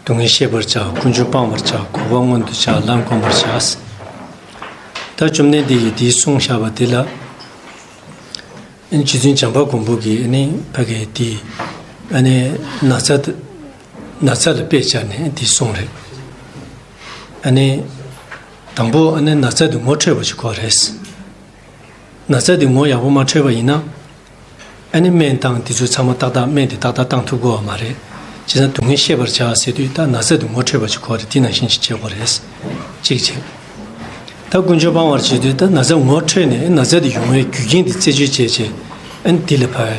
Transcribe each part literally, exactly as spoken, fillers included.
སྡུག་བསྔལ་ཤེས་པར་བྱ། ཀུན་འབྱུང་སྤང་བར་བྱ། འགོག་པ་མངོན་དུ་བྱ། ལམ་བསྒོམ་པར་བྱ། ད་བཅོམ་ལྡན་འདས་ཀྱིས་དེའི་གསུང་བཞག་པ་དེ་ལ། རྗེ་བཙུན་བྱམས་པ་མགོན་པོ་གིས་ཨ་ནི་ཕ་གི་དེ་ཨ་ནི་ན་ཚ་དེ་ན་ཚ་ལ་དཔེ་བྱས་ནས་དེ་གསུངས་རེད། ཨ་ནི་དང་པོ་ཨ་ནི་ན་ཚ་དེ་ངོ་འཕྲོད་པ་ཞིག་དགོས་རེད། ན་ཚ་དེ་ངོ་ཡག་པོ་མ་འཕྲོད་པ་ཡིན་ན། ཨ་ནི་སྨན་བཏང་དེ་ཚོ་ཚང་མ་ཏག་ཏག་སྨན་དེ་ཏག་ཏག་བཏང་ཐུབ་ཀྱི་ཡོད་མ་རེད། བྱས་ཙང་སྡུག་བསྔལ་ཤེས་པར་བྱ་ཟེར་དུས་ད་ན་ཚ་དེ་ངོ་འཕྲོད་པ་ཞིག་དགོས་རེད། དེ་ནང་བཞིན་ཞིག་བྱེད་དགོས་རེད། གཅིག་བྱས། ད་ཀུན་འབྱུང་སྤང་བར་བྱེད་དུས་ད་ན་ཚ་ངོ་འཕྲོད་ནས་ན་ཚ་དེ་ཡོང་བའི་རྒྱུ་རྐྱེན་དེ་རྩད་གཅོད་བྱས་བྱས་ཨ་ནི་དེ་ལ་ཕར་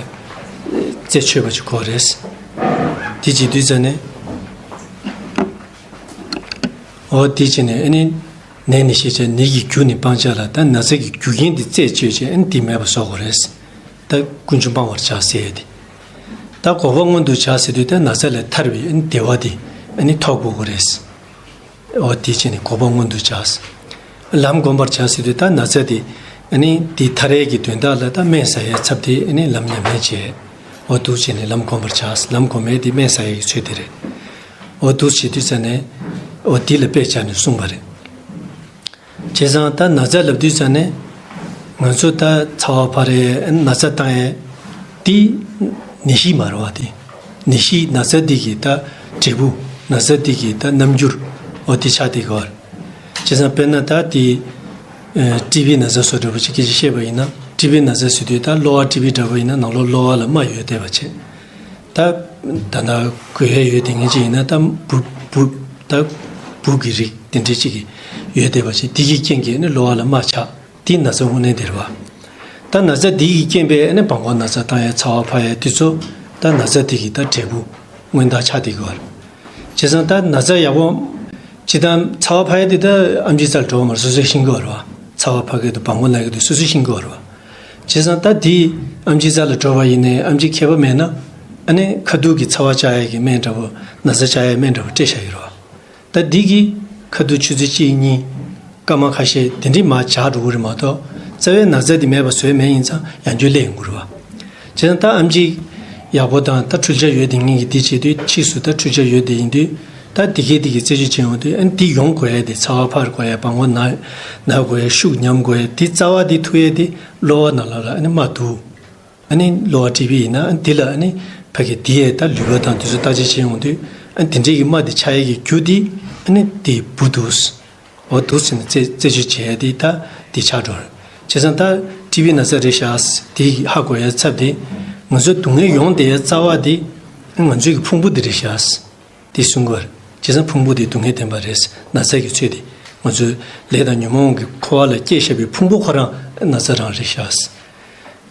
རྩད་ཆོད་པ་ཞིག་དགོས་རེད། དེ་བྱེད་དུས་ཙ་ནས། འོ་དེ་བྱས་ནས་ཨ་ནི་ནད་ནི་ཞེས་བྱ་ནད་ཀྱི་རྒྱུ་ནི་སྤང་བྱ་ལ། ད་ན་ཚ་གི་རྒྱུ་རྐྱེན་དེ་རྩད་གཅོད་བྱས་ཨ་ནི་དེ་མེད་པ་བཟོ་དགོས་རེད། ད་ཀུན་འབྱུང་སྤང་བར་བྱ་ཟེར་ཡས་དེ། ད་འགོག་པ་མངོན་དུ་བྱ་ཟེར་དུས་ད་ན་ཚ་ལས་ཐར་བའི་ཨ་ནི་བདེ་བ་དེ་ཨ་ནི་ཐོབ་དགོས་ཀྱི་རེད། འོ་དེ་བྱས་ནས་འགོག་པ་མངོན་དུ་བྱ། ལམ་བསྒོམ་པར་བྱ་ཟེར་དུས་ད་ན་ཚ་དེ་ཨ་ནི་དེ་ཐར་ཡས་ཀྱི་དོན་དག་ལ་ད་སྨན་ཟ་ཡས་ཚབ་དེ་ཨ་ནི་ལམ་ཉམས་ལེན་བྱས། འོ་འདུག་བྱས་ནས་ལམ་བསྒོམ་པར་བྱ། ལམ་བསྒོམ་ཡས་དེ་སྨན་ཟ་ཡས་ཀྱི་ཚུལ་དེ་རེད། འོ་འདུག་བྱེད་དུས་ཙ་ནས་འོ་དེ་ལ་དཔེ་བྱས་ནས་གསུངས་པ་རེད། བྱས་ཙང་ད་ན་ཚ་ལབ་དུས་ཙ་ནས་ང་ཚོ་ད་ཚ་བ་འཕར་ཡས་ན་ཚ་བཏང་ཡས་དེ་ནད་གཞི་མ་རེད་བ། དེ་ནད་གཞི་ན་ཚ་འདི་གི་ད་འབྲས་བུ། ན་ཚ་འདི་གི་ད་རྣམ་འགྱུར་འོ་དེ་ཆགས་བསྡད་ཀྱི་ཡོད་རེད། བྱས་ཙང་དཔེར་ན་ད་དེ་ཨ་ཊི་བི་ན་ཚ་བཟོ་འདྲ་པོ་ཅིག་སྐད་ཆ་བཤད་པ་ཡིན་ན། ཊི་བི་ན་ཚ་ཟེར་དུས་ད་གློ་བ་ཊི་བི་འདྲ་པོ་ཡིན་ན་ནང་ལོགས་གློ་བ་ལ་རྨ་ཡོད་བསྡད་པ་བྱས། ད་ད་ལྟ་འགོས་ཡས་ཡོད་དེ་ངེས་ཅིག་ཡིན་ན་ད་འབུ་འབུ་ད་འབུ་གི་རིགས་དེ་འདྲ་ཅིག་གི་ཡོད་བསྡད་པ་བྱས། དེ་གི་རྐྱེན་གྱིས་ནི་གློ་བ་ལ་རྨ་ཆགས། དེ་ན་ཚ་དངོས་གནས་དེ་རེད་བ། ད་ན་ཚ་དེ་གི་རྐྱེན་པས་ནི་བྲང་ཁོག་ན་ཚ་བཏང་ཡས་ཚ་བ་འཕར་ཡས་དེ་ཚོ་ད་ན་ཚ་དེ་གི་ད་འབྲས་བུ་མངོན་མཐའ་ཆགས་བསྡད་ཀྱི་ཡོད་རེད། བྱས་ཙང་ད་ན་ཚ་ཡག་པོ། སྤྱིར་བཏང་ཚ་བ་འཕར་ཡས་དེ་ད་ཨེམ་ཆི་རྩ་ལ་འགྲོ་བ་མ་རེད། སོ་སོས་ཤེས་ཀྱི་ཡོད་རེད་བ། ཚ་བ་འཕར་གི་འདུག་བྲང་ཁོག་ན་གི་འདུག་སོ་སོས་ཤེས་ཀྱི་ཡོད་རེད་བ། བྱས་ཙང་ད་དེ་ཨེམ་ཆི་རྩ་ལ་འགྲོ་བ་ཡིན་ནའི་ཨེམ་ཆི་མཁས་པ་མེད་ན་ཨ་ནི་ཁ་ཐུག་གི་ཚ་བ་བཅག་ཡས་ཀྱི་སྨན་འདྲ་པོ། ན་ཚ་བཅག་ཡས་སྨན་འདྲ་པོ་སྤྲད་བཞག་ཡོད་རེད་བ། ད་འདི་གི་ཁ་ཐུག་ཆུ་ཚོད་གཅིག་གཉིས། སྐར་མ་ཁ་ཤས་དེ་འདྲའི་མར་བྱ་འགྲོ་གི་རེད་མ་གཏོགས། རྩ་བའི་ན་ཚ་དེ་མེད་པ་བཟོས་མེད་ཡིན་ཙང་ཡང་བསྐྱར་སླེབས་ཡོང་གི་རེད་བ། བྱས་ཙང་ད་ཨེམ་ཆི་ཡག་པོ་དང་ད་འཕྲུལ་ཆས་ཡོད་དེ་ངེད་ཀྱིས་དེ་བྱེད་དུས་ཕྱིས་སུ་ད་འཕྲུལ་ཆས་ཡོད་དེ་ཡིན་དུས་ད་དེ་གའི་དེ་གའི་རྩད་གཅོད་བྱེད་ཡོང་དུས་ཨ་ནི་དེ་ཡོང་དགོས་ཡས་དེ། ཚ་བ་འཕར་དགོས་ཡས། བྲང་ཁོག་ན་ན་དགོས་ཡས། ཤུགས་ཉམས་དགོས་ཡས་དེ། རྩ་བ་དེ་ཐུག་ཡས་དེ་གློ་བ་ནང་ལོགས་ལ་ཨ་ནི་རྨ་འདུག་ཨ་ནི་གློ་བ་ཊི་བི་ཡིན་ན་ཨ་ནི་དེ་ལ་ཨ་ནི་ཕ་གི་དེ་ཡས་ད་ལུད་པ་དང་དེ་ཚོ་བརྟག་དཔྱད་བྱེད་ཡོང་དུས་ཨ་ནི་དེ་འདྲའི་གི་རྨ་དེ་ཆགས་ཡས་ཀྱི་རྒྱུ་དེ་ཨ་ནི་དེ་འབུ་འདུག་འོ་འདུག་ཟེར་ནས་རྩད་རྩད་གཅོད་བྱས་ཡས་དེ་ད་དེ་ཆགས་འགྲོ་རེད། བྱས་ཙང་ད་ཊི་བི་ན་ཚ་རེད་ཤག་དེ་ཧ་གོ་ཡས་ཚབ་དེ། ང་ཚོ་སྡུག་བསྔལ་ཡོང་བསྡད་ཡས་རྩ་བ་དེ་ང་ཚོའི་གི་ཕུང་པོ་དེ་རེད་ཤག་དེ་གསུང་གི་ཡོད་རེད། བྱས་ཙང་ཕུང་པོ་དེ་སྡུག་བསྔལ་བདེན་པ་རེད། ན་ཚ་གི་ཚོད་དེ་ང་ཚོའི་ལས་དང་ཉོན་མོངས་ཀྱི་འཁོར་བ་ལ་སྐྱེས་བཞག་པའི་ཕུང་པོ་ཁོ་རང་ན་ཚ་རང་རེད་ཤག་བྱས་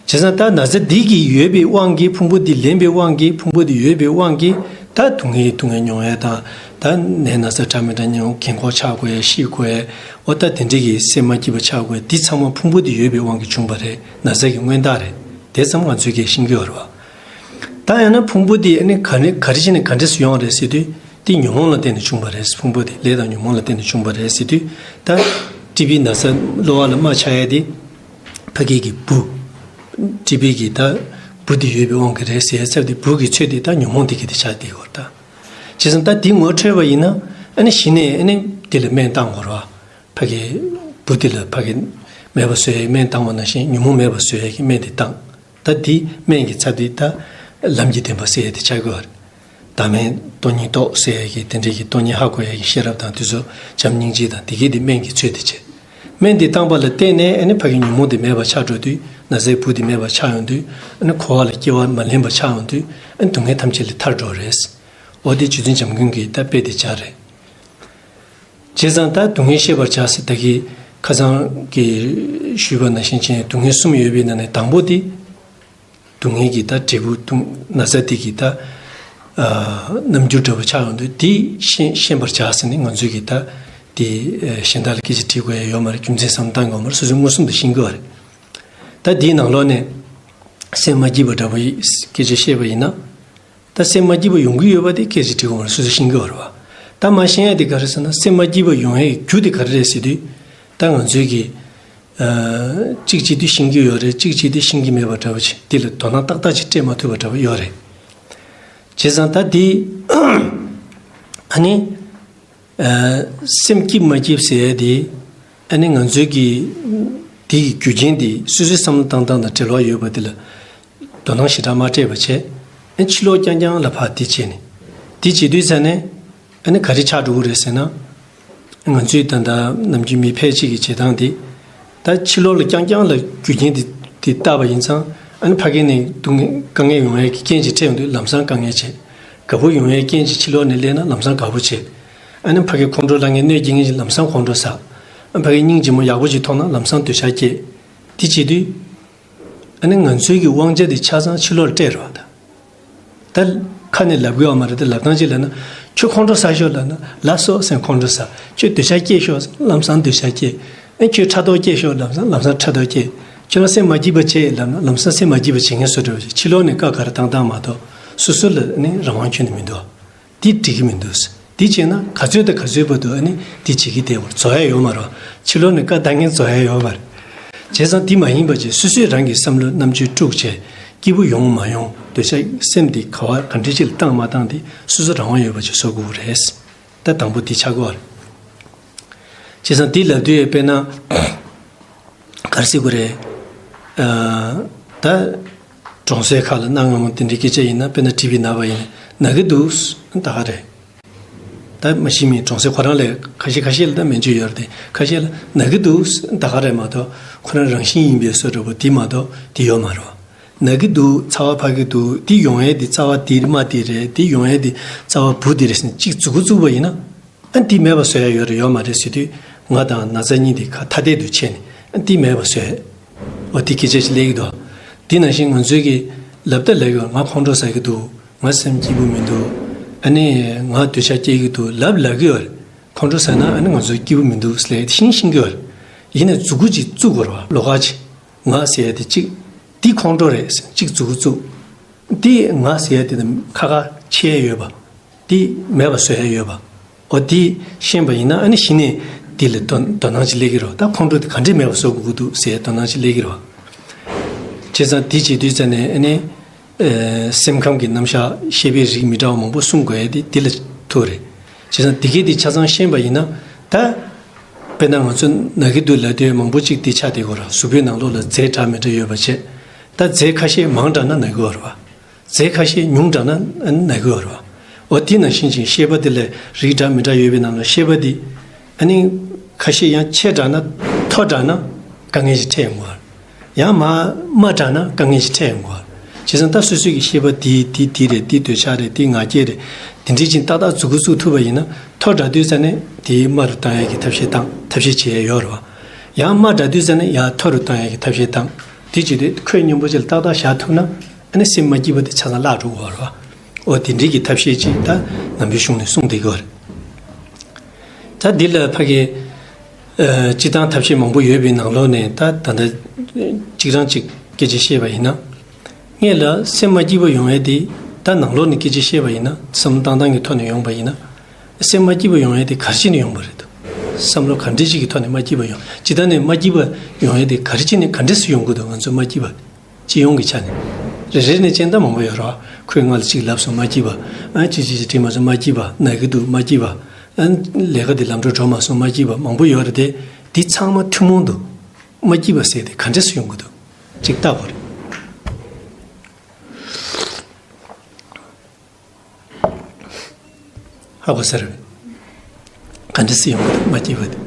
ཙང་ད་ན་ཚ་འདི་གི་ཡོད་པའི་དབང་གིས། ཕུང་པོ་འདི་ལེན་པའི་དབང་གིས། ཕུང་པོ་འདི་ཡོད་པའི་དབང་གིས་ད་སྡུག་བསྔལ་སྡུག་བསྔལ་མྱོང་ཡས་དང་། ད་ནད་ན་ཚ་འདྲ་མི་འདྲ་མྱོང་། རྒན་འཁོགས་ཆགས་དགོས་ཡས། ཤི་དགོས་ཡས། འོ་ད་དེ་འདྲའི་གི་སེམས་མ་སྐྱིད་པ་ཆགས་དགོས་ཡས་དེ་ཚང་མ་ཕུང་པོ་འདི་ཡོད་པའི་དབང་གིས་བྱུང་བ་རེད། ན་ཚ་གི་མངོན་རྟགས་རེད། དེ་ཙམ་ང་ཚོས་གས་ཤེས་ཀྱི་ཡོད་རེད་བ། ད་ཡང་ན་ཕུང་པོ་འདི་ཨ་ནི་ག་ནས་ག་རེ་བྱས་ནས་ག་འདྲས་སུ་ཡོང་བ་རེད་ཟེར་དུས། དེ་ཉོན་མོངས་ལ་བརྟེན་ནས་བྱུང་བ་རེད། ཕུང་པོ་དེ་ལས་དང་ཉོན་མོངས་ལ་བརྟེན་ནས་བྱུང་བ་རེད་ཟེར་དུས། ད་ཊི་བི་ན་ཚ་གློ་བ་ལ་རྨ་ཆགས་ཡས་དེ་ཕ་གི་གི་འབུ། ཊི་བི་གི་ད་འབུ་དེ་ཡོད་པའི་དབང་གིས་རེད་ཟེར་ཡས་ཚབ་དེ། འབུ་གི་ཚོད་དེ་ད་ཉོན་མོངས་དེ་གི་དེ་ཆགས་བསྡད་ཡོད་རེད་ད། བྱས་ཙང་ད་དེ་ངོ་འཕྲོད་པ་ཡིན་ན་ཨ་ནི་གཞི་ནས་ཨ་ནི་དེ་ལ་སྨན་བཏང་དགོས་རེད་བ། ཕ་གི་འབུ་དེ་ལ་ཕ་གི་མེད་པ་བཟོ་ཡས་ཀྱི་སྨན་བཏང་བ་ནང་བཞིན་ཉོན་མོངས་མེད་པ་བཟོ་ཡས་ཀྱི་སྨན་དེ་བཏང་། ད་འདི་སྨན་གྱི་ཚབ་དེ་ད་ལམ་གྱི་བདེན་པ་ཟེར་ཡས་དེ་ཆགས་ཀྱི་ཡོད་རེད། བདག་མེད་སྟོང་ཉིད་རྟོགས་ཟེར་ཡས་ཀྱི་དེ་འདྲའི་གི་སྟོང་ཉིད་ཧ་གོ་ཡས་ཀྱི་ཤེས་རབ་དང་དེ་ཚོ་བྱམས་སྙིང་རྗེ་དང་དེ་གས་དེ་སྨན་གྱི་ཚོད་དེ་བྱས། སྨན་དེ་བཏང་པ་ལ་བརྟེན་ནས་ཨ་ནི་ཕ་གི་ཉོན་མོངས་དེ་མེད་པ་ཆགས་འགྲོ་དུས། ན་ཚའི་འབུ་དེ་མེད་པ་ཆགས་ཡོང་དུས་ཨ་ནི་འཁོར་བ་ལ་སྐྱེ་བ་མ་ལེན་པ་ཆགས་ཡོང་དུས་ཨ་ནི་སྡུག་བསྔལ་ཐམས་ཅད་ལས་ཐར་འགྲོ་རེད། འོ་དེ་རྗེ་བཙུན་བྱམས་མགོན་གྱི་ད་དཔེ་དེ་སྦྱར་རེད། བྱས་ཙང་ད་སྡུག་བསྔལ་ཤེས་པར་བྱ་ཟེར་ད་གི་ཁ་སང་གི་ཞུས་པ་ནང་བཞིན་བྱས་ནས་སྡུག་བསྔལ་གསུམ་ཡོད་པའི་ནང་ནས་དང་པོ་དེ། སྡུག་བསྔལ་གྱི་ད་འབྲས་བུ་སྡུག་ན་ཚ་དེ་གི་ད་ཨ་རྣམ་འགྱུར་འདྲ་པོ་ཆགས་ཡོང་དུས་དེ་ཤེས་ཤེས་པར་བྱ་ཟེར་ནས་ང་ཚོས་གི་ད་དེ་ཨ་གཞན་དག་ལ་སྐད་ཆ་དྲི་དགོས་ཡ་ཡོད་མ་རེད། རྒྱུ་མཚན་བསམ་བློ་བཏང་དགོས་མ་རེད། སོ་སོས་མངོན་སུམ་དུ་ཤེས་ཀྱི་ཡོད་རེད། ད་དེའི་ནང་ལོགས་ནས་སེམས་མ་སྐྱིད་པ་འདྲ་པོ་ཡི་སྐད་ཆ་བཤད་པ་ཡིན་ན། ད་སེམས་མ་སྐྱིད་པ་ཡོང་གི་ཡོད་པ་དེ་སྐད་ཆ་དྲི་དགོས་མ་རེད། སོ་སོས་ཤེས་ཀྱི་ཡོད་རེད་བ། ད་མ་ཤེས་ཡ་དེ་ག་རེ་ཟེར་ན། སེམས་མ་སྐྱིད་པ་ཡོང་ཡའི་རྒྱུ་དེ་ག་རེ་རེད་ཟེར་དུས། ད་ང་ཚོས་གི་ཨ་གཅིག་བྱེད་དུས་ཤེས་ཀྱི་ཡོད་རེད། གཅིག་བྱེད་དུས་ཤེས་ཀྱི་མེད་པ་འདྲ་པོ་ཅིག་དེ་ལ་དོ་སྣང་ཏག་ཏག་ཅིག་སྤྲད་མ་ཐུབ་པ་འདྲ་པོ་ཡོད་རེད། བྱས་ཙང་ད་དེ་ ཨ་ནི། ཨ། སེམས་སྐྱིད་མ་སྐྱིད་ཟེར་ཡས་དེ། ཨ་ནི་ང་ཚོའི་གི། དེ་གི་རྒྱུ་རྐྱེན་དེ་སོ་སོའི་བསམ་བློ་བཏང་སྟངས་དང་འབྲེལ་བ་ཡོད་པ་དེ་ལ། དོ་སྣང་ཞེ་དྲག་མ་སྤྲད་པ་བྱས། ཨ། ཕྱི་ལོགས་རྐྱང་རྐྱང་ལ་ཕར་དེ་བྱས་ནས། དེ་བྱེད་དུས་ཙ་ནས། ཨ་ནི་ག་རེ་ཆགས་འགྲོ་གི་རེད་ཟེར་ན། ང་ཚོའི་ད་ལྟ་ནམ་རྒྱུན་མི་ཕལ་ཆེར་གྱི་བྱེད་སྟངས་དེ། ད་ཕྱི་ལོགས་ལ་རྐྱང་རྐྱང་ལ་རྒྱུ་རྐྱེན་དེ་དེ་བལྟས་པ་ཡིན་ཙང་། ཨ་ནི་ཕ་གི་ནས་སྡུག་བསྔལ་དཀའ་ངལ་ཡོང་ཡས་ཀྱི་རྐྱེན་ཅིག་འཕྲད་ཡོང་དུས་ལམ་སང་དཀའ་ངལ་བྱས། དགའ་པོ་ཡོང་ཡས་རྐྱེན་ཅིག་ཕྱི་ལོགས་ནས་སླེབས་ན་ལམ་སང་དགའ་པོ་བྱས། ཨ་ནི་ཕ་གི་ཁོང་ཁྲོ་ལངས་ངེས་གནོད་སྐྱེལ་མཁན་ཅིག་ལམ་སང་ཁོང་ཁྲོ་ཟ། ཨ། ཕ་གི་སྙིང་རྗེ་མོ་ཡག་པོ་ཅིག་མཐོང་ན་ལམ་སང་འདོད་ཆགས་སྐྱེ། དེ་བྱེད་དུས། ཨ་ནི་ང་ཚོའི་གི་དབང་ཆ་དེ་ཆ་ཚང་ཕྱི་ལོགས་ལ་སྤྲད་རོགས་ད། ད་ཁ་ནས་ལབ་དགོས་པ་མ་རེད་དེ། ལབ་སྟངས་ཅིག་ལབ་ན། ཁྱོད་ཁོང་ཁྲོ་ཟ་ཤོག་ལབ་ན་ལབ་སོ་ཟེར་ཁོང་ཁྲོ་ཟ། ཁྱོད་འདོད་ཆགས་སྐྱེས་ཤོག་ལམ་སང་འདོད་ཆགས་སྐྱེས། ཨ། ཁྱོད་ཕྲག་དོག་སྐྱེས་ཤོག་ལམ་སང་ལམ་སང་ཕྲག་དོག་སྐྱེས། ཁྱོད་རང་སེམས་མ་སྐྱིད་པ་བྱེད་ལབ་ན་ལམ་སང་སེམས་མ་སྐྱིད་པ་བྱེད་མཁན་བཟོ་འདྲ་བ་ཞིག་ཕྱི་ལོགས་ནས་བཀའ་ག་རེ་བཏང་བཏང་མ་གཏོགས་སོ་སོ་ལ་ནི་རང་དབང་ཁྱོན་ནས་མི་འདུག་དེ་འགྲིག་གི་མི་འདུག་དེ་བྱས་ན་ག་ཚོད་དང་ག་ཚོད་བར་དུ་ཨ་ནི་དེ་བྱེད་ཀྱི་བསྡད་པར་རྫོགས་ཡ་ཡོད་མ་རེད། ཕྱི་ལོགས་ནས་བཀའ་བཏང་མཁན་རྫོགས་ཡ་ཡོད་མ་རེད། བྱས་ཙང་དེ་མ་ཡིན་པ་བྱས་སོ་སོས་རང་གི་བསམ་བློ་རྣམ་དཔྱོད་དཀྲུགས་བྱས། སྐྱིད་པོ་ཡོང་མ་ཡོང་། འདོད་ཆགས་སེམས་དེ་ག་བ་ག་འདྲ་ཅིག་ལ་བཏང་མ་བཏང་དེ་སོ་སོ་རང་དབང་ཡོད་པ་ཅིག་བཟོ་དགོས་རེད། ད་དང་པོ་དེ་ཆགས་ཀྱི་ཡོད་རེད། བྱས་ཙང་དེ་ལབ་དུས་དཔེར་ན། ག་རེ་ཟེར་དགོས་རེད། ཨ། ད་གྲོང་གསེབ་ཁག་ལ་གནའ་སྔ་མོ་དེ་འདྲའི་སྐད་ཆ་ཡིན་ན། དཔེར་ན་གྲིབ་པའི་ན་བ་ཡིན་ན་ན་གི་འདུག་ད་ག་རེད། ད་མ་གཞི་མི་གྲོང་གསེབ་ཁོ་རང་ལ་ཁ་ཤས་ཁ་ཤས་ལ་ད་སྨན་བཅོས་ཡོད་རེད་དེ། ཁ་ཤས་ལ་ན་གི་འདུག་ད་ག་རེད་མ་གཏོགས་ཁོ་རང་རང་བཞིན་ཡིན་པའི་བཟོ་འདྲ་པོ་དེ་མ་གཏོགས་དེ་ཡོད་མ་རེད། ན་གི་འདུག་རྩ་བ་ཕ་གི་འདུག་དེ་ཡོང་ཡས་དེ་རྩ་བ་དེ་མ་དེ་རེད། དེ་ཡོང་ཡས་དེ་རྩ་བ་བུ་དེ་རེད་ཟེར་ནས་གཅིག་མཛུབ་གུ་བཙུགས་པ་ཡིན་ན། ཨ། འདི་མེད་པ་བཟོ་ཡ་ཡོད་རེད་ཡོད་མ་རེད་ཟེར་དུས། ང་དང་ན་ཚ་གཉིས་དེ་ཁ་ཐ་དད་དུ་བྱས་ནས། ཨ། འདི་མེད་པ་བཟོས། འོ་དེ་སྐད་ཆ་ཞིག་སླེབས་ཀྱི་འདུག་དེ་ནང་བཞིན་ང་ཚོའི་གི་ལབ་ད་ལབ་ཡོད། ང་ཁོང་ཁྲོ་ཟ་གི་འདུག་ང་སེམས་སྐྱིད་པོ་མི་འདུག་ཨ་ནི་ང་འདོད་ཆགས་སྐྱེ་གི་འདུག་ལབ་ལབ་ཀྱི་ཡོད་རེད། ཁོང་ཁྲོ་ཟ་ན་ཨ་ནི་ང་ཚོ་སྐྱིད་པོ་མི་འདུག་ཟེར་ལབ་ཤེས་ཤེས་ཀྱི་ཡོད་རེད། ཡིན་ནའི་མཛུབ་གུ་ཅིག་བཙུགས་དགོས་རེད་བ། ལོགས་ཀ་ཅིག་ང་ཟེར་ཡ་དེ་གཅིག་དེ་ཁོང་ཁྲོ་རེད་ཟེར་གཅིག་མཛུབ་གུ་བཙུགས། དེ་ང་ཟེར་ཡ་དེ་དང་ཁ་ཁ་ཕྱེ་ཡ་ཡོད་པ། དེ་མེད་པ་བཟོ་ཡ་ཡོད་པ། འོ་དེ་ཤེས་པ་ཡིན་ན་ཨ་ནི་གཞི་ནས་དེ་ལ་དོ་དོ་སྣང་ཅིག་སླེབས་ཀྱི་རེད། ད་ཁོང་ཁྲོ་དེ་ག་འདྲས་མེད་པ་བཟོ་དགོས་ཀྱི་འདུག་ཟེར་དོ་སྣང་ཅིག་སླེབས་ཀྱི་རེད། བྱས་ཙང་དེ་བྱེད་དུས་ཙ་ནས་ཨ་ནི། ཨེ། སེམས་ཁམས་ཀྱི་རྣམ་གཞག་ཤེས་པའི་རིགས་མི་འདྲ་བ་མང་པོ་གསུང་དགོས་ཡ་དེ་དེ་ལ་ཐུག་རེད། བྱས་ཙང་དེ་གས་དེ་ཆ་ཚང་ཤེས་པ་ཡིན་ན་ད། དཔེར་ན་ང་ཚོ་ན་གི་འདུག་ལབ་དུས་མང་པོ་ཅིག་དེ་ཆགས་བསྡད་ཀྱི་ཡོད་རེད། གཟུགས་པོའི་ནང་ལོགས་ལ་རྫས་འདྲ་མི་འདྲ་ཡོད་པ་བྱས། ད་རྫས་ཁ་ཤས་མང་དྲགས་ན་ན་གི་ཡོད་རེད་བ། རྫས་ཁ་ཤས་ཉུང་དྲགས་ན་ན་གི་ཡོད་རེད་བ། འོ་དེ་ནང་བཞིན་ཅིག་ཤེས་པ་དེ་ལ་རིགས་འདྲ་མི་འདྲ་ཡོད་པའི་ནང་ལ་ཤེས་པ་དེ། ཨ་ནི་ཁ་ཤས་ཡང་ཆེ་དྲགས་ན་མཐོ་དྲགས་ན་དཀའ་ངལ་ཞིག་འཕྲད་ཡོང་གི་ཡོད་རེད། ཡང་མར་དམའ་དྲགས་ན་དཀའ་ངལ་ཞིག་འཕྲད་ཡོང་གི་ཡོད་རེད། བྱས་ཙང་ད་སོ་སོའི་གི་ཤེས་པ་དེ་དེ་དེ་རེད། དེ་འདོད་ཆགས་རེད། དེ་ང་རྒྱལ་རེད། དེ་འདྲས་ཅིག་ཏག་ཏག་མཛུབ་གུ་བཙུགས་ཐུབ་པ་ཡིན་ན་མཐོ་དྲགས་དུས་ཙ་ནས་དེ་དམའ་རུ་བཏང་ཡ་གི་ཐབས་ཤེས་བཏང་ཐབས་ཤེས་བྱེད་ཡ་ཡོད་རེད་བ། ཡང་དམའ་དྲགས་དུས་ཙ་ནས་ཡང་མཐོ་རུ་བཏང་ཡ་གི་ཐབས་ཤེས་བཏང་། དེ་བྱེད་དུས་ཁོད་སྙོམས་པོ་ཅིག་ལ་ཏག་ཏག་བཞག་ཐུབ་ན་ཨ་ནི་སེམས་མ་སྐྱིད་པ་དེ་ཆ་ཚང་བརླག་འགྲོ་གི་ཡོད་རེད་བ། འོ་དེ་འདྲས་ཀྱི་ཐབས་ཤེས་ཅིག་ད་ནང་པའི་གཞུང་ནས་གསུངས་བསྡད་ཀྱི་ཡོད་རེད། ད་འདི་ལ་ཕ་གི། ཨ། སྤྱིར་བཏང་ཐབས་ཤེས་མང་པོ་ཡོད་པའི་ནང་ལོགས་ནས་ད་ད་ལྟ་གཅིག་རང་གཅིག་སྐད་ཆ་བཤད་པ་ཡིན་ན། སྔོན་ལ་སེམས་མ་སྐྱིད་པ་ཡོང་ཡས་དེ་ད་ནང་ལོགས་ནས་སྐད་ཆ་བཤད་པ་ཡིན་ན། བསམ་བློ་བཏང་སྟངས་ཀྱི་ཐོག་ནས་ཡོང་པ་ཡིན་ན། སེམས་མ་སྐྱིད་པ་ཡོང་ཡས་དེ་ག་རེ་བྱས་ནས་ཡོང་པ་རེད་འདུག་བསམ་བློ་ག་འདྲས་ཅིག་གི་ཐོག་ནས་མ་སྐྱིད་པ་ཡོང་། སྤྱིར་བཏང་ནས་མ་སྐྱིད་པ་ཡོང་ཡས་དེ་ག་རེ་བྱས་ནས་ག་འདྲས་སེ་ཡོང་གི་འདུག་ང་ཚོ་མ་སྐྱིད་པ། སྤྱི་ཡོངས་ཀྱི་ཆ་ནས། རེ་རེ་ནས་ཅན་ད་མང་པོ་ཡོད་རེད་བ། ཁོས་ང་ལ་གཅིག་ལབ་སོང་མ་སྐྱིད་པ། ཨ། གཅིག་གཅིག་གཅིག་དྲིས་མ་སོང་མ་སྐྱིད་པ། ན་གི་འདུག་མ་སྐྱིད་པ། ཨ། ལས་ཀ་འདི་ལམ་འགྲོ་འགྲོ་མ་སོང་མ་སྐྱིད་པ། མང་པོ་ཡོད་རེད་དེ། འདི་ཚང་མ་ཐུན་མོང་དུ་མ་སྐྱིད་པ་ཟེར་དེ་ག་འདྲས་སེ་ཡོང་གི་འདུག་གཅིག་བལྟ་དགོས་རེད། ཧ་གོ་ས་རེད། ག་འདྲས་སེ་ཡོང་གི་འདུག་མ་སྐྱིད་པ་དེ།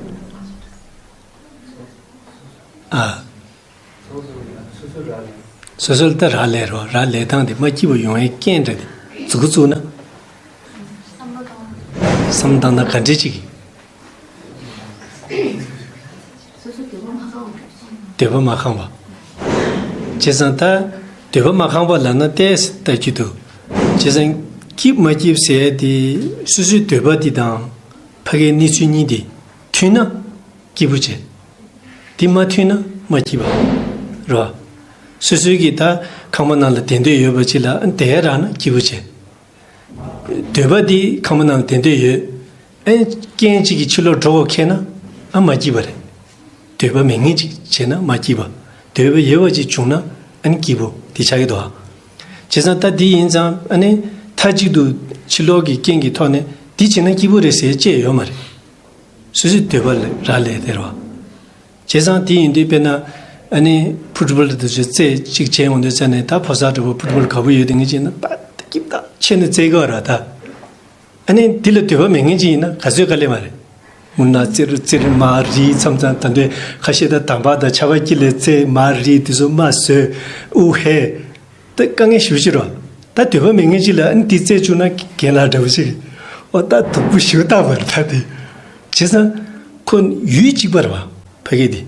ཨ། སོ་སོ་ལ་ད་རག་ལས་རོ། རག་ལས་སྟངས་དེ་མ་སྐྱིད་པ་ཡོང་ཡའི་རྐྱེན་འདྲ་དེ་མཛུབ་གུ་བཙུགས་ན། བསམ་བློ་བཏང་ན་ག་འདྲས་ཅིག་གིས། འདོད་པ་མ་ཁེངས་པ། བྱས་ཙང་ད་འདོད་པ་མ་ཁེངས་པ་ལབ་ན་ཏོག་ཙམ་ལྟ་རྒྱུ་འདུག་བྱས་ཙང་སྐྱིད་མ་སྐྱིད་ཟེར་ཡ་དེ་སོ་སོའི་འདོད་པ་དེ་དང་ཕ་གིའི་གནས་ཚུལ་གཉིས་དེ་མཐུན་ན་སྐྱིད་པོ་བྱེད། དེ་མ་མཐུན་ན་མ་སྐྱིད་པ་རེད་བ། སོ་སོའི་གི་ད་ཁང་པ་ནང་ལ་བསྡད་འདོད་ཡོད་པ་ཅིག་ལ་བསྡད་ཡ་རག་ན་སྐྱིད་པོ་བྱེད། འདོད་པ་འདི་ཁང་པ་ནང་ལ་བསྡད་འདོད་ཡོད། ཨེ། རྐྱེན་གཅིག་གིས་ཕྱི་ལོགས་འགྲོ་དགོས་ཁེལ་ན་ཨ་མ་སྐྱིད་པ་རེད། འདོད་པ་མེད་མཁན་ཅིག་བྱས་ན་མ་སྐྱིད་པ། འདོད་པ་ཡོད་པ་ཅིག་བྱུང་ན་ཨ་ནི་སྐྱིད་པོ་དེ་ཆགས་ཀྱི་འདུག་ཨ། བྱས་ཙང་ད་འདི་ཡིན་ཙང་ཨ་ནི་མཐའ་གཅིག་ཏུ་ཕྱི་ལོགས་ཀྱི་རྐྱེན་གྱི་ཐོག་ནས་ དེ་བྱས་ན་སྐྱིད་པོ་རེད་ཟེར་བྱས་ཡོད་མ་རེད། སོ་སོའི་འདོད་པ་ལ་རག་ལས་དེ་རེད་བ། བྱས་ཙང་དེ་ཡིན་དུས་དཔེར་ན་ཨ་ནི་ཕུཊ་བོལ་དེ་ཚོ་རྩེད་གཅིག་བྱས་འོང་དུས་ཙ་ནས་ད་ཕོ་གསར་འདྲ་པོ་ཕུཊ་བོལ་དགའ་པོ་ཡོད་དེ་ངེས་ཅིག་ན་པ་ད་སྐྱིད་ད་ཆེ་ནས་རྩེད་གི་ར་ད། ཨ་ནི་འདི་ལ་འདོད་པ་མེད་མཁན་ཅིག་ཡིན་ན་ག་ཚོད་དཀའ་ལས་མ་རེད། དངུལ་ནག་རྩེར་རྩེར་མ་རིལ་མཚམས་མཚམས་ད་འདོད་ཁ་ཤས་ད་དམ་པ་དང་ཆར་པ་དཀྱིལ་ལ་རྩེ་མ་རིལ་དེ་ཚོ་མ་བཟོས་ཨུ་ཧེ། ད་དཀའ་ངལ་ཞེ་པོ་ཅིག་རེད། ད་འདོད་པ་མེད་མཁན་ཅིག་ལ་ཨ་ནི་འདི་རྩེ་བཅུག་ན་རྒན་ལགས་འདྲ་པོ་ཅིག་ཨོ་ད་སྡུག་པོ་ཞེ་པོ་བཏང་བ་རེད་ད་དེ། བྱས་ཙང་ཁོ་ཡུལ་གཅིག་པ་རེད་བ་ཕ་གི་དེ།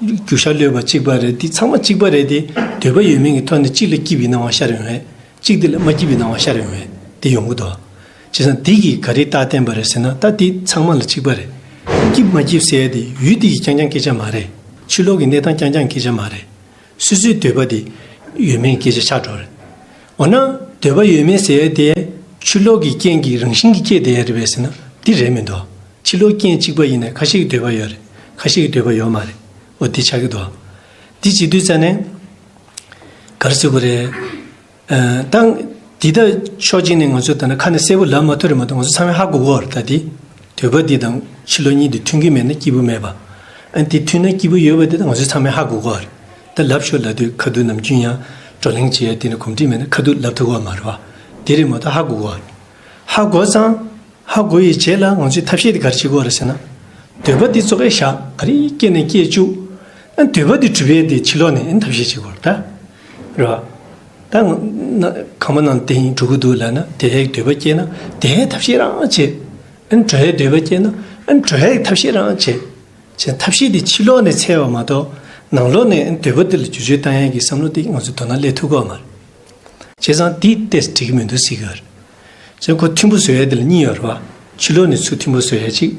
རྒྱུ་ཤ་གློད་པ་གཅིག་པ་རེད། འདི་ཚང་མ་གཅིག་པ་རེད་དེ། འདོད་པ་ཡོད་མེད་ཀྱི་ཐོག་ནས་གཅིག་ལ་སྐྱིད་པའི་སྣང་བ་ཤར་ཡོང་བས་གཅིག་དེ་ལ་མ་སྐྱིད་པའི་སྣང་བ་ཤར་ཡོང་བས་དེ་ཡོང་གི་འདུག་བྱས་ཙང་འདི་གིས་ག་རེ་རྟགས་བསྟན་པ་རེད་ཟེར་ན་ད་འདི་ཚང་མ་ལ་གཅིག་པ་རེད། སྐྱིད་མ་སྐྱིད་ཟེར་ཡ་དེ་ཡུལ་དེ་ཡི་རྐྱང་རྐྱང་སྐད་ཆ་མ་རེད། ཕྱི་ལོགས་ཀྱི་གནས་སྟངས་རྐྱང་རྐྱང་སྐད་ཆ་མ་རེད། སོ་སོའི་འདོད་པ་དེ་ཡོད་མེད་སྐད་ཆ་ཆགས་འགྲོ་རེད། འོ་ན་འདོད་པ་ཡོད་མེད་ཟེར་ཡ་དེ་ཕྱི་ལོགས་ཀྱི་རྐྱེན་གྱི་རང་བཞིན་གྱིས་སྐྱེས་བསྡད་ཡ་རེད་པས་ཟེར་ན་འདི་རེད་མི་འདུག་ཕྱི་ལོགས་རྐྱེན་གཅིག་པ་ཡིན་ན་ཁ་ཤས་ཀྱི་འདོད་པ་ཡོད་རེད། ཁ་ཤས་ཀྱི་འདོད་པ་ཡོད་མ་རེད། འོ་འདི་ཆགས་ཀྱི་འདུག་འདི་བྱེད་དུས་ཙ་ནས་ག་རེ་ཟེར་དགོས་རེད། ཨ་ད་འདི་ད་ཕྱོགས་གཅིག་ནས་ང་ཚོ་ད་ནི་ཁ་ནས་གསལ་པོ་ལབ་མ་ཐུབ་རེད་མ་གཏོགས་ང་ཚོ་ཚང་མས་ཧ་གོ་གི་ཡོད་རེད་ད་འདི། འདོད་པ་འདི་དང་ཕྱི་ལོགས་གཉིས་འདི་མཐུན་གྱི་མེད་ན་སྐྱིད་པོ་མེད་པ། ཨ་འདི་མཐུན་ན་སྐྱིད་པོ་ཡོད་པ་འདི་ད་ང་ཚོ་ཚང་མས་ཧ་གོ་གི་ཡོད་རེད། ད་ལབ་ཤོག་ལབ་དུས་ཁ་ཐུག་ནམ་རྒྱུན་ཡང་བགྲོ་གླེང་བྱེད་ཡ་དེ་ནི་གོམས་འདྲིས་མེད་ན་ཁ་ཐུག་ལབ་ཐུབ་ཀྱི་ཡོད་མ་རེད་བ། དེ་རེད་མ་གཏོགས་ཧ་གོ་གི་ཡོད་རེད། ཧ་གོ་ཙང་། ཧ་གོ་ཡི་རྗེས་ལ་ང་ཚོས་ཐབས་ཤེས་དེ་ག་རེ་བྱེད་དགོས་རེད་ཟེར་ན། འདོད་པ་འདི་ཙོག་གེ་བཞག་ག་རེ་སྐྱེས་ནས་སྐྱེས་བཅུག་ཨ་འདོད་པ་འདི་གྲུབ་པའི་དེ་ཕྱི་ལོགས་ནས་ཨ་ཐབས་ཤེས་བྱེད་དགོས་རེད་ད། རེད་བ། ད་ང་ན་གང་མ་ནང་དེ་ཡིན་འགྲོ་གི་འདུག་ལབ་ན་དེ་ཧའི་འདོད་པ་སྐྱེས་ན་དེ་ཧའི་ཐབས་ཤེས་རང་བྱེད། ཨ་འགྲོ་ཧའི་འདོད་པ་སྐྱེས་ན་ཨ་འགྲོ་ཧའི་ཐབས་ཤེས་རང་བྱེད། བྱས་ཐབས་ཤེས་དེ་ཕྱི་ལོགས་ནས་འཚོལ་བ་མ་གཏོགས་ནང་ལོགས་ནས་ཨ་འདོད་པ་དེ་ལ་བསྒྱུར་བཅོས་བཏང་ཡས་ཀྱི་བསམ་བློ་དེ་ང་ཚོ་དོ་སྣང་སླེབས་ཐུབ་ཀྱི་ཡོད་མ་རེད། བྱས་ཙང་དེ་ཏོག་ཙམ་འགྲིག་གི་མི་འདུག་ཟེར་གྱི་ཡོད་རེད། བྱས་ཙང་ཁོ་མཐུན་པོ་བཟོ་ཡ་དེ་ལ་གཉིས་ཡོད་རེད་བ། ཕྱི་ལོགས་ནས་ཚུར་མཐུན་པོ་བཟོ་ཡ་གཅིག་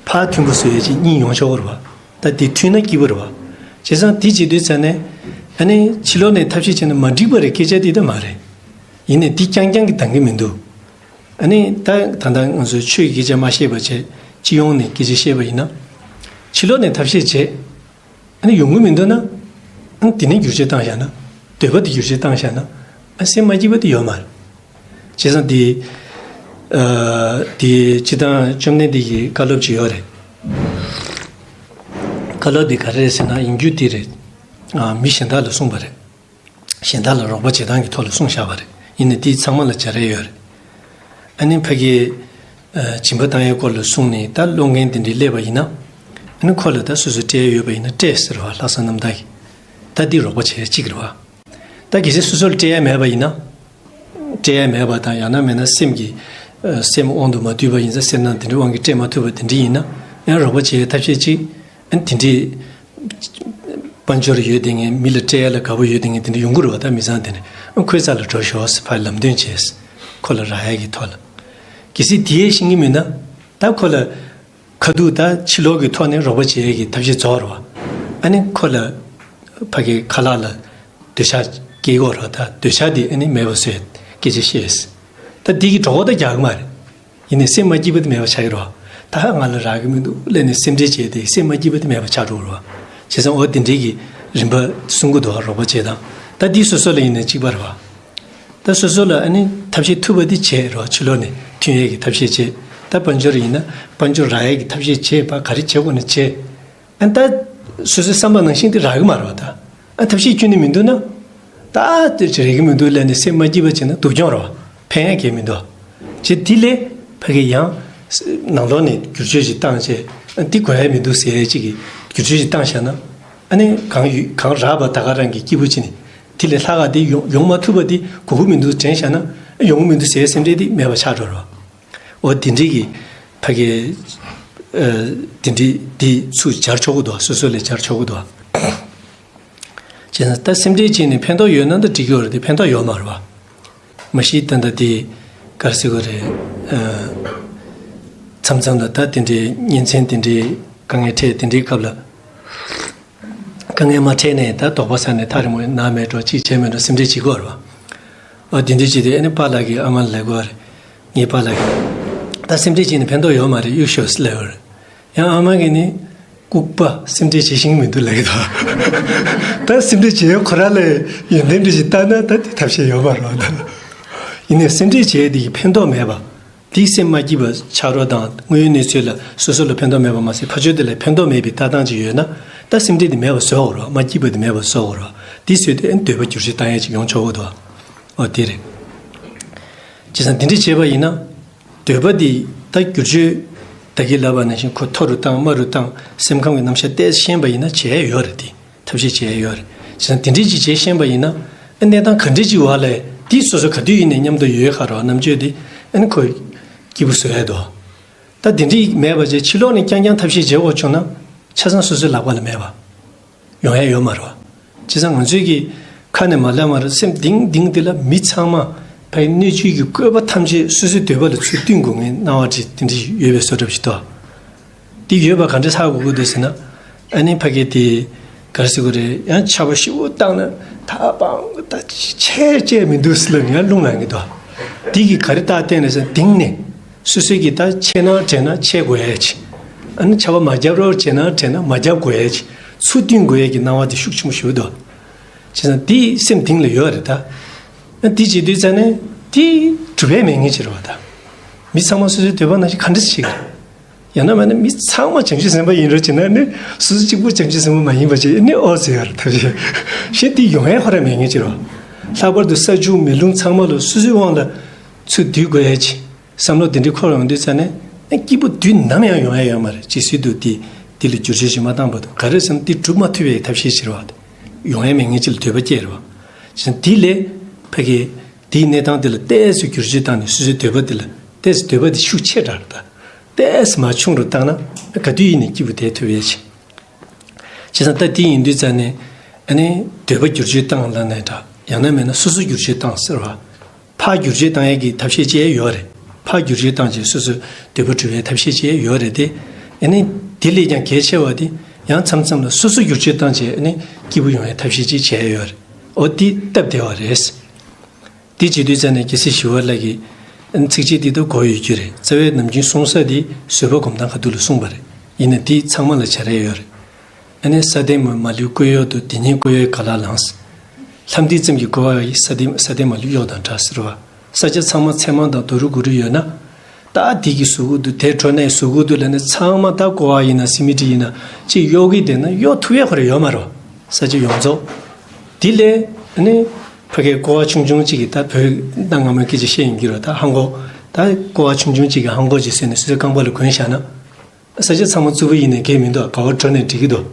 ཕར་མཐུན་པོ་བཟོ་ཡ་གཅིག་གཉིས་ཡོང་ཆོག་གི་རེད་བ། ད་དེ་མཐུན་ན་སྐྱིད་པོ་རེད་བ། བྱས་ཙང་དེ་བྱེད་དུས་ཙ་ནས། ཨ་ནི་ཕྱི་ལོགས་ནས་ཐབས་ཤེས་བྱས་ན་མ་འགྲིག་པ་རེད་སྐད་ཆ་དེ་ད་མ་རེད། ཡིན་ནའི་དེ་རྐྱང་རྐྱང་གིས་འདང་གི་མི་འདུག་ཨ་ནི་ད་ད་ལྟ་ང་ཚོས་ཆོས་ཀྱི་སྐད་ཆ་མ་བཤད་པ་བྱས་སྤྱི་ཡོངས་ནས་སྐད་ཆ་བཤད་པ་ཡིན་ན། ཕྱི་ལོགས་ནས་ཐབས་ཤེས་བྱས། ཨ་ནི་ཡོང་གི་མི་འདུག་ན། ཨ་ནི་དེ་ནས་བསྒྱུར་བཅོས་བཏང་བཞག་ན། འདོད་པ་དེ་བསྒྱུར་བཅོས་བཏང་བཞག་ན། ཨ་སེམས་མ་སྐྱིད་པ་དེ་ཡོད་མ་རེད། བྱས་ཙང་དེ། ཨ་དེ་སྤྱིར་བཏང་བཅོམ་ལྡན་འདས་ཀྱི་བཀའ་སློབ་ཅིག་ཡོད་རེད། བཀའ་སློབ་དེ་ག་རེ་རེད་ཟེར་ན་ཡིན་རྒྱུ་དེ་རེད། ཨ་མི་གཞན་དག་ལ་གསུངས་པ་རེད། གཞན་དག་ལ་རོགས་པ་བྱེད་སྟངས་ཀྱི་ཐོག་ལ་གསུངས་བཞག་པ་རེད། ཡིན་ནའི་དེ་ཚང་མ་ལ་སྦྱར་ཡས་ཡོད་རེད། ཨ་ནི་ཕ་གི། ཨ་སྦྱིན་པ་བཏང་ཡས་སྐོར་ལ་གསུངས་ནས་ད་སློང་མཁན་དེ་འདྲས་སླེབས་པ་ཡིན་ན། ཨ་ནི་ཁོ་ལ་ད་སོ་སོ་སྤྲད་ཡས་ཡོད་པ་ཡིན་ན་སྤྲད་ཟེར་བ་ལྷག་བསམ་རྣམ་དག་གིས། ད་འདི་རོགས་པ་བྱེད་ཡས་གཅིག་རེད་བ། ད་གལ་སྲིད་སོ་སོ་ལ་སྤྲད་ཡས་མེད་པ་ཡིན་ན། སྤྲད་ཡས་མེད་པ་དང་ཡང་ན་མེད་ན་སེམས་ཀྱི། ཨ་སེམས་དབང་དུ་མ་འདུས་པ་ཡིན་ཙང་སེམས་ནང་དེ་འདྲའི་དབང་གིས་སྤྲད་མ་ཐུབ་པ་དེ་འདྲ་ཡིན་ན། ཡང་རོགས་པ་བྱེད་ཡས་ཐབས་ཤེས་གཅིག་ཨ་ནི་དེ་འདྲའི། དཔལ་འབྱོར་ཡོད་དེ་ངས་མི་ལ་སྤྲད་ཡ་ལ་དགའ་པོ་ཡོད་དེ་ངས་དེ་འདྲ་ཡོང་གི་རེད་བ། ད་མི་ཚང་དེ་ནས་ཨ་ཁོའི་རྩ་ལ་འགྲོ་ཤོག་ཟེར་ཕར་ལམ་སྟོན་བྱས། ཁོ་ལ་རག་ཡ་གི་ཐོག་ལ། གལ་སྲིད་དེ་ཡས་ཤེས་ཀྱི་མིན་ན། ད་ཁོ་ལ་ཁ་ཐུག་ད་ཕྱི་ལོགས་ཀྱི་ཐོག་ནས་རོགས་པ་བྱེད་ཡ་གི་ཐབས་ཤེས་རྫོགས་རེད་བ། ཨ་ནི་ཁོ་ལ་ཕ་གི་ཁ་ལག་ལ་འདོད་ཆགས་སྐྱེ་གི་རེད་བ། ད་འདོད་ཆགས་དེ་ཨ་ནི་མེད་པ་བཟོས་སྐད་ཆ་བཤད། ད་དེ་གི་གྲོད་ཁོག་ད་རྒྱག་གི་མ་རེད། ཡིན་ནའི་སེམས་མ་སྐྱིད་པ་དེ་མེད་པ་ཆགས་ཀྱི་རེད་བ། ད་ཧ་ང་ལ་རག་གི་མི་འདུག་ལབ་ནས་སེམས་ཁྲལ་བྱས་ཏེ་སེམས་མ་སྐྱིད་པ་དེ་མེད་པ་ཆགས་འགྲོ་གི་རེད་བ། བྱས་ཙང་འོ་དེ་འདྲའི་གི་རིམ་པ་གསུང་གི་འདུག་བ། རོགས་པ་བྱེད་སྟངས། ད་འདི་སོ་སོ་ལ་ཡིན་ན་གཅིག་པ་རེད་བ། ད་སོ་སོ་ལ་ཨ་ནི་ཐབས་ཤེས་ཐུབ་པ་དེ་བྱས་རེད་བ། ཕྱི་ལོགས་ནས་མཐུན་ཡས་ཀྱི་ཐབས་ཤེས་བྱས། ད་དཔལ་འབྱོར་ཡིན་ན་དཔལ་འབྱོར་རག་ཡས་ཀྱི་ཐབས་ཤེས་བྱས། ཕར་ག་རེ་བྱེད་དགོས་ན་བྱས། ཨ་ད་སོ་སོའི་བསམ་པ་ནང་བཞིན་དེ་རག་གི་མ་རེད་བ། ད་ཨ་ཐབས་ཤེས་ཁྱོན་ནས་མི་འདུག་ན། ད་ཨ་དེ་རེག་གི་མི་འདུག་ལབ་ནས་སེམས་མ་སྐྱིད་པ་བྱས་ན་སྡུག་གྱོང་རེད་བ། ཕན་ཡ་གང་ཡང་མི་འདུག་བ། བྱས་དེ་ལས་ཕ་གི་ཡང་ནང་ལོགས་ནས་བསྒྱུར་བཅོས་ཤིག་བཏང་བྱས། ཨ་འདི་དགོས་ཡ་མི་འདུག་ཟེར་ཡ་ཅིག་གི་བསྒྱུར་བཅོས་ཤིག་བཏང་བཞག་ན། ཨ་ནི་གང་ཡོད་གང་རག་པ་ད་ག་རང་གིས་སྐྱིད་པོ་བྱས་ནས་དེ་ལས་ལྷག་ག་དེ་ཡོང་ཡོང་མ་ཐུབ་པ་དེ་དགོས་ཀྱི་མི་འདུག་དྲན་བཞག་ན། ཨ་ཡོང་གི་མི་འདུག་ཟེར་ཡ་སེམས་ཁྲལ་དེ་མེད་པ་ཆགས་འགྲོ་རེད་བ། འོ་དེ་འདྲའི་གི་ཕ་གི། ཨ་དེ་འདྲའི་འདི་ཚུར་སྦྱར་ཆོག་གི་འདུག་སོ་སོ་ལ་སྦྱར་ཆོག་གི་འདུག་བྱས་ན་ད་སེམས་ཁྲལ་བྱས་ནས་ཕན་ཐོགས་ཡོད་ན་ད་འགྲིག་གི་ཡོད་རེད་དེ། ཕན་ཐོགས་ཡོད་མ་རེད་བ། མ་གཞི་ད་ལྟ་དེ་ག་རེ་ཟེར་དགོས་རེད། ཨ་མཚམས་མཚམས་ལ་ད་དེ་འདྲའི་གཉེན་ཚན་དེ་འདྲའི་དཀའ་ངལ་འཕྲད་དེ་འདྲའི་སྐབས་ལ། དཀའ་ངལ་མ་འཕྲད་ནས་ད་དོགས་པ་ཟ་ནས་ཐག་རིང་པོ་ན་མེད་འགྲོ་ཅིག་བྱས་མེད་འགྲོ་སེམས་ཁྲལ་བྱེད་ཀྱི་ཡོད་རེད་བ། ཨ་དེ་འདྲ་བྱས་ཏེ་ཨ་ནི་པཱ་ལགས་ཀྱིས་ཨ་མ་ལ་ལབ་ཀྱི་ཡོད་རེད། ངའི་པཱ་ལགས་ཀྱིས། ད་སེམས་ཁྲལ་བྱས་ནས་ཕན་ཐོགས་ཡོད་མ་རེད་གཡུག་ཤོག་ཟེར་ལབ་ཡོད་རེད། ཡང་ཨ་མ་གིས་ནི། ལྐུགས་པ་སེམས་ཁྲལ་བྱེད་ཤེས་ཀྱི་མི་འདུག་ལབ་ཀྱི་འདུག་ད་སེམས་ཁྲལ་བྱེད་ཡ་ཁོ་རང་ལ་ཡོན་ཏན་འདྲ་ཞིག་བལྟ་ན་ད་དེ་ཐབས་ཤེས་ཡོད་མ་རེད་ད། ཡིན་ནའི་སེམས་ཁྲལ་བྱེད་ཡ་དེ་ཡིས་ཕན་ཐོགས་མེད་པ། དེའི་སེམས་མ་སྐྱིད་པ་ཆགས་རོགས་དང་དངོས་ཡོད་གནས་ཚུལ་ལ་སོ་སོ་ལ་ཕན་ཐོགས་མེད་པ་མ་ཟད་ཕར་ཕྱོགས་དེ་ལ་ཕན་ཐོགས་མེད་པའི་ལྟ་སྟངས་ཅིག་ཡོད་ན། ད་སེམས་ཁྲལ་དེ་མེད་པ་བཟོ་དགོས་རེད་བ། མ་སྐྱིད་པ་དེ་མེད་པ་བཟོ་དགོས་རེད་བ། དེ་བཟོས་ཏེ་ཨ་ནི་འདོད་པ་བསྒྱུར་བཅོས་བཏང་ཡས་ཅིག་ཡོང་ཆོག་གི་འདུག་བ། ཨོ་དེ་རེད། བྱས་ཙང་དེ་འདྲ་བྱས་པ་ཡིན་ན། འདོད་པ་དེ་ད་བསྒྱུར་བཅོས་ད་གིན་ལབ་པ་ནང་བཞིན་ཁོ་མཐོ་རུ་བཏང་དམའ་རུ་བཏང་སེམས་ཁམས་ཀྱི་རྣམ་གཞག་བལྟས་ཤེས་པ་ཡིན་ན་བྱས་ཡོད་རེད་དེ། ཐབས་ཤེས་བྱས་ཡོད་རེད། བྱས་ཙང་དེ་འདྲའི་ཅིག་བྱས་ཤེས་པ་ཡིན་ན། ཨ་གནས་སྟངས་ག་འདྲའི་ཅིག་བར་ལ་དེ་སོ་སོ་ག་དུས་ཡིན་ནའི་མཉམ་དུ་ཡོད་ཁ་རོགས་རྣམ་དཔྱོད་དེ་ཨ་ནི་ཁོ་སྐྱིད་པོ་བཟོ་ཡས་འདུག་ད་དེ་འདྲའི་མེད་པ་བྱས་ཕྱི་ལོགས་ནས་རྐྱང་རྐྱང་ཐབས་ཤེས་བྱེད་དགོས་བྱུང་ན་ཆ་ཚང་སོ་སོའི་ལག་པ་ལ་མེད་པ། ཡོང་ཡས་ཡོད་མ་རེད་བ། བྱས་ཙང་ང་ཚོས་ཀྱི་ཁ་ནས་མ་ལབ་མ་རེད། སེམས་གཏིང་གཏིང་དེ་ལ་མི་ཚང་མ་ཕའི་སྣོད་བཅུད་ཀྱི་བཀོད་པ་ཐམས་ཅད་སོ་སོའི་འདོད་པ་ལ་ཚུར་བསྟུན་དགོས་ངེས་སྣང་བ་ཅིག་དེ་འདྲ་ཡོད་པའི་བཟོ་འདྲ་ཞིག་འདུག་དེ་ཡོད་པ་ག་འདྲ་ཧ་གོ་གི་འདུག་ཟེར་ན། ཨ་ནི་ཕ་གི་དེ་ག་རེ་ཟེར་དགོས་རེད། ཡང་ཆར་པ་ཞེ་པོ་བཏང་ན་ད་པང་ད་ཆད་ཆད་མི་འདུག་ཟེར་ལབ་ནས་ཡང་རླུང་ལངས་ཀྱི་འདུག་དེ་གི་ག་རེ་རྟགས་བསྟན་ནས་ཟེར་གཏིང་ནས། སོ་སོས་ཀྱིས་ད་ཆད་ན་དྲན་ན་ཆད་དགོས་ཡས་ཆེ། ཨ་ནི་ཆར་པ་མ་བརྒྱབ་རོགས་བྱས་ན་དྲན་ན་མ་བརྒྱབ་དགོས་ཡས་ཆེ། ཚུར་བསྟུན་དགོས་ཡས་ཀྱི་སྣང་བ་དེ་ཤུགས་ཆེན་པོ་ཞིག་འདུག་བྱས་ཙང་དེའི་སེམས་གཏིང་ལ་ཡོད་རེད་ད། ཨ་དེ་བྱེད་དུས་ཙ་ནས་དེ་གྲུབ་པའི་མེད་ངེས་ཅིག་རེད་བ་ད། མི་ཚང་མ་སོ་སོའི་འདོད་པ་ནང་བཞིན་ག་འདྲ་ཞིག་རེད། ཡང་ན་མིན་ན་མི་ཚང་མ་བྱང་ཆུབ་སེམས་དཔའ་ཡིན་རོགས་བྱས་ན་ནི་སོ་སོ་གཅིག་པུ་བྱང་ཆུབ་སེམས་དཔའ་མ་ཡིན་པ་བྱས་ནི་ཨོ་ཟེར་ཡ་རེད་ཐབས་ཤེས། གཞན་དེ་ཡོང་ཡས་ཁོ་རང་མེད་ངེས་ཅིག་རེད་བ། ལྷག་པར་དུ་ས་ཆུ་མེ་རླུང་ཚང་མ་ལ་སོ་སོའི་དབང་ལ་ཚུར་བསྡུ་དགོས་ཡས་ཆེ། བསམ་བློ་དེ་འདྲའི་འཁོར་ཡོང་དུས་ཙ་ནས་ཨ་སྐྱིད་པོ་དུས་ནམ་ཡང་ཡོང་ཡ་ཡོད་མ་རེད། ཇི་སྲིད་དུ་དེ་དེ་ལ་བསྒྱུར་བཅོས་ཞིག་མ་བཏང་བར་དུ་ག་རེ་ཟེར་ན་དེ་སྒྲུབ་མ་ཐུབ་པའི་ཐབས་ཤེས་ཤིག་རེད་བ། ཡོང་ཡ་མེད་ངེས་ཅིག་ལ་འདོད་པ་སྐྱེ་རེད་བ། བྱས་ཙང་དེ་ལས་ཕ་གི་དེའི་གནས་སྟངས་དེ་ལ་ཏོག་ཙམ་བསྒྱུར་བཅོས་བཏང་ནས་སོ་སོའི་འདོད་པ་དེ་ལ་ཏོག་ཙམ་འདོད་པ་དེ་ཤུགས་ཆེ་དྲགས་རེད་ད། ཏོག་ཙམ་མར་ཆུང་རུ་བཏང་ན་ག་དུས་ཡིན་ནའི་སྐྱིད་པོ་བསྡད་ཐུབ་ཡས་ཆེ། བྱས་ཙང་ད་དེ་ཡིན་དུས་ཙ་ནས་ཨ་ནི་འདོད་པ་བསྒྱུར་བཅོས་བཏང་ལབ་ནའི་འདྲ། ཡང་ན་མིན་ན་སོ་སོ་བསྒྱུར་བཅོས་བཏང་ཟེར་བ། ཕར་བསྒྱུར་བཅོས་བཏང་ཡས་ཀྱི་ཐབས་ཤེས་བཅས་ཡོད་རེད། ཕར་བསྒྱུར་བཅོས་བཏང་བྱས་སོ་སོའི་འདོད་པ་འགྲུབ་པའི་ཐབས་ཤེས་བཅས་ཡོད་རེད་དེ། ཨ་ནི་དེ་ལས་ཀྱང་གལ་ཆེ་བ་དེ་ཡང་མཚམས་མཚམས་ལ་སོ་སོ་བསྒྱུར་བཅོས་བཏང་བྱས་ཨ་ནི་སྐྱིད་པོ་ཡོང་ཡས་ཐབས་ཤེས་ཅིག་བྱས་ཡོད་རེད། འོ་དེ་སྟབས་བདེ་བ་རེད། དེ་བྱེད་དུས་ཙ་ནས་རྒྱལ་སྲས་ཞི་བ་ལྷ་གིས་ཚིགས་བཅད་འདི་ལྟར་གོ་ཡོད་རྒྱུ་རེད། རྩ་བའི་ནམ་རྒྱུན་གསུང་ས་འདི་བཟོད་པ་སྒོམ་སྟངས་ཁ་ཐུག་ལ་གསུངས་པ་རེད། ཡིན་ན་འདི་ཚང་མ་ལ་བྱ་རེ་ཡོད་རེད། ཨ་ནི་ས་སྟེང་མ་མ་ལུས་བཀོད་གཡོག་ཏུ། དེ་ཉིད་བཀོད་གཡོག་ག་ལ་ལངས། ལྷམ་མཐིལ་ཙམ་གྱིས་བཀོད་པ་ཡི། ས་སྟེང་ས་སྟེང་མ་ལུས་གཡོག་དང་འདྲ་ཟེར་བ། ས་ཆ་ཚང་མ་ཚེར་མང་དང་རྡོ་རུ་གུ་རུ་ཡོད་ན། ད་དེ་གི་གཟུགས་སྐུ་དུ་དེ་གྲོ་ནས་གཟུགས་སྐུ་དུ་ལ་ནི་ཚང་མ་ད་ཀོ་བ་ཡིན་ན་སི་མི་ཊི་ཡིན་ན་ཅིག་གཡོག་གི་བསྡད་ན་གཡོག་ཐུབ་ཡས་ཁོ་ར་ཡོད་མ་རེད་བ། ས་ཆ་ཡོངས་རྫོགས། དེ་ལས་ཨ་ནི་ཕ་གའི་ཀོ་བ་ཆུང་ཆུང་ཅིག་གིས་ད་བོད་གནའ་སྔ་མོའི་སྐད་ཆ་བཤད་ཡིན་གྱི་རེད། ད་ཧང་གོ་ད་ཀོ་བ་ཆུང་ཆུང་ཅིག་གིས་ཧང་གོ་ཅིག་བཟོས་ནས་སོ་སོའི་རྐང་པ་ལ་གོན་བཞག་ན། ས་ཆ་ཚང་མ་རྩུབ་པོ་ཡིན་ནའི་གལ་མི་འདུག་ག་བ་འགྲོ་ནས་འགྲིག་གི་འདུག་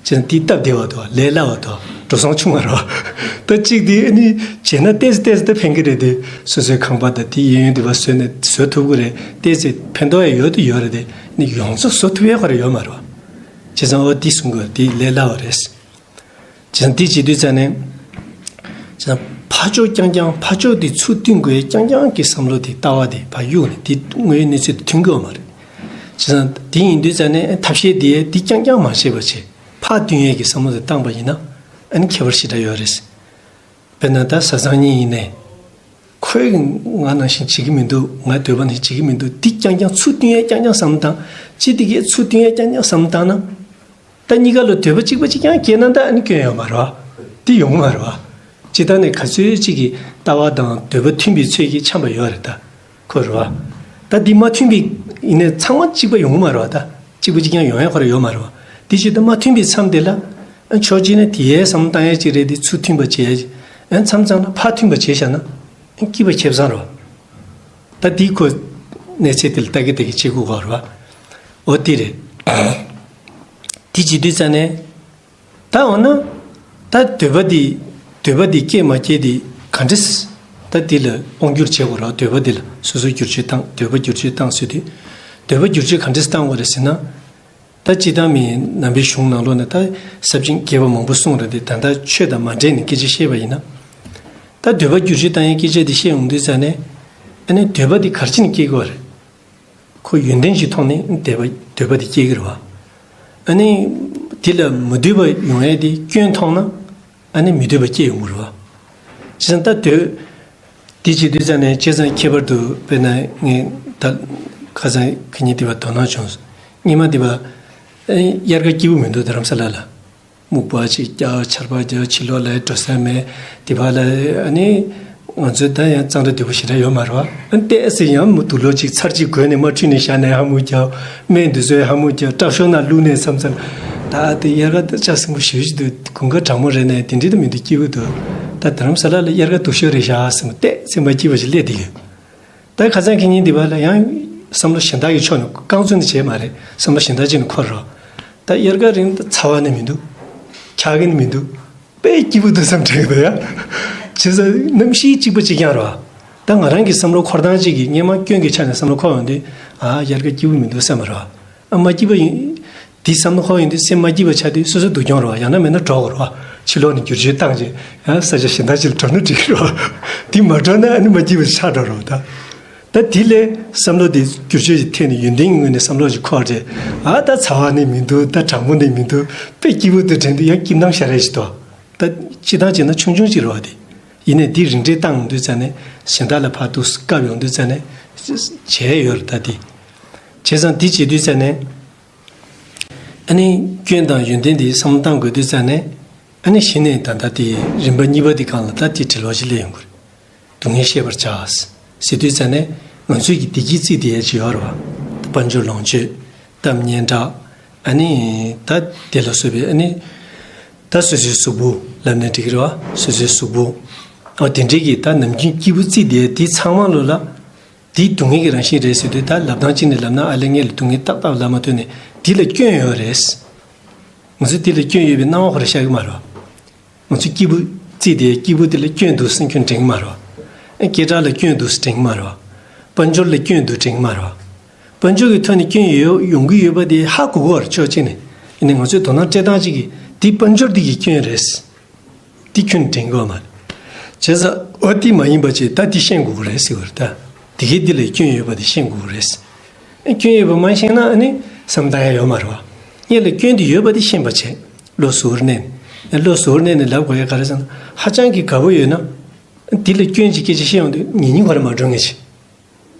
བྱས་ན་དེ་སྟབས་བདེ་བ་འདུག་ལས་སླ་བ་འདུག་འགྲོ་སོང་ཆུང་བ་རེད། ད་གཅིག་དེ་ཨ་ནི་བྱས་ན་ཏོག་ཙམ་ཏོག་ཙམ་ད་ཕན་གི་རེད་དེ། སོ་སོའི་ཁང་པ་དང་དེ་གཡས་གཡོན་དེ་བ་བཟོས་ནས་བཟོ་ཐུབ་གི་རེད། ཏོག་ཙམ་ཕན་ཐོགས་ཡ་ཡོད་དུ་ཡོད་རེད་དེ། ཨ་ནི་ཡོངས་རྫོགས་བཟོ་ཐུབ་ཡ་ཁོ་ར་ཡོད་མ་རེད་བ། བྱས་ཙང་ཨོ་དེ་གསུང་གི་རེད། དེ་ལས་སླ་བ་རེད། བྱས་ཙང་དེ་བྱེད་དུས་ཙ་ནས། བྱས་ཙང་ཕར་ཕྱོགས་རྐྱང་རྐྱང་ཕར་ཕྱོགས་དེ་ཚུར་བསྟུན་དགོས་རྐྱང་རྐྱང་གི་བསམ་བློ་དེ་ལྟ་བ་དེ་ཕར་གཡུག་ནས་དེ་དངོས་ཡོད་གནས་ཚུལ་དེ་མཐུན་གི་ཡོད་མ་རེད། བྱས་ཙང་དེ་ཡིན་དུས་ཙ་ནས་ཐབས་ཤེས་དེ་དེ་རྐྱང་རྐྱང་མ་བྱས་པ་བྱས་ཕར་བསྟུན་ཡས་ཀྱི་བསམ་བློ་དེ་བཏང་པ་ཡིན་ན་ཨ་ནི་ཁྱད་པར་ཞེ་དྲག་ཡོད་རེད། དཔེར་ན་ད་བཟའ་ཚང་གཉིས་ཡིན་ནའི། ཁོས་ང་ནང་བཞིན་བྱེད་ཀྱི་མི་འདུག་ང་འདོད་པ་ནང་བཞིན་བྱེད་ཀྱི་མི་འདུག་འདི་རྐྱང་རྐྱང་ཚུར་བསྟུན་ཡས་རྐྱང་རྐྱང་བསམ་བཏང་། ཅི་འདི་གས་ཚུར་བསྟུན་ཡས་རྐྱང་རྐྱང་བསམ་བཏང་ན། ད་གཉིས་ཀ་ལ་འདོད་པ་གཅིག་པ་གཅིག་རྐྱང་སྐྱེས་ན་ད་ཨ་ནི་སྐྱོན་ཡོད་མ་རེད་བ། འདི་ཡོང་གི་མ་རེད་བ། སྤྱིར་བཏང་ནས་ག་ཚོད་ཅིག་གི་ལྟ་བ་དང་འདོད་པ་མཐུན་པའི་ཚོད་ཀྱིས་འཆམ་པ་ཡོད་རེད་ད། ཁོ་རེད་བ། ད་འདི་མ་མཐུན་པའི་ཡིན་ནའི་ཚང་མ་གཅིག་པ་ཡོང་གི་མ་རེད་བ་ད། གཅིག་པ་གཅིག་རྐྱང་ཡོང་ཡས་ཁོ་ར་ཡོད་མ་རེད་བ། འདི་བྱེད་དུས་མ་མཐུན་པའི་མཚམས་དེ་ལ། ཨ་ཕྱོགས་གཅིག་ནས་དེ་ཡས་བསམ་བཏང་ཡས་གཅིག་རེད་དེ་ཚུར་མཐུན་པ་བྱས། ཨ་མཚམས་མཚམས་ལ་ཕར་མཐུན་པ་བྱས་བཞག་ན། ཨ་སྐྱིད་པ་ཁེ་བཟང་རེད་བ། ད་འདི་ཁོ་གནས་ཚད་དེ་ལ་ལྟ་གི་ལྟ་གི་བྱེད་དགོས་གོ་རེད་བ། འོ་དེ་རེད། དེ་བྱེད་དུས་ཙ་ནས། ད་འོ་ན། ད་འདོད་པ་འདི། འདོད་པ་འདི་སྐྱེས་མ་སྐྱེས་འདི་ག་འདྲས། ད་འདི་ལ་དབང་བསྒྱུར་བྱེད་དགོས་རེད། འདོད་པ་འདི་ལ་སོ་སོ་བསྒྱུར་བཅོས་བཏང་འདོད་པ་བསྒྱུར་བཅོས་བཏང་ཟེར་དུས། འདོད་པ་བསྒྱུར་བཅོས་ག་འདྲས་བཏང་དགོས་རེད་ཟེར་ན། ད་སྤྱིར་བཏང་མི་ནང་པའི་གཞུང་ནང་ལོགས་ནས་ད་ཟབ་ཅིང་རྒྱས་པ་མང་པོ་གསུངས་རེད་དེ། ད་ལྟ་ཆོས་དང་མ་འབྲེལ་ནས་སྐད་ཆ་བཤད་པ་ཡིན་ན། ད་འདོད་པ་བསྒྱུར་བཅོས་བཏང་ཡའི་སྐད་ཆ་འདི་བཤད་ཡོང་དུས་ཙ་ནས། ཨ་ནི་འདོད་པ་འདི་ག་རེ་བྱས་ནས་སྐྱེ་དགོས་རེད། ཁོ་ཡོན་ཏན་གྱི་ཐོག་ནས་འདོད་པ་འདོད་པ་དེ་སྐྱེ་གི་རེད་བ། ཨ་ནི། དེ་ལ་མི་འདོད་པ་ཡོང་ཡས་དེ་སྐྱོན་མཐོང་ན། ཨ་ནི་མི་འདོད་པ་སྐྱེ་ཡོང་གི་རེད་བ། བྱས་ཙང་ད་འདོད། དེ་བྱེད་དུས་ཙ་ནས་བྱས་ཙང་ཁྱད་པར་དུ་དཔེར་ན་ངས་ད་ཁ་སང་ཁ་ཉིན་དེ་བ་དོ་སྣང་བྱུང་། སྔོན་མ་དེ་བ། ཨ་ནི་དབྱར་ཁ་སྐྱིད་པོ་མི་འདུག་རྡ་རམ་ས་ལ་ལ། སྨུག་པ་ཅིག་རྒྱག་ཆར་པ་རྒྱག་ཕྱི་ལོགས་ལ་འགྲོ་ས་མེད། དེ་བ་ལ་ཨ་ནི། ང་ཚོའི་ད་ཡང་གཙང་སྦྲ་དོད་པོ་ཞེ་དྲག་ཡོད་མ་རེད་བ། ཨ་ཏོག་ཙམ་ཡང་མུ་དུག་ལོག་ཅིག་ཚར་གཅིག་གོན་ནས་མར་ཁྲུས་ནས་བཞག་ནས་ཧ་མུ་རྒྱབ། སྨན་འདི་ཚོའི་ཧ་མུ་རྒྱབ། སྐྲ་ཤོར་ན་བླུགས་ནས་མཚམས་མཚམས། ད་དེ་དབྱར་ཁ་ད་ལྕགས་སྲིན་པོ་ཞེ་པོ་ཅིག་འདུག་དགུན་ཁ་གྲང་མོ་རེད་ནས་དེ་འདྲ་ད་མི་འདུག་སྐྱིད་པོ་འདུག་ད་རྡ་རམ་ས་ལ་ལ་དབྱར་ཁ་སྡུག་ཤོས་རེད་བཞག་ཟེར་མོ་ཏོག་ཙམ་མ་སྐྱིད་པ་ཞིག་སླེབས་བསྡད་ཡོད། ད་ཁ་སང་ཁེ་ཉིན་འདི་བར་ལ་ཡང་བསམ་བློ་གཞན་དག་གི་ཕྱོགས་ནས་རྐང་བཙུགས་ནས་བྱས་མ་རེད། བསམ་བློ་གཞན་དག་ཅིག་ནས་འཁོར་རོགས། ད་དབྱར་ཁ་རིང་ད་ཚ་བ་ནི་མི་འདུག་འཁྱག་གི་ནི་མི་འདུག་དཔེ་སྐྱིད་པོ་འདུག་བསམ་དྲན་གི་འདུག་ཡ། བྱས་ཙང་གནམ་གཤིས་གཅིག་པ་གཅིག་རྐྱང་རེད་བ། ད་ང་རང་གི་བསམ་བློ་འཁོར་སྟངས་གཅིག་གིས་སྔན་མ་སྐྱོན་གྱི་ཆ་ནས་བསམ་བློ་འཁོར་ཡོང་དུས། ཨ་དབྱར་ཁ་སྐྱིད་པོ་མི་འདུག་བསམ་པ་རེད་བ། ཨ་མ་སྐྱིད་པ་ཡིན། དེ་བསམ་བློ་འཁོར་ཡོང་དུས་སེམས་མ་སྐྱིད་པ་ཆགས་དུས་སོ་སོ་སྡུག་གྱོང་རེད་བ། ཡང་ན་མེད་ན་འགྲོ་དགོས་རེད་བ། ཕྱི་ལོགས་ནས་བསྒྱུར་བཅོས་བཏང་རྗེས་ཡང་ས་ཆ་གཞན་དག་ཅིག་ལ་འགྲོ་ན་འགྲིག་གི་རེད་བ། དེ་མ་འགྲོ་ན་ཨ་ནི་མ་སྐྱིད་པ་ཆགས་འགྲོ་རེད་བ་ད། ད་དེ་ལས་བསམ་བློ་དེ་བསྒྱུར་བཅོས་ཅིག་ཐེབས་ནས་ཡོན་ཏན་གྱི་ངོས་ནས་བསམ་བློ་ཅིག་འཁོར་རྗེས། ཨ་ད་ཚ་བ་ནི་མི་འདུག་ད་གྲང་མོ་ནི་མི་འདུག་དཔེ་སྐྱིད་པོ་འདུག་དྲན་དུས་ཡང་སྐྱིད་སྣང་ཞེ་དྲག་ཞིག་འདུག་ད་སྤྱིར་བཏང་བྱས་ན་ཆུང་ཆུང་ཅིག་རེད་བ་དེ། ཡིན་ནའི་འདི་རིམ་གྲས་བཏང་ཡོང་དུས་ཙ་ནས་གཞན་དག་ལ་ཕར་འདུག་སེ་བཀབ་ཡོང་དུས་ཙ་ནས་བྱས་ཡོད་རེད་ད་དེ། བྱས་ཙང་འདི་བྱེད་དུས་ཙ་ནས་ཨ་ནི་སྐྱོན་དང་ཡོན་ཏན་འདི་བསམ་བློ་བཏང་དགོས་དུས་ཙ་ནས། ཨ་ནི་གཞི་ནས་ད་ལྟ་དེ་རིམ་པ་གཉིས་པ་འདི་སྒང་ལ་ད་དེ་དྲིལ་བ་ཞིག་སླེབས་ཡོང་གི་རེད། སྡུག་བསྔལ་ཤེས་པར་བྱ། ཟེར་དུས་ཙ་ནས་ང་ཚོས་ཀྱི་བདེ་སྐྱིད་རྩིས་དེ་ཡས་ཅིག་ཡོད་རེད་བ། དཔལ་འབྱོར་ལོངས་སྤྱོད། གཏམ་སྙན་གྲགས། ཨ་ནི་ད་དེ་ལ་སོགས་པའི་ཨ་ནི་ད་སོ་སོའི་གཟུགས་པོ་ལབ་ནས་འགྲིག་གི་རེད་བ། སོ་སོའི་གཟུགས་པོ། ཨོ་དེ་འདྲའི་གི་ད་ནམ་རྒྱུན་སྐྱིད་པོ་རྩིས་དེ་དེ་ཚང་མ་ལོ་ལ། དེའི་སྡུག་བསྔལ་གྱི་རང་བཞིན་རེད་ཟེར་དུས་ད་ལབ་སྟངས་གཅིག་ནས་ལབ་ན་ཨ་ལས་ངས་ལ་སྡུག་བསྔལ་ཏག་ཏག་ལབ་མ་ཐུབ་ནས་དེ་ལ་སྐྱོན་ཡོད་རེད། ང་ཚོས་དེ་ལ་སྐྱོན་ཡོད་པའི་སྣང་བ་ཁོ་རང་ཤར་གི་མ་རེད་བ། ང་ཚོས་སྐྱིད་པོ་རྩིས་དེ་སྐྱིད་པོ་དེ་ལ་སྐྱོན་འདུག་སེམས་ཁྱོན་དྲན་གི་མ་རེད་བ། ཨ་སྐད་གྲགས་ལ་སྐྱོན་འདུག་སེ་དྲན་གི་མ་རེད་བ། དཔལ་འབྱོར་ལ་སྐྱོན་འདུག་དྲན་གི་མ་རེད་བ། དཔལ་འབྱོར་གྱི་ཐོག་ནས་སྐྱོན་ཡོད་ཡོང་གི་ཡོད་པ་དེ་ཧ་གོ་གི་ཡོད་རེད་ཕྱོགས་གཅིག་ནས། ཡིན་ནའི་ང་ཚོས་དོ་སྣང་སྤྲད་སྟངས་གཅིག་གིས་དེ་དཔལ་འབྱོར་འདི་གི་སྐྱོན་རེད། འདི་ཁྱོན་ནས་དྲན་གི་ཡོད་མ་རེད། བྱས་ཙང་ཨོ་དེ་མ་ཡིན་པ་བྱས་ད་དེ་ཤེས་དགོས་ཀྱི་རེད་ཟེར་གི་རེད་ད། དེ་གའི་འདི་ལ་སྐྱོན་ཡོད་པ་དེ་ཤེས་དགོས་ཀྱི་རེད། ཨ་སྐྱོན་ཡོད་པ་མ་ཤེས་ན་ཨ་ནི་བསམ་བློ་བཏང་ཡ་ཡོད་མ་རེད་བ། སྔོན་ལ་སྐྱོན་དེ་ཡོད་པ་དེ་ཤེས་པ་བྱས། བློ་གཟུ་བོར་གནས་ནས། ཨ་བློ་གཟུ་བོར་གནས་ནས་ལབ་དགོས་ཡ་ག་རེ་ཟེར་ན། ཧ་ཅང་གི་དགའ་པོ་ཡོད་ན། ཨ་དེ་ལ་སྐྱོན་གྱི་སྐད་ཆ་བཤད་ཡོང་དུས་ཉན་ཉན་ཁོ་རང་མ་འགྲོ་ངེས་ཆེ།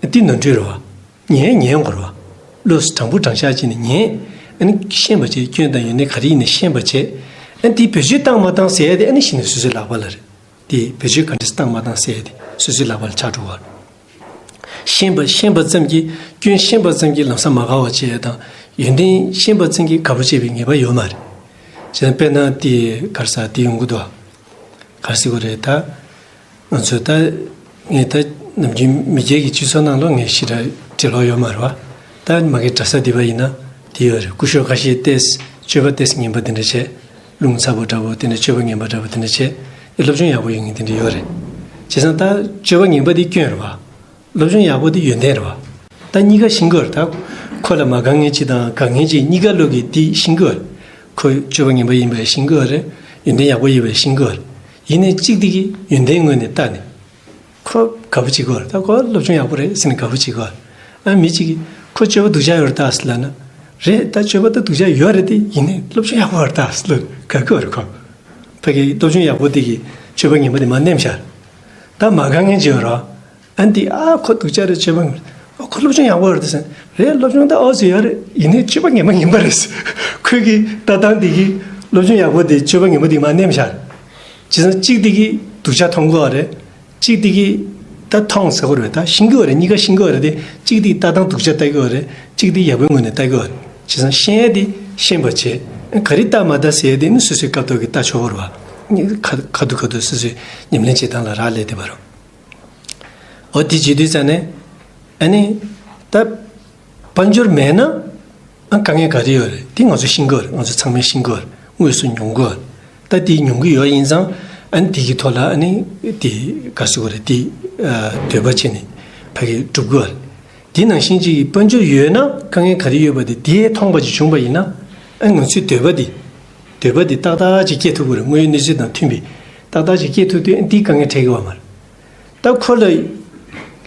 ཨ་དེ་ནོར་འཁྲུལ་རེད་བ། ཉན་ཉན་དགོས་རེད་བ། བློ་དྲང་པོ་དྲང་བཞག་ཅིག་ནས་ཉན། ཨ་ནི་ཤེས་པ་བྱས། སྐྱོན་དང་ཡོན་ཏན་ག་རེ་ཡིན་ནའི་ཤེས་པ་བྱས། ཨ་དེ་བེད་སྤྱོད་བཏང་མ་བཏང་ཟེར་ཡ་དེ་ཨ་ནི་གཞི་ནས་སོ་སོའི་ལག་པ་ལ་རེད། དེ་བེད་སྤྱོད་ག་འདྲས་བཏང་མ་བཏང་ཟེར་ཡ་དེ་སོ་སོའི་ལག་པ་ལ་ཆགས་འགྲོ་བ་རེད། ཤེས་པ་ཤེས་པ་ཙམ་གྱིས། སྐྱོན་ཤེས་པ་ཙམ་གྱིས་ལམ་སང་མ་དགའ་བ་བྱེད་ཡ་དང་། ཡོན་ཏན་ཤེས་པ་ཙམ་གྱིས་དགའ་པོ་བྱེད་པའི་ངེས་པ་ཡོད་མ་རེད། བྱས་ན་དཔེར་ན་དེ་ག་རེ་ཟེར་དེ་ཡོང་གི་འདུག་ཨ། ག་རེ་ཟེར་དགོས་རེད་ད། ང་ཚོས་ད། ངས་ད་ནམ་རྒྱུན་མི་སྒེར་གྱི་སྤྱི་ཚོགས་ནང་ལོགས་ངས་ཞེ་དྲག་འབྲེལ་བ་ཡོད་མ་རེད་བ། ད་མ་གི་གྲྭ་ས་འདི་པ་ཡིན་ན་དེ་ཡོད་རེད། སྐུ་ཞབས་ཁ་ཤས་ཏོག་ཙམ་སྤྱོད་པ་ཏོག་ཙམ་ངན་པ་དེ་འདྲ་བྱས། རླུང་ཚ་པོ་འདྲ་པོ་དེ་འདྲ། སྤྱོད་པ་ངན་པ་འདྲ་པོ་དེ་འདྲ་བྱས། ཨེ་སློབ་སྦྱོང་ཡག་པོ་ཡོད་མཁན་དེ་འདྲ་ཡོད་རེད། བྱས་ཙང་ད་སྤྱོད་པ་ངན་པ་དེ་སྐྱོན་རེད་བ། སློབ་སྦྱོང་ཡག་པོ་དེ་ཡོན་ཏན་རེད་བ། ད་གཉིས་ཀ་ཤེས་ཀྱི་ཡོད་རེད་ད། ཁོ་ལ་མ་དགའ་མཁན་ཅིག་དང་དགའ་མཁན་ཅིག་གཉིས་ཀ་ལོགས་ཀྱིས་དེ་ཤེས་ཀྱི་ཡོད་རེད། ཁོ་སྤྱོད་པ་ངན་པ་ཡིན་པ་ཤེས་ཀྱི་ཡོད་རེད། ཡོན་ཏན་ཡག་པོ་ཡིན་པ་ཤེས་ཀྱི་ཡོད་རེད། ཡིན་ནའི་གཅིག་དེ་གིས་ཡོན་ཏན་ངོས་ནས་བལྟས་ནས། ཁོ་དགའ་པོ་བྱེད་ཀྱི་ཡོད་རེད། ད་ཁོ་སློབ་སྦྱོང་ཡག་པོ་རེད་ཟེར་ནས་དགའ་པོ་བྱེད་ཀྱི་ཡོད་རེད། ཨ་མི་གཅིག་གིས་ཁོ་སྤྱོད་པ་སྡུག་ཅག་ཡོད་རེད་ད་ཟེར་ལབ་ན། རེད་ད་སྤྱོད་པ་ད་སྡུག་ཅག་ཡོད་རེད་དེ། ཡིན་ནའི་སློབ་སྦྱོང་ཡག་པོ་ཡོད་རེད་ད་ཟེར་ལབ་དགའ་གི་ཡོད་རེད་ཁོ། ཕ་གི་སློབ་སྦྱོང་ཡག་པོ་དེ་གིས་སྤྱོད་པ་ངན་པ་དེ་མར་ནེམ་བཞག་ད་མ་དགའ་མཁན་ཅིག་ཡོད་རེད། ཨ་འདི་ཨ་ཁོ་སྡུག་ཅག་རེད། སྤྱོད་པ་ངན། ཨ་ཁོ་སློབ་སྦྱོང་ཡག་པོ་ཡོད་རེད་ཟེར། རེད་སློབ་སྦྱོང་ད་ཨོ་ཙི་ཡོད་རེད། ཡིན་ནའི་སྤྱོད་པ་ངན་པ་ངན་པ་རེད་ཟེར། ཁོས་གི་ལྟ་སྟངས་དེ་གིས་སློབ་སྦྱོང་ཡག་པོ་དེ་སྤྱོད་པ་ངན་པ་དེ་མར་ནེམ་བཞག་བྱས་ཙང་གཅིག་དེ་གིས་སྡུག་ཅག་མཐོང་གི་ཡོད་རེད། གཅིག་དེ་གིས་ད་མཐོང་ཟེར་གི་རེད། ད་ཤེས་ཀྱི་ཡོད་རེད། གཉིས་ཀ་ཤེས་ཀྱི་ཡོད་རེད་དེ། གཅིག་དེ་གིས་ལྟ་སྟངས་སྡུག་ཅག་ལྟ་གི་ཡོད་རེད། གཅིག་དེ་ཡག་པོའི་ངོས་ནས་ལྟ་གི་ཡོད་རེད། བྱས་ཙང་ཤེས་ཡས་དེ་ཤེས་པ་བྱས། ག་རེ་ལྟ་མ་ལྟ་ཟེར་ཡས་དེ་ནི་སོ་སོས་སྐབས་ཐོག་གི་ལྟ་ཆོག་གི་རེད་བ། ཁ་ཁ་ཐུག་ཁ་ཐུག་སོ་སོས་ཉམས་ལེན་བྱེད་སྟངས་ལ་རག་ལས་བསྡད་པ་རེད། འོ་དེ་བྱེད་དུས་ཙང་ནས། ཨ་ནི། ད། དཔལ་འབྱོར་མེད་ན། ཨ་དཀའ་ངལ་ག་རེ་ཡོད་རེད་དེ་ང་ཚོས་ཤེས་ཀྱི་ཡོད་རེད། ང་ཚོ་ཚང་མས་ཤེས་ཀྱི་ཡོད་རེད། དངོས་སུ་མྱོང་གི་ཡོད་རེད། ད་དེ་མྱོང་གི་ཡོད་ཡིན་ཙང་། ཨ་ནི་དེ་གི་ཐོག་ལ་ཨ་ནི། དེ་ག་ཟེར་དགོས་རེད་དེ། ཨ་འདོད་པ་བྱས་ནས་ཕ་གི་སྒྲུབ་ཀྱི་ཡོད་རེད། དེ་ནང་བཞིན་གཅིག་གི་དཔལ་འབྱོར་ཡོད་ན་དཀའ་ངལ་ག་རེ་ཡོད་པ་དེ་དེ་མཐོང་པ་ཅིག་བྱུང་པ་ཡིན་ན། ཨ་ང་ཚོའི་འདོད་པ་དེ། འདོད་པ་དེ་ཏག་ཏག་ཅིག་སྐྱེ་ཐུབ་ཀྱི་རེད། དངོས་ཡོད་གནས་ཚུལ་དང་མཐུན་པའི་ཏག་ཏག་ཅིག་སྐྱེ་ཐུབ་དུས་ཨ་ནི་དེ་དཀའ་ངལ་འཕྲད་ཀྱི་ཡོད་མ་རེད། ད་ཁོ་ལ་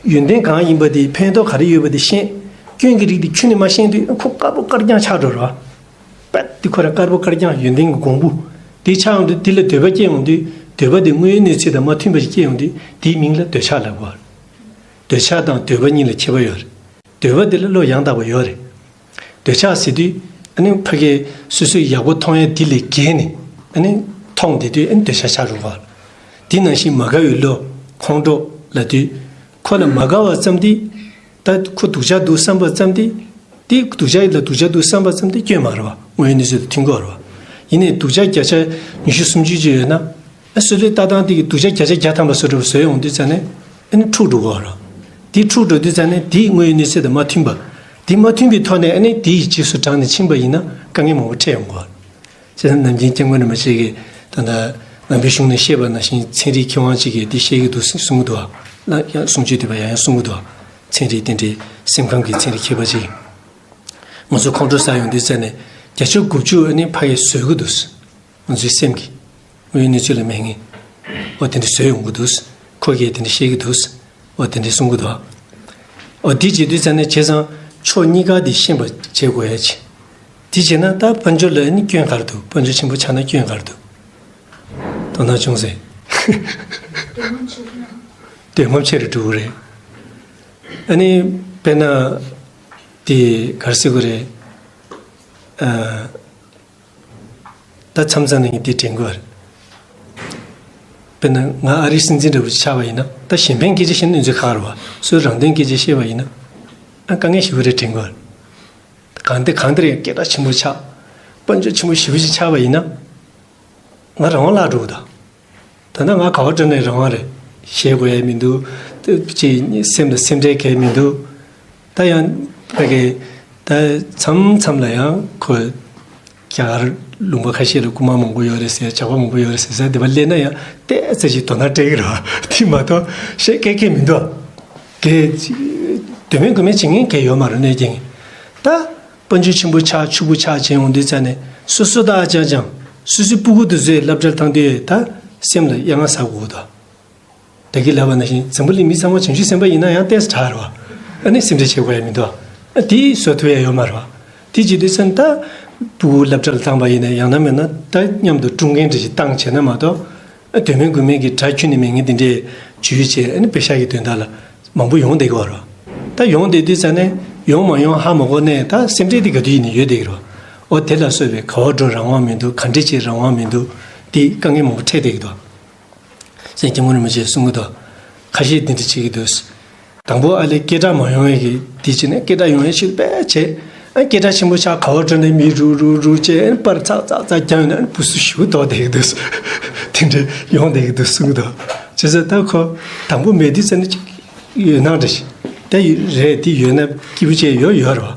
ཡོན་ཏན་གང་ཡིན་པ་དེ་ཕན་ཐོགས་ག་རེ་ཡོད་པ་དེ་ཤེས། སྐྱོན་གྱི་རིགས་དེ་ཁྱོན་ནས་མ་ཤེས་དུས་ཁོ་དཀར་པོ་དཀར་རྐྱང་ཆགས་འགྲོ་རོགས། པད་དེ་ཁོ་རང་དཀར་པོ་དཀར་རྐྱང་ཡོན་ཏན་གྱི་གོང་བུ། དེ་ཆགས་ཡོང་དུས་དེ་ལ་འདོད་པ་སྐྱེ་ཡོང་དུས་འདོད་པ་དེ་དངོས་ཡོད་གནས་ཚུལ་དང་མ་མཐུན་པ་ཞིག་སྐྱེ་ཡོང་དུས་དེའི་མིང་ལ་འདོད་ཆགས་ལབ་དགོས། འདོད་ཆགས་དང་འདོད་པ་གཉིས་ལ་ཁྱད་པར་ཡོད་རེད། འདོད་པ་དེ་ལ་བློ་ཡང་དག་པ་ཡོད་རེད། འདོད་ཆགས་ཟེར་དུས་ཨ་ནི་ཕ་གིའི་སོ་སོས་ཡག་པོ་མཐོང་ཡས་དེ་ལས་བརྒལ་ནས་ཨ་ནི་མཐོང་བསྡད་དུས་ཨ་ནི་འདོད་ཆགས་ཆགས་འགྲོ་གི་རེད། དེ་ནང་བཞིན་མ་དགའ་བའི་བློ། ཁོང་ཁྲོ་ལབ་དུས་ཁོ་ལ་མ་དགའ་བ་ཙམ་དེ། ད་ཁོ་སྡུག་ཅག་འདུག་བསམ་པ་ཙམ་དེ། དེ་སྡུག་ཅག་ལ་སྡུག་ཅག་འདུག་བསམ་པ་ཙམ་དེ་སྐྱོན་མ་རེད་བ། དངོས་ཡོད་གནས་ཚུལ་དང་མཐུན་གྱི་ཡོད་རེད་བ། ཡིན་ནའི་སྡུག་ཅག་བརྒྱ་ཆ་ཉི་ཤུ་སུམ་ཅུ་ཅིག་ཡོད་ན། ཨ་སྲོལ་རྒྱུན་ལྟ་སྟངས་དེ་གི་སྡུག་ཅག་བརྒྱ་ཆ་བརྒྱ་ཐམ་པ་བཟོ་འདྲ་བ་བཟོས་ཡོང་དུས་ཙ་ནས་ཨ་ནི་འཁྲུག་འགྲོ་གི་ཡོད་རེད་བ། དེ་འཁྲུག་འགྲོ་དུས་ཙ་ནས་དེ་དངོས་ཡོད་གནས་ཚུལ་དང་མ་མཐུན་པ། དེ་མ་མཐུན་པའི་ཐོག་ནས་ཨ་ནི་དེའི་རྗེས་སུ་འབྲངས་ནས་ཕྱིན་པ་ཡིན་ན་དཀའ་ངལ་མང་པོ་འཕྲད་ཡོང་གི་ཡོད་རེད། བྱས་ཙང་ནམ་རྒྱུན་སྐྱབས་མགོན་རིན་པོ་ཆེ་གིས་ད་ལྟ་ནང་པའི་གཞུང་ནས་བཤད་པ་ནང་བཞིན་ཚན་རིག་མཁས་དབང་ཅིག་གིས་འདི་བཤད་ཀྱི་འདུག་གསུང་གི་འདུག་ཨ། ཡང་གསུང་ཆོས་འདི་པ་ཡང་ཡང་གསུང་གི་འདུག་ཨ། ཚན་རིག་དེ་འདྲའི་སེམས་ཁམས་ཀྱི་ཚན་རིག་མཁས་པ་ཅིག་ང་ཚོ་ཁོང་ཁྲོ་ཟ་ཡོང་དུས་ཙ་ནས་བརྒྱ་ཆ་དགུ་བཅུ་ཨ་ནི་ཕ་གིས་བཟོད་ཀྱི་འདུག་ང་ཚོའི་སེམས་ཀྱིས་དངོས་ཡོད་གནས་ཚུལ་ལ་མེད་ངེས། འོ་དེ་འདྲ་བཟོས་ཡོང་གི་འདུག་ཁོ་གིས་དེ་འདྲ་བཤད་ཀྱི་འདུག་འོ་དེ་འདྲ་གསུང་གི་འདུག་འོ་དེ་བྱེད་དུས་ཙ་ནས་བྱས་ཙང་ཕྱོགས་གཉིས་ཀ་དེ་ཤེས་པ་བྱེད་དགོས་ཡ་ཆེ། དེ་བྱས་ན་ད་དཔལ་འབྱོར་ལ་ནི་སྐྱོན་ག་རེ་འདུག་དཔལ་འབྱོར་ཆེན་པོ་ཆགས་ན་སྐྱོན་ག་རེ་འདུག་དོ་སྣང་བྱུང་ཟེར། འདོད་རྔམ་ཆེ་རུ་འགྲོ་གི་རེད། ཨ་ནི་དཔེར་ན་དེ་ག་རེ་ཟེར་དགོས་རེད། ཨ། ད་མཚམས་མཚམས་ནས་ངས་འདི་དྲན་གྱི་ཡོད་རེད། དཔེར་ན་ང་ཨ་རིའི་སྲིད་འཛིན་འདྲ་བོ་ཅིག་ཆགས་པ་ཡིན་ན། ད་གཞན་ཕན་སྐད་ཆ་བཤད་ན་ཡོད་ཚད་ཁག་རེད་བ། སོའི་རང་དོན་སྐད་ཆ་བཤད་པ་ཡིན་ན་ཨ་དཀའ་ངལ་ཞེ་པོ་རེད་དྲན་གྱི་ཡོད་རེད། གང་དེ་གང་དེ་རེད། སྐད་གྲགས་ཆེན་པོ་ཆགས། དཔལ་འབྱོར་ཆེན་པོ་ཞེ་པོ་ཅིག་ཆགས་པ་ཡིན་ན་ང་རང་དབང་བརླག་འགྲོ་གི་འདུག་ད་ལྟ་ང་ག་པར་འགྲོ་ནའི་རང་དབང་རེད། བཤད་དགོས་ཡ་མི་འདུག་ཅིག་སེམས་ལ་སེམས་ཁྲལ་གང་ཡང་མི་འདུག་ད་ཡང་ཕ་གི་ད་མཚམས་མཚམས་ལ་ཡང་ཁོ་རྒྱ་གར་ལུང་པ་ཁ་ཤས་ལ་རྐུན་མ་མང་པོ་ཡོད་རེད་ཟེར། ཇག་པ་མང་པོ་ཡོད་རེད་ཟེར་ཟེར་དེ་པར་སླེབས་ན་ཡང་ཏོག་ཙམ་ཞིག་དོ་སྣང་སྤྲད་ཀྱི་རེད་བ། དེ་མ་གཏོགས་བཤད་སྐད་སྐད་མི་འདུག་གལ་དོན་མེད་དགོས་མེད་བྱེད་མཁན་གལ་ཡོད་མ་རེད་གནས་སྐྱེལ་མཁན་ད། དཔལ་འབྱོར་ཆེན་པོ་ཆགས་ཕྱུག་པོ་ཆགས་བྱས་ཡོང་དུས་ཙ་ནས་སོ་སོ་ད་ཨ་ཅང་ཅང་སོ་སོའི་སྤུ་གུ་དེ་ཚོས་སློབ་གྲྭར་བཏང་དུས་ད་སེམས་ལ་གཡང་ཟ་དགོས་ད། ད་གིན་ལབ་པ་ནང་བཞིན་འཛམ་བུ་གླིང་མི་ཚང་མ་བྱང་ཆུབ་སེམས་དཔའ་ཡིན་ན་ཡང་ཏོག་ཙམ་དྲག་རེད་བ། ཨ་ནི་སེམས་ཁྲལ་བྱེད་དགོས་ཡ་མི་འདུག་ཨ་དེ་བཟོ་ཐུབ་ཡ་ཡོད་མ་རེད་བ། དེ་བྱེད་དུས་ཙ་ནས་ད་སྤུ་གུ་སློབ་གྲྭར་བཏང་པ་ཡིན་ན་ཡང་ན་མིན་ན་ད་མཉམ་དུ་ཀྲུང་རྒན་འདྲ་ཞིག་བཏང་བྱས་ན་མ་གཏོགས། ཨ་དོན་མེད་དགོས་མེད་ཀྱི་དགྲ་ཁྱོན་ནས་མེད་མཁན་དེ་འདྲས་ཇུས་བྱས་ཨ་ནི་པེ་ཤག་གི་དོན་དག་ལ་མང་པོ་ཡོང་བསྡད་ཀྱི་ཡོད་རེད། ད་ཡོང་བསྡད་དུས་ཙ་ནས་ཡོང་མ་ཡོང་ཧ་མ་གོ་ནས་ད་སེམས་ཁྲལ་དེ་ག་དུས་ཡིན་ནའི་ཡོད་བསྡད་ཀྱི་རེད། འོ་དེ་ལ་སོགས་པའི་ག་པར་འགྲོ་རང་དབང་མི་འདུག་ག་འདྲས་བྱེད་རང་དབང་མི་འདུག་དེ་དཀའ་ངལ་མང་པོ་འཕྲད་བསྡད་ཀྱི་འདུག་སེང་སྐྱབས་མགོན་རིན་པོ་ཆེས་གསུང་གི་འདུག་ཁ་ཤས་དེ་འདྲ་བྱེད་ཀྱི་འདུག་དང་པོ་ཨ་ལས་སྐད་གྲགས་མ་ཡོང་ཡས་ཀྱི་དེ་བྱས་ནས་སྐད་གྲགས་ཡོང་ཡས་ཆེད་དུ་དཔེ་བྱས། ཨ་སྐད་གྲགས་ཆེན་པོ་ཆགས་ག་པར་འགྲོ་ནའི་མི་རུག་རུག་རུག་བྱས་ཨ་ནི་པར་ཚག་ཚག་ཚག་རྒྱག་ཡོང་ནས་ཨ་ནི་བུ་སུ་ཞིག་ལྡོག་བསྡད་ཀྱི་འདུག་དེ་འདྲ་ཡོང་བསྡད་ཀྱི་འདུག་གསུང་གི་འདུག་བྱས་ཙང་ད་ཁོ་དང་པོ་མེད་དུས་ཙ་ནས་ཅིག་ཡོད་སྣང་འདྲ་ཞིག་ད་རེད། དེ་ཡོད་ན་སྐྱིད་པོ་བྱས་ཡོད་ཡོད་རེད་བ།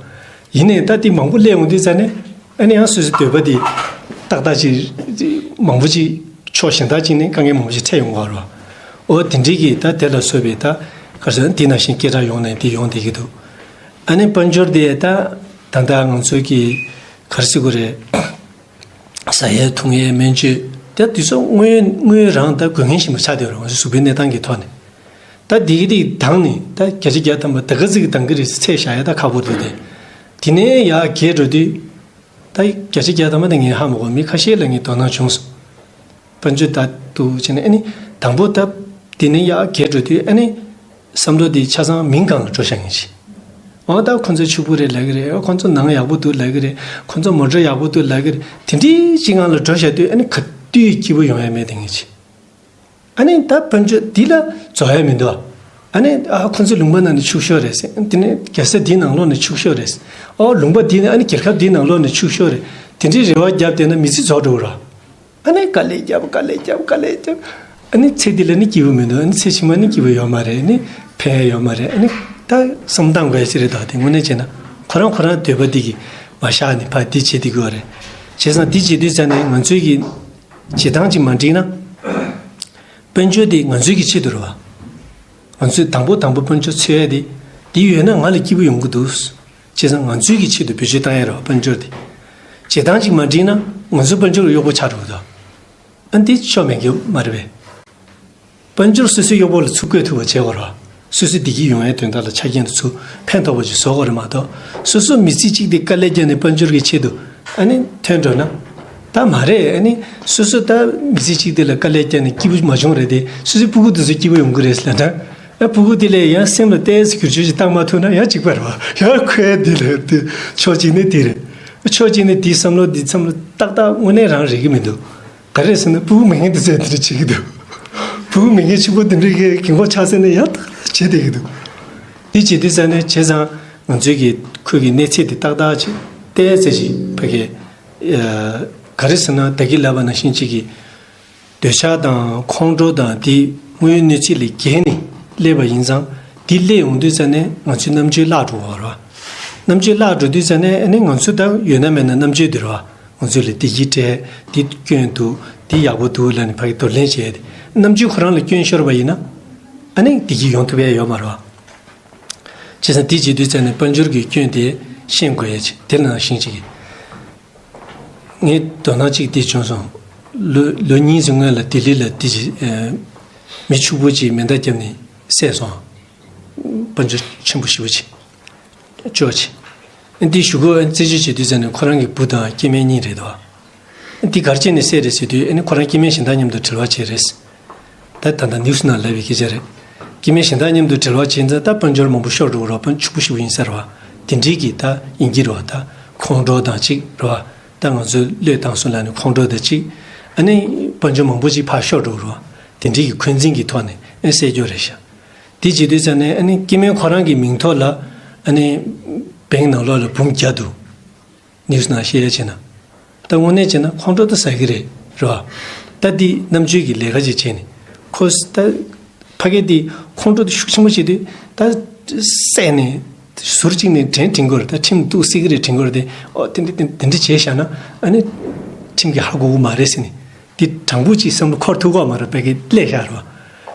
ཡིན་ནའི་ད་དེ་མང་པོ་སླེབས་ཡོང་དུས་ཙ་ནས་ཨ་ནི་ཡང་སོ་སོའི་འདོད་པ་དེ་ཏག་ཏག་ཅིག་མང་པོ་ཅིག་ཕྱོགས་གཞན་དག་ཅིག་ནས་དཀའ་ངལ་མང་པོ་ཅིག་འཕྲད་ཡོང་གི་རེད་བ། འོ་དེ་འདྲའི་གི་ད་དེ་ལ་སོགས་པའི་ད་ག་ཟེར་དེ་ནང་བཞིན་སྐད་གྲགས་ཡོང་ནས་དེ་ཡོང་བསྡད་ཀྱི་འདུག་ཨ་ནི་དཔལ་འབྱོར་དེ་ད་ད་ལྟ་ང་ཚོའི་གི་ག་རེ་ཟེར་དགོས་རེད། ཟ་ཡས་འཐུང་ཡས་སྨན་བཅོས་ད་དེ་ཚོ་དངོས་དངོས་རང་ད་དགོས་མཁན་ཞིག་མ་ཆགས་བསྡད་ཡོད་རེད། ང་ཚོའི་གཟུགས་པོའི་གནས་སྟངས་ཀྱི་ཐོག་ནས། ད་འདི་གི་འདི་འདང་ནི་ད་བརྒྱ་ཆ་བརྒྱ་ཐམ་པ་ད་ག་ཚོད་ཀྱི་འདང་གི་རེད་ཟེར་ཚད་བཞག་ཡ་ད་ཁག་པོ་འདུག་སྟེ། དེ་ནས་ཡར་རྒྱས་འགྲོ་དུས་ད་བརྒྱ་ཆ་བརྒྱ་ཐམ་པ་ད་ངས་ཧ་མ་གོ། མི་ཁ་ཤས་ལ་ངས་དོ་སྣང་བྱུང་སོང་། དཔལ་འབྱོར་ད་འདུག་བྱས་ནས་ཨ་ནི་དང་པོ་ད་དེ་ནས་ཡར་རྒྱས་འགྲོ་དུས་ཨ་ནི་བསམ་བློ་དེ་ཆ་ཚང་མིང་སྒང་ལ་འགྲོ་བཞག་མཁན་ཞིག་འོ་ད་ཁོ་ཚོ་ཕྱུག་པོ་རེད་ལབ་ཀྱི་རེད། འོ་ཁོ་ཚོ་ནང་ཡག་པོ་འདུག་ལབ་ཀྱི་རེད། ཁོ་ཚོ་མོ་ཊ་ཡག་པོ་འདུག་ལབ་ཀྱི་རེད། དེ་འདྲའི་ཅིག་སྒང་ལ་འགྲོ་བཞག་དུས་ཨ་ནི་ག་དུས་སྐྱིད་པོ་ཡོང་ཡ་མེད་དེ་ངེས་ཅི། ཨ་ནི་ད་དཔལ་འབྱོར་འདི་ལ་རྫོགས་ཡ་མི་འདུག་ཨ་ནི་ཨ་ཁོ་ཚོ་ལུང་པ་ནང་ནས་ཕྱུག་ཤོས་རེད་ཟེར། དེ་ནས་རྒྱལ་ས་འདིའི་ནང་ལོགས་ནས་ཕྱུག་ཤོས་རེད་ཟེར། ཨོ་ལུང་པ་འདི་ནས་ཨ་ནི་རྒྱལ་ཁབ་འདིའི་ནང་ལོགས་ནས་ཕྱུག་ཤོས་རེད། དེ་འདྲའི་རེ་བ་བརྒྱབ་བསྡད་ན་མི་ཚེ་རྫོགས་འགྲོ་གི་རེད། ཨ་ནི་དཀའ་ལས་བརྒྱབ་དཀའ་ལས་བརྒྱབ་དཀའ་ལས་བརྒྱབ། ཨ་ནི་ཚེ་འདི་ལ་ནི་སྐྱིད་པོ་མི་འདུག་ཨ་ནི་ཚེ་ཕྱི་མ་ནི་སྐྱིད་པོ་ཡོད་མ་རེད། ཨ་ནི་ཕན་ཡ་ཡོད་མ་རེད། ཨ་ནི་ད་བསམ་སྟངས་དགོས་ཡ་ཅིག་རེད། ད་དེ་དངོས་གནས་བྱས་ན་ཁོ་རང་ཁོ་རང་འདོད་པ་འདི་གི་མ་བཞག་ནས་ཕར་འདི་བྱེད་བསྡད་ཀྱི་ཡོད་རེད། བྱས་ཙང་འདི་བྱེད་དུས་ཙ་ནས་ང་ཚོའི་གི་བྱེད་སྟངས་ཅིག་མ་འགྲིག་ན། དཔལ་འབྱོར་དེ་ང་ཚོའི་གི་ཆེད་དུ་རེད་བ། ང་ཚོས་དང་པོ་དང་པོ་དཔལ་འབྱོར་འཚོལ་ཡ་དེ། འདི་ཡོད་ན་ང་ལ་སྐྱིད་པོ་ཡོང་གི་འདུག་བྱས་ཙང་ང་ཚོའི་གི་ཆེད་དུ་བེད་སྤྱོད་བཏང་ཡ་རེད་བ་དཔལ་འབྱོར་དེ། བྱེད་སྟངས་ཅིག་མ་འགྲིག་ན་ང་ཚོ་དཔལ་འབྱོར་གྱི་གཡོག་པོ་ཆགས་འགྲོ་གི་འདུག་ཨ་འདི་ཆོ་མེད་གི་མ་རེད་པས། དཔལ་འབྱོར་སོ་སོའི་གཡོག་པོ་ལ་ཚུར་བཀོལ་ཐུབ་པ་བྱེད་དགོས་རེད་བ། སོ་སོའི་བདེ་སྐྱིད་ཡོང་ཡའི་དོན་དག་ལ་ཆ་རྐྱེན་དེ་ཚུར་ཕན་ཐོགས་པ་ཅིག་བཟོ་དགོས་རེད་མ་གཏོགས། སོ་སོ་མི་ཚེ་གཅིག་དེ་དཀའ་ལས་བརྒྱབ་ནས་དཔལ་འབྱོར་གྱི་ཆེད་དུ་ཨ་ནི་ཐོན་འགྲོ་ན། ད་མ་རེད། ཨ་ནི་སོ་སོ་ད་མི་ཚེ་གཅིག་དེ་ལ་དཀའ་ལས་བརྒྱབ་ནས་སྐྱིད་པོ་མ་བྱུང་རེད་དེ། སོ་སོའི་སྤུ་གུ་དེ་ཚོ་སྐྱིད་པོ་ཡོང་གི་རེད་ཟེར་ལབ་ན། ཨ་སྤུ་གུ་དེ་ལ་ཡང་སེམས་ལ་ཏོག་ཙམ་བསྒྱུར་བཅོས་ཅིག་བཏང་མ་ཐུབ་ན་ཡང་གཅིག་པ་རེད་བ། ཡང་ཁོའི་དེ་ལ་དེ་ཕྱོགས་གཅིག་ནས་དེ་རེད། ཕྱོགས་གཅིག་ནས་དེའི་བསམ་བློ་འདི་བསམ་བློ་ཏག་ཏག་དངོས་གནས་རང་རེད་ཀྱི་མི་འདུག་ག་རེ་ཟེར་ན་སྤུ་གུ་མེད་མཁན་དེ་ཚོས་དེ་འདྲ་བྱེད་ཀྱི་འདུག་ཕྲུ་གུ་མེད་མཁན་ཕྱུག་པོ་དེ་འདྲའི་གི་རྒན་གོག་ཆགས་ཟེར་ནས་ཡང་དག་བྱེད་བསྡད་ཀྱི་འདུག་དེ་བྱེད་དུས་ཙང་ནས་བྱས་ཙང་ང་ཚོའི་གི་ཁོའི་གི་གནས་ཚད་དེ་ཏག་ཏག་ཅིག་ཏོག་ཙམ་ཅིག་ཕ་གི་ག་རེ་ཟེར་ན་ད་གིན་ལབ་པ་ནང་བཞིན་ཅིག་གི་འདོད་ཆགས་དང་ཁོང་ཁྲོ་དང་དེ་དངོས་ཡོད་གནས་ཚུལ་ལས་བརྒལ་ནས་སླེབས་པ་ཡིན་ཙང་དེ་སླེབས་ཡོང་དུས་ཙང་ནས་ང་ཚོའི་རྣམ་དཔྱོད་བརླག་འགྲོ་བ་རེད་བ། རྣམ་དཔྱོད་བརླག་འགྲོ་དུས་ཙང་ནས་ཨ་ནི་ང་ཚོ་ད་ཡོད་ན་མེད་ན་རྣམ་དཔྱོད་དེ་རེད་བ། ང་ཚོས་ལ་འདི་གི་སྤྲད། འདི་སྐྱོན་འདུག་འདི་ཡག་པོ་འདུག་ལབ་ནས་ཕ་གི་འདོར་ལེན་བྱས་ཏེ། རྣམ་དཔྱོད་ཁོ་རང་ལ་སྐྱོན་ཤོར་བ་ཡིན་ན། ཨ་ནི་འདི་གི་ཡོང་ཐུབ་ཡ་ཡོད་མ་རེད་བ། བྱས་ཙང་འདི་བྱེད་དུས་ཙང་ནས་དཔལ་འབྱོར་གྱི་སྐྱོན་དེ་ཤེས་དགོས་ཡ་ཅིག་དེ་ནང་བཞིན་ཅིག་གི། ངས་དོ་སྣང་ཅིག་འདི་བྱུང་སོང་། ལོ་ལོ་གཉིས་ཙམ་སྔོན་ལ་ལྡི་ལི་ལ་འདི་ཅིག་མི་ཕྱུག་པོ་ཅིག་མེ་མདའ་བརྒྱབ་ནས་བསད་སོང་། དཔལ་འབྱོར་ཆེན་པོ་ཞེ་པོ་ཅིག་ཅོག་ཆེ། འདི་ཞུ་སྒོ་རྩད་གཅོད་བྱེད་དུས་ཙམ་ནས་ཁོ་རང་གི་བུ་དང་སྐྱེ་དམན་གཉིས་རེད་དོ། འདི་ག་རེ་བྱས་ནས་བསད་རེད་ཟེར་དུས་ཨ་ནི་ཁོ་རང་སྐྱེ་དམན་གཞན་དག་མཉམ་དུ་འབྲེལ་བ་བྱས་རེད། ད་ད་ལྟ་ནིའུ་སི་ནང་ལབ་པའི་སྐད་ཆ་རེད། སྐྱེ་དམན་གཞན་དག་མཉམ་དུ་འབྲེལ་བ་བྱས་ཙང་ད་དཔལ་འབྱོར་མང་པོ་ཤོར་འགྲོ་གི་རེད་བ། ཕྱུག་པོ་ཞེ་པོ་ཡིན་ས་རེད་བ། དེ་འདྲའི་གི་ད་ཡིན་གྱི་རེད་བ། ད་ཁོང་ཁྲོ་དང་གཅིག་རེད་བ། ད་ང་ཚོས་བློས་བཏང་སོང་ལབ་ནས་ཁོང་ཁྲོ་དང་གཅིག་ཨ་ནི་དཔལ་འབྱོར་མང་པོ་ཅིག་ཕར་ཤོར་འགྲོ་གི་རེད་བ། དེ་འདྲའི་གི་འཁོན་འཛིན་གྱི་ཐོག་ནས་ཨ་ནི་བསད་རྒྱུ་རེད་ཤག་དེ་བྱེད་དུས་ཙང་ནས་ཨ་ནི་སྐྱེ་དམན་ཁོ་རང་གི་མིང་ཐོག་ལ་ཨ་ནི་བེང་ནང་ལོགས་ལ་འབུམ་བརྒྱ་འདུག་ནིའུ་སི་ནང་བཤད་ཡ་བྱས་ན། ད་དངོས་གནས་བྱས་ན་ཁོང་ཁྲོ་ད་ཟ་གི་རེད་རེད་བ། ད་འདི་རྣམ་དཔྱོད་ཀྱི་ལས་ཀ་ཅིག་བྱས་ནས་ཁོས་ད་ཕ་གི་འདི་ཁོང་ཁྲོ་ད་ཤུགས་ཆེན་པོ་བྱེད་དུས་ད་བསད་ནས་ཟུར་གཅིག་ནས་བྲན་དྲན་དགོས་རེད། ད་ཁྲིམས་གཏུག་སྲིད་གི་རེད་དྲན་དགོས་རེད་དེ། ཨོ་དེ་འདྲ་དེ་འདྲ་བྱས་བཞག་ན་ཨ་ནི་ཁྲིམས་ཀྱིས་ཧ་གོ་གི་མ་རེད་ཟེར་ནས་འདི་དྲང་པོ་ཅིག་བསམ་བློ་འཁོར་ཐུབ་ཀྱི་མ་རེད། ཕ་གི་སླེབས་བཞག་རེད་བ།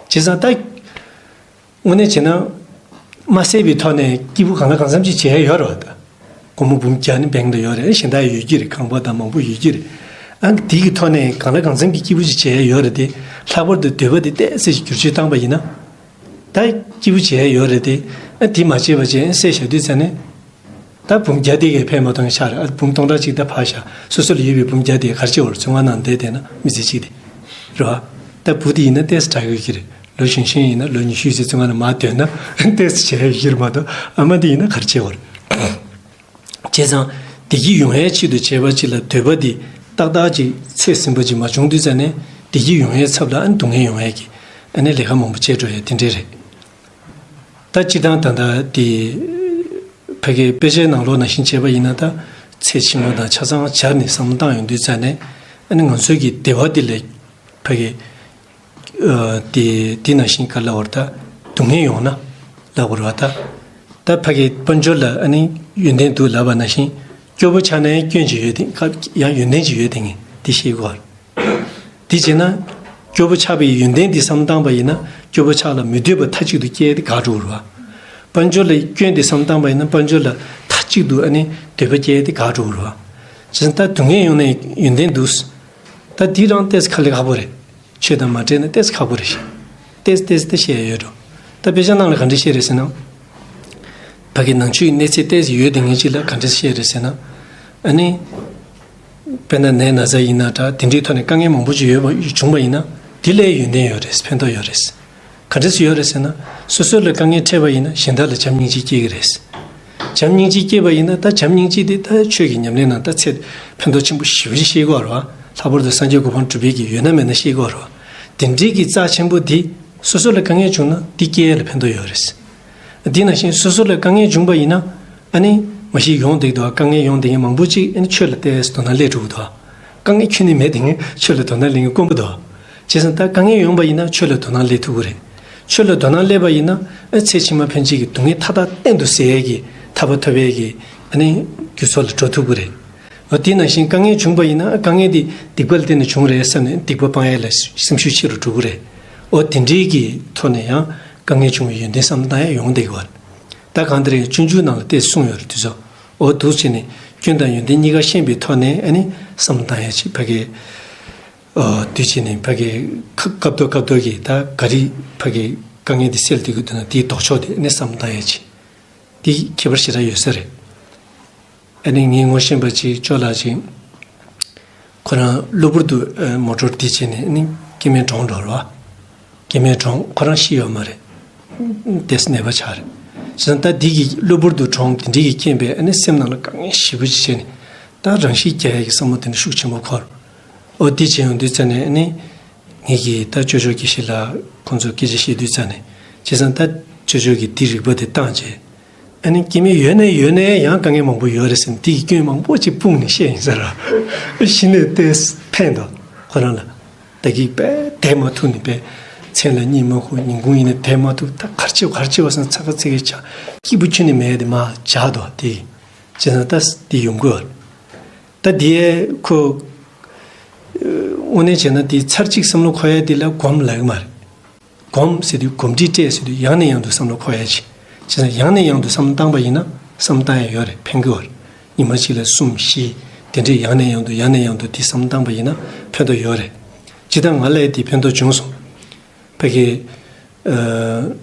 བྱས་ཙང་ད། དངོས་གནས་བྱས་ན། མ་བསད་པའི་ཐོག་ནས་སྐྱིད་པོ་གང་ལ་གང་འཚམ་ཅིག་བྱས་ཡོད་རེད་བ་ད། སྒོར་མོ་འབུམ་བརྒྱ་ནི་བེང་ལ་ཡོད་རེད། གཞན་དག་ཡོད་ཀྱི་རེད། ཁང་པ་དང་མང་པོ་ཡོད་ཀྱི་རེད། ཨ་འདི་གི་ཐོག་ནས་གང་ལ་གང་འཚམ་གྱི་སྐྱིད་པོ་ཅིག་བྱས་ཡོད་རེད་དེ། ལྷག་པར་དུ་འདོད་པ་དེ་ཏོག་ཙམ་ཅིག་བསྒྱུར་བཅོས་བཏང་པ་ཡིན་ན། ད་སྐྱིད་པོ་བྱས་ཡོད་རེད་དེ། ཨ་འདི་མ་བྱས་པ་བྱས་བསད་བཞག་དུས་ཙ་ནས། ད་འབུམ་བརྒྱ་དེ་གས་ཕན་མ་ཐོགས་ཆགས་རེད། ཨ་འབུམ་སྟོང་ཕྲག་གཅིག་ད་ཕར་བཞག་སོ་སོ་ལ་ཡོད་པའི་འབུམ་བརྒྱ་དེ་ག་རེ་བྱེད་འོར་ཚོང་ཁང་ནང་བསྡད་བསྡད་ན་མི་ཚེ་གཅིག་དེ། རེད་བ། ད་བུ་དེ་ཡིན་ན་ཏོག་ཙམ་དྲག་ཡོད་ཀྱི་རེད། ལོ་གཞོན་གཞོན་ཡིན་ན་ལོ་ཉི་ཤུ་ཙམ་ཚོང་ཁང་ནང་མར་སྡོད་ན་ཏོག་ཙམ་བྱས་ཡོད་ཀྱི་རེད་མ་གཏོགས་ཨ་མ་དེ་ཡིན་ན་ག་རེ་བྱེད་འོར། བྱས་ཙང་བདེ་སྐྱིད་ཡོང་ཡའི་ཆེད་དུ་བྱས་པ་ཅིག་ལ་འདོད་པ་དེ་ཏག་ཏག་ཅིག་ཚོད་ཟིན་པ་ཅིག་མ་བྱུང་དུས་ཙ་ནས་བདེ་སྐྱིད་ཡོང་ཡའི་ཚབ་ལ་ཨ་ནི་སྡུག་བསྔལ་ཡོང་ཡའི་གི་ཨ་ནི་ལས་ཀ་མང་པོ་བྱས་འགྲོ་ཡ་དེ་འདྲས་རེད། ད་སྤྱིར་བཏང་ད་ལྟ་དེ་ཕ་གིའི་དཔེ་ཆའི་ནང་ལོགས་ནང་བཞིན་བྱས་པ་ཡིན་ན། ད་ཚེ་ཕྱི་མ་དང་ཆ་ཚང་སྦྱར་ནས་བསམ་བློ་བཏང་ཡོང་དུས་ཙ་ནས་ཨ་ནི་ང་ཚོའི་གི་བདེ་བ་འདི་ལས་ཕ་གི་ཨ་དེ་དེ་ནང་བཞིན་ག་ལབ་དགོས་རེད། ད་སྡུག་བསྔལ་ཡོང་ན་ལབ་དགོས་རེད་བ། ད་ད་ཕ་གིའི་དཔལ་འབྱོར་ལ་ཨ་ནི་ཡོན་ཏན་འདུག་ལབ་པ་ནང་བཞིན་སྐྱོ་པོ་ཆགས་ན་ཡང་སྐྱོན་ཅིག་ཡོད་དེ། ཡང་ཡོན་ཏན་ཅིག་ཡོད་དེ་ངས་འདི་ཤེས་དགོས་རེད། དེ་བྱས་ན། སྐྱོ་པོ་ཆགས་པའི་ཡོན་ཏན་དེ་བསམ་བཏང་པ་ཡིན་ན་སྐྱོ་པོ་ཆགས་ལ་མི་འདོད་པ་མཐའ་གཅིག་ཏུ་སྐྱེ་ཡས་དེ་འགག་འགྲོ་གི་རེད་བ། དཔལ་འབྱོར་ལ་སྐྱོན་དེ་བསམ་བཏང་པ་ཡིན་ན་དཔལ་འབྱོར་ལ་མཐའ་གཅིག་ཏུ་ཨ་ནི་འདོད་པ་སྐྱེ་ཡས་དེ་འགག་འགྲོ་གི་རེད་བ། བྱས་ཙང་ད་སྡུག་བསྔལ་ཡོང་ནས་ཡོན་ཏན་འདུག་ད་འདི་རང་ཏོག་ཙམ་དཀའ་ལས་ཁག་པོ་རེད། ཆོས་དང་མ་འབྲེལ་ན་ཏོག་ཙམ་ཁག་པོ་རེད་ཤག་ཏོག་ཙམ་ཏོག་ཙམ་ད་བཤད་ཡ་ཡོད་འགྲོ། ད་དཔེ་ཆ་ནང་ལ་ག་འདྲ་བཤད་རེད་ཟེར་ན། ཕ་གི་ནང་ཆོས་ཀྱི་གནས་ཚད་ཏོག་ཙམ་ཡོད་དེ་ངེས་ཅིག་ལ་ག་འདྲ་བཤད་རེད་ཟེར་ན། ཨ་ནི། དཔེར་ན་ནད་ན་ཚ་ཡིན་ན་འདྲ་དེ་འདྲའི་ཐོག་ནས་དཀའ་ངལ་མང་པོ་ཅིག་ཡོད་པ་བྱུང་བ་ཡིན་ན་དེ་ལ་ཡོན་ཏན་ཡོད་རེད། ཕན་ཐོགས་ཡོད་རེད། ག་འདྲ་སེ་ཡོད་རེད་ཟེར་ན། སོ་སོ་ལ་དཀའ་ངལ་འཕྲད་པ་ཡིན་ན་གཞན་དག་ལ་བྱམས་སྙིང་རྗེ་སྐྱེ་གི་རེད། བྱམས་སྙིང་རྗེ་སྐྱེས་པ་ཡིན་ན་ད་བྱམས་སྙིང་རྗེ་དེ་ད་ཆོས་ཀྱི་ཉམས་ལེན་ནང་ད་ཚད་ཕན་ཐོགས་ཆེན་པོ་ཞེ་པོ་ཅིག་ཤེས་ཀྱི་ཡོད་རེད་བ། ལྷག་པར་དུ་སངས་རྒྱས་གོ་འཕང་སྒྲུབ་པའི་གི་ཡོད་ན་མེད་ན་ཤེས་ཀྱི་ཡོད་རེད་བ། དེ་འདྲའི་གི་རྩ་ཆེན་པོ་དེ་སོ་སོ་ལ་དཀའ་ངལ་བྱུང་ན་དེ་སྐྱེ་ཡས་ལ་ཕན་ཐོགས་ཡོད་རེད། དེ་ནང་བཞིན་སོ་སོ་ལ་དཀའ་ངལ་བྱུང་པ་ཡིན་ན། ཨ་ནི། མ་གཞི་ཡོང་བསྡད་འདུག་དཀའ་ངལ་ཡོང་བསྡད་མཁན་མང་པོ་ཅིག་ཨ་ནི་ཆོས་ལ་ཏོག་ཙམ་དོ་སྣང་སླེབས་འགྲོ་གི་འདུག་དཀའ་ངལ་ཁྱོན་ནས་མེད་བསྡད་མཁན་ཆོས་ལ་དོ་སྣང་སླེབས་མཁན་དཀོན་པོ་འདུག་བྱས་ཙང་ད་དཀའ་ངལ་ཡོང་བ་ཡིན་ན་ཆོས་ལ་དོ་སྣང་སླེབས་ཐུབ་ཀྱི་རེད། ཆོས་ལ་དོ་སྣང་སླེབས་པ་ཡིན་ན་ཨ་ཚེ་ཕྱི་མ་ཕན་ཆད་ཀྱི་སྡུག་བསྔལ་མཐའ་དག་གཏན་དུ་སེལ་ཡས་ཀྱི་ཐར་པ་ཐོབ་ཡས་ཀྱི་ཨ་ནི་རྒྱུ་ཚོགས་ལ་འགྲོ་ཐུབ་ཀྱི་རེད། འོ་དེ་ནང་བཞིན་དཀའ་ངལ་བྱུང་བ་ཡིན་ན་ཨ་དཀའ་ངལ་དེ་སྡིག་པ་ལ་བརྟེན་ནས་བྱུང་རེད་བསམ་ནས་སྡིག་པ་སྤང་ཡས་ལ་སེམས་ཤུགས་ཆེ་རུ་འགྲོ་གི་རེད། འོ་དེ་འདྲའི་གི་ཐོག་ནས་ཡང་དཀའ་ངལ་བྱུང་བའི་ཡོན་ཏན་བསམ་བློ་བཏང་ཡས་ཡོང་བསྡད་ཀྱི་ཡོད་རེད། ད་གང་ལྟར་ཡང་སྤྱོད་འཇུག་ནང་ལ་ཏོག་ཙམ་གསུངས་ཡོད་རེད་དུས་ཚོད། འོ་འདུག་བྱས་ནས་སྐྱོན་དང་ཡོན་ཏན་གཉིས་ཀ་ཤེས་པའི་ཐོག་ནས་ཨ་ནི་བསམ་བློ་བཏང་ཡ་ཅིག་ཕ་གི། ཨོ་དུས་ཕྱིན་ནས་ཕ་གི་ཁ་སྐབས་ཐོག་སྐབས་ཐོག་གི་ད་ག་རེ་ཕ་གི་དཀའ་ངལ་དེ་སེལ་ཐུབ་ཀྱི་འདུག་ན་དེའི་ལྡོག་ཕྱོགས་དེ་ཨ་ནི་བསམ་བློ་བཏང་ཡ་ཅིག་དེ་ཁྱད་པར་ཞེ་དྲག་ཡོད་ས་རེད། ཨ་ནི་ངའི་ངོ་ཤེས་པ་ཅིག་ཅོ་ལགས་ཅིག་ཁོ་རང་གློ་བུར་དུ་མོ་ཊོར་དེ་བྱས་ནས་ཨ་ནི་སྐྱེ་དམན་གྲོངས་འགྲོ་རེད་བ། སྐྱེ་དམན་གྲོངས་ཁོ་རང་ཤི་ཡོད་མ་རེད། ཏོག་ཙམ་ནད་པ་ཆགས་རེད། བྱས་ཙང་ད་འདི་གི་གློ་བུར་དུ་གྲོངས་དེ་འདྲའི་གི་རྐྱེན་པས་ཨ་ནི་སེམས་ནང་ལ་དཀའ་ངལ་ཞེ་པོ་ཅིག་བྱས་ནས་ད་རང་ཤི་རྒྱག་ཡ་གི་བསམ་བློ་དེ་འདྲ་ཤུགས་ཆེན་པོ་འཁོར། ཨོ་དེ་བྱས་ཡོང་དུས་ཙ་ནས་ཨ་ནི་ ངེད་ཀྱིས་ད་ཅོ་ཅོ་སྐྱེ་ཤི་ལ་ཁོང་ཚོ་སྐད་ཆ་བཤད་དུས་ཙ་ནས་བྱས་ཙང་ད་ཅོ་ཅོ་གིས་དེ་རིག་པ་དེ་བཏང་བྱས། ཨ་ནི་སྐྱེ་དམན་ཡོད་ནའི་ཡོད་ནའི་ཡང་དཀའ་ངལ་མང་པོ་ཡོད་རེད་ཟེར་ནས་དེ་གི་སྐྱོན་མང་པོ་ཅིག་སྤུངས་ནས་བཤད་ཡིན་ས་ར། གཞི་ནས་ཏོག་ཙམ་ཕན་འདུག་ཁོ་རང་ལ། ད་གིན་དཔེ་བསྡད་མ་ཐུབ་ནས་དཔེ་མཚན་ལ་གཉིད་མ་ཁུག་ཉིན་གུང་ཡིན་ན་བསྡད་མ་ཐུབ། ད་ག་རེ་བྱེད་ག་རེ་བྱེད་པ་སང་ཚ་ག་ཚ་གི་ཆགས། སྐྱིད་པོ་ཁྱོན་ནས་མེད་དེ་མར་འཇགས་འདུག་དེ་བྱས་ཙང་ད་དེ་ཡོང་གི་ཡོད་རེད། ད་དེ་ཁོ་དངོས་གནས་བྱས་ན་དེ་ཚར་གཅིག་བསམ་བློ་འཁོར་ཡ་དེ་ལ་གོམས་ལབ་ཀྱི་མ་རེད། གོམས་ཟེར་དུས་གོམས་འདྲིས་སྤྲད་ཟེར་དུས་ཡང་ནས་ཡང་དུ་བསམ་བློ་འཁོར་ཡ་ཅིག་བྱས་ཙང་ཡང་ནས་ཡང་དུ་བསམ་བློ་བཏང་པ་ཡིན་ན་བསམ་བློ་བཏང་ཡ་ཡོད་རེད། ཕན་གི་ཡོད་རེད། ཉི་མ་གཅིག་ལ་གསུམ་བཞི་དེ་འདྲས་ཡང་ནས་ཡང་དུ་ཡང་ནས་ཡང་དུ་དེ་བསམ་བློ་བཏང་པ་ཡིན་ན་ཕན་ཐོགས་ཡོད་རེད། ཇི་ལྟར་ང་ལ་དེ་ཕན་ཐོགས་བྱུང་སོང་། ཕ་གི། ཨ།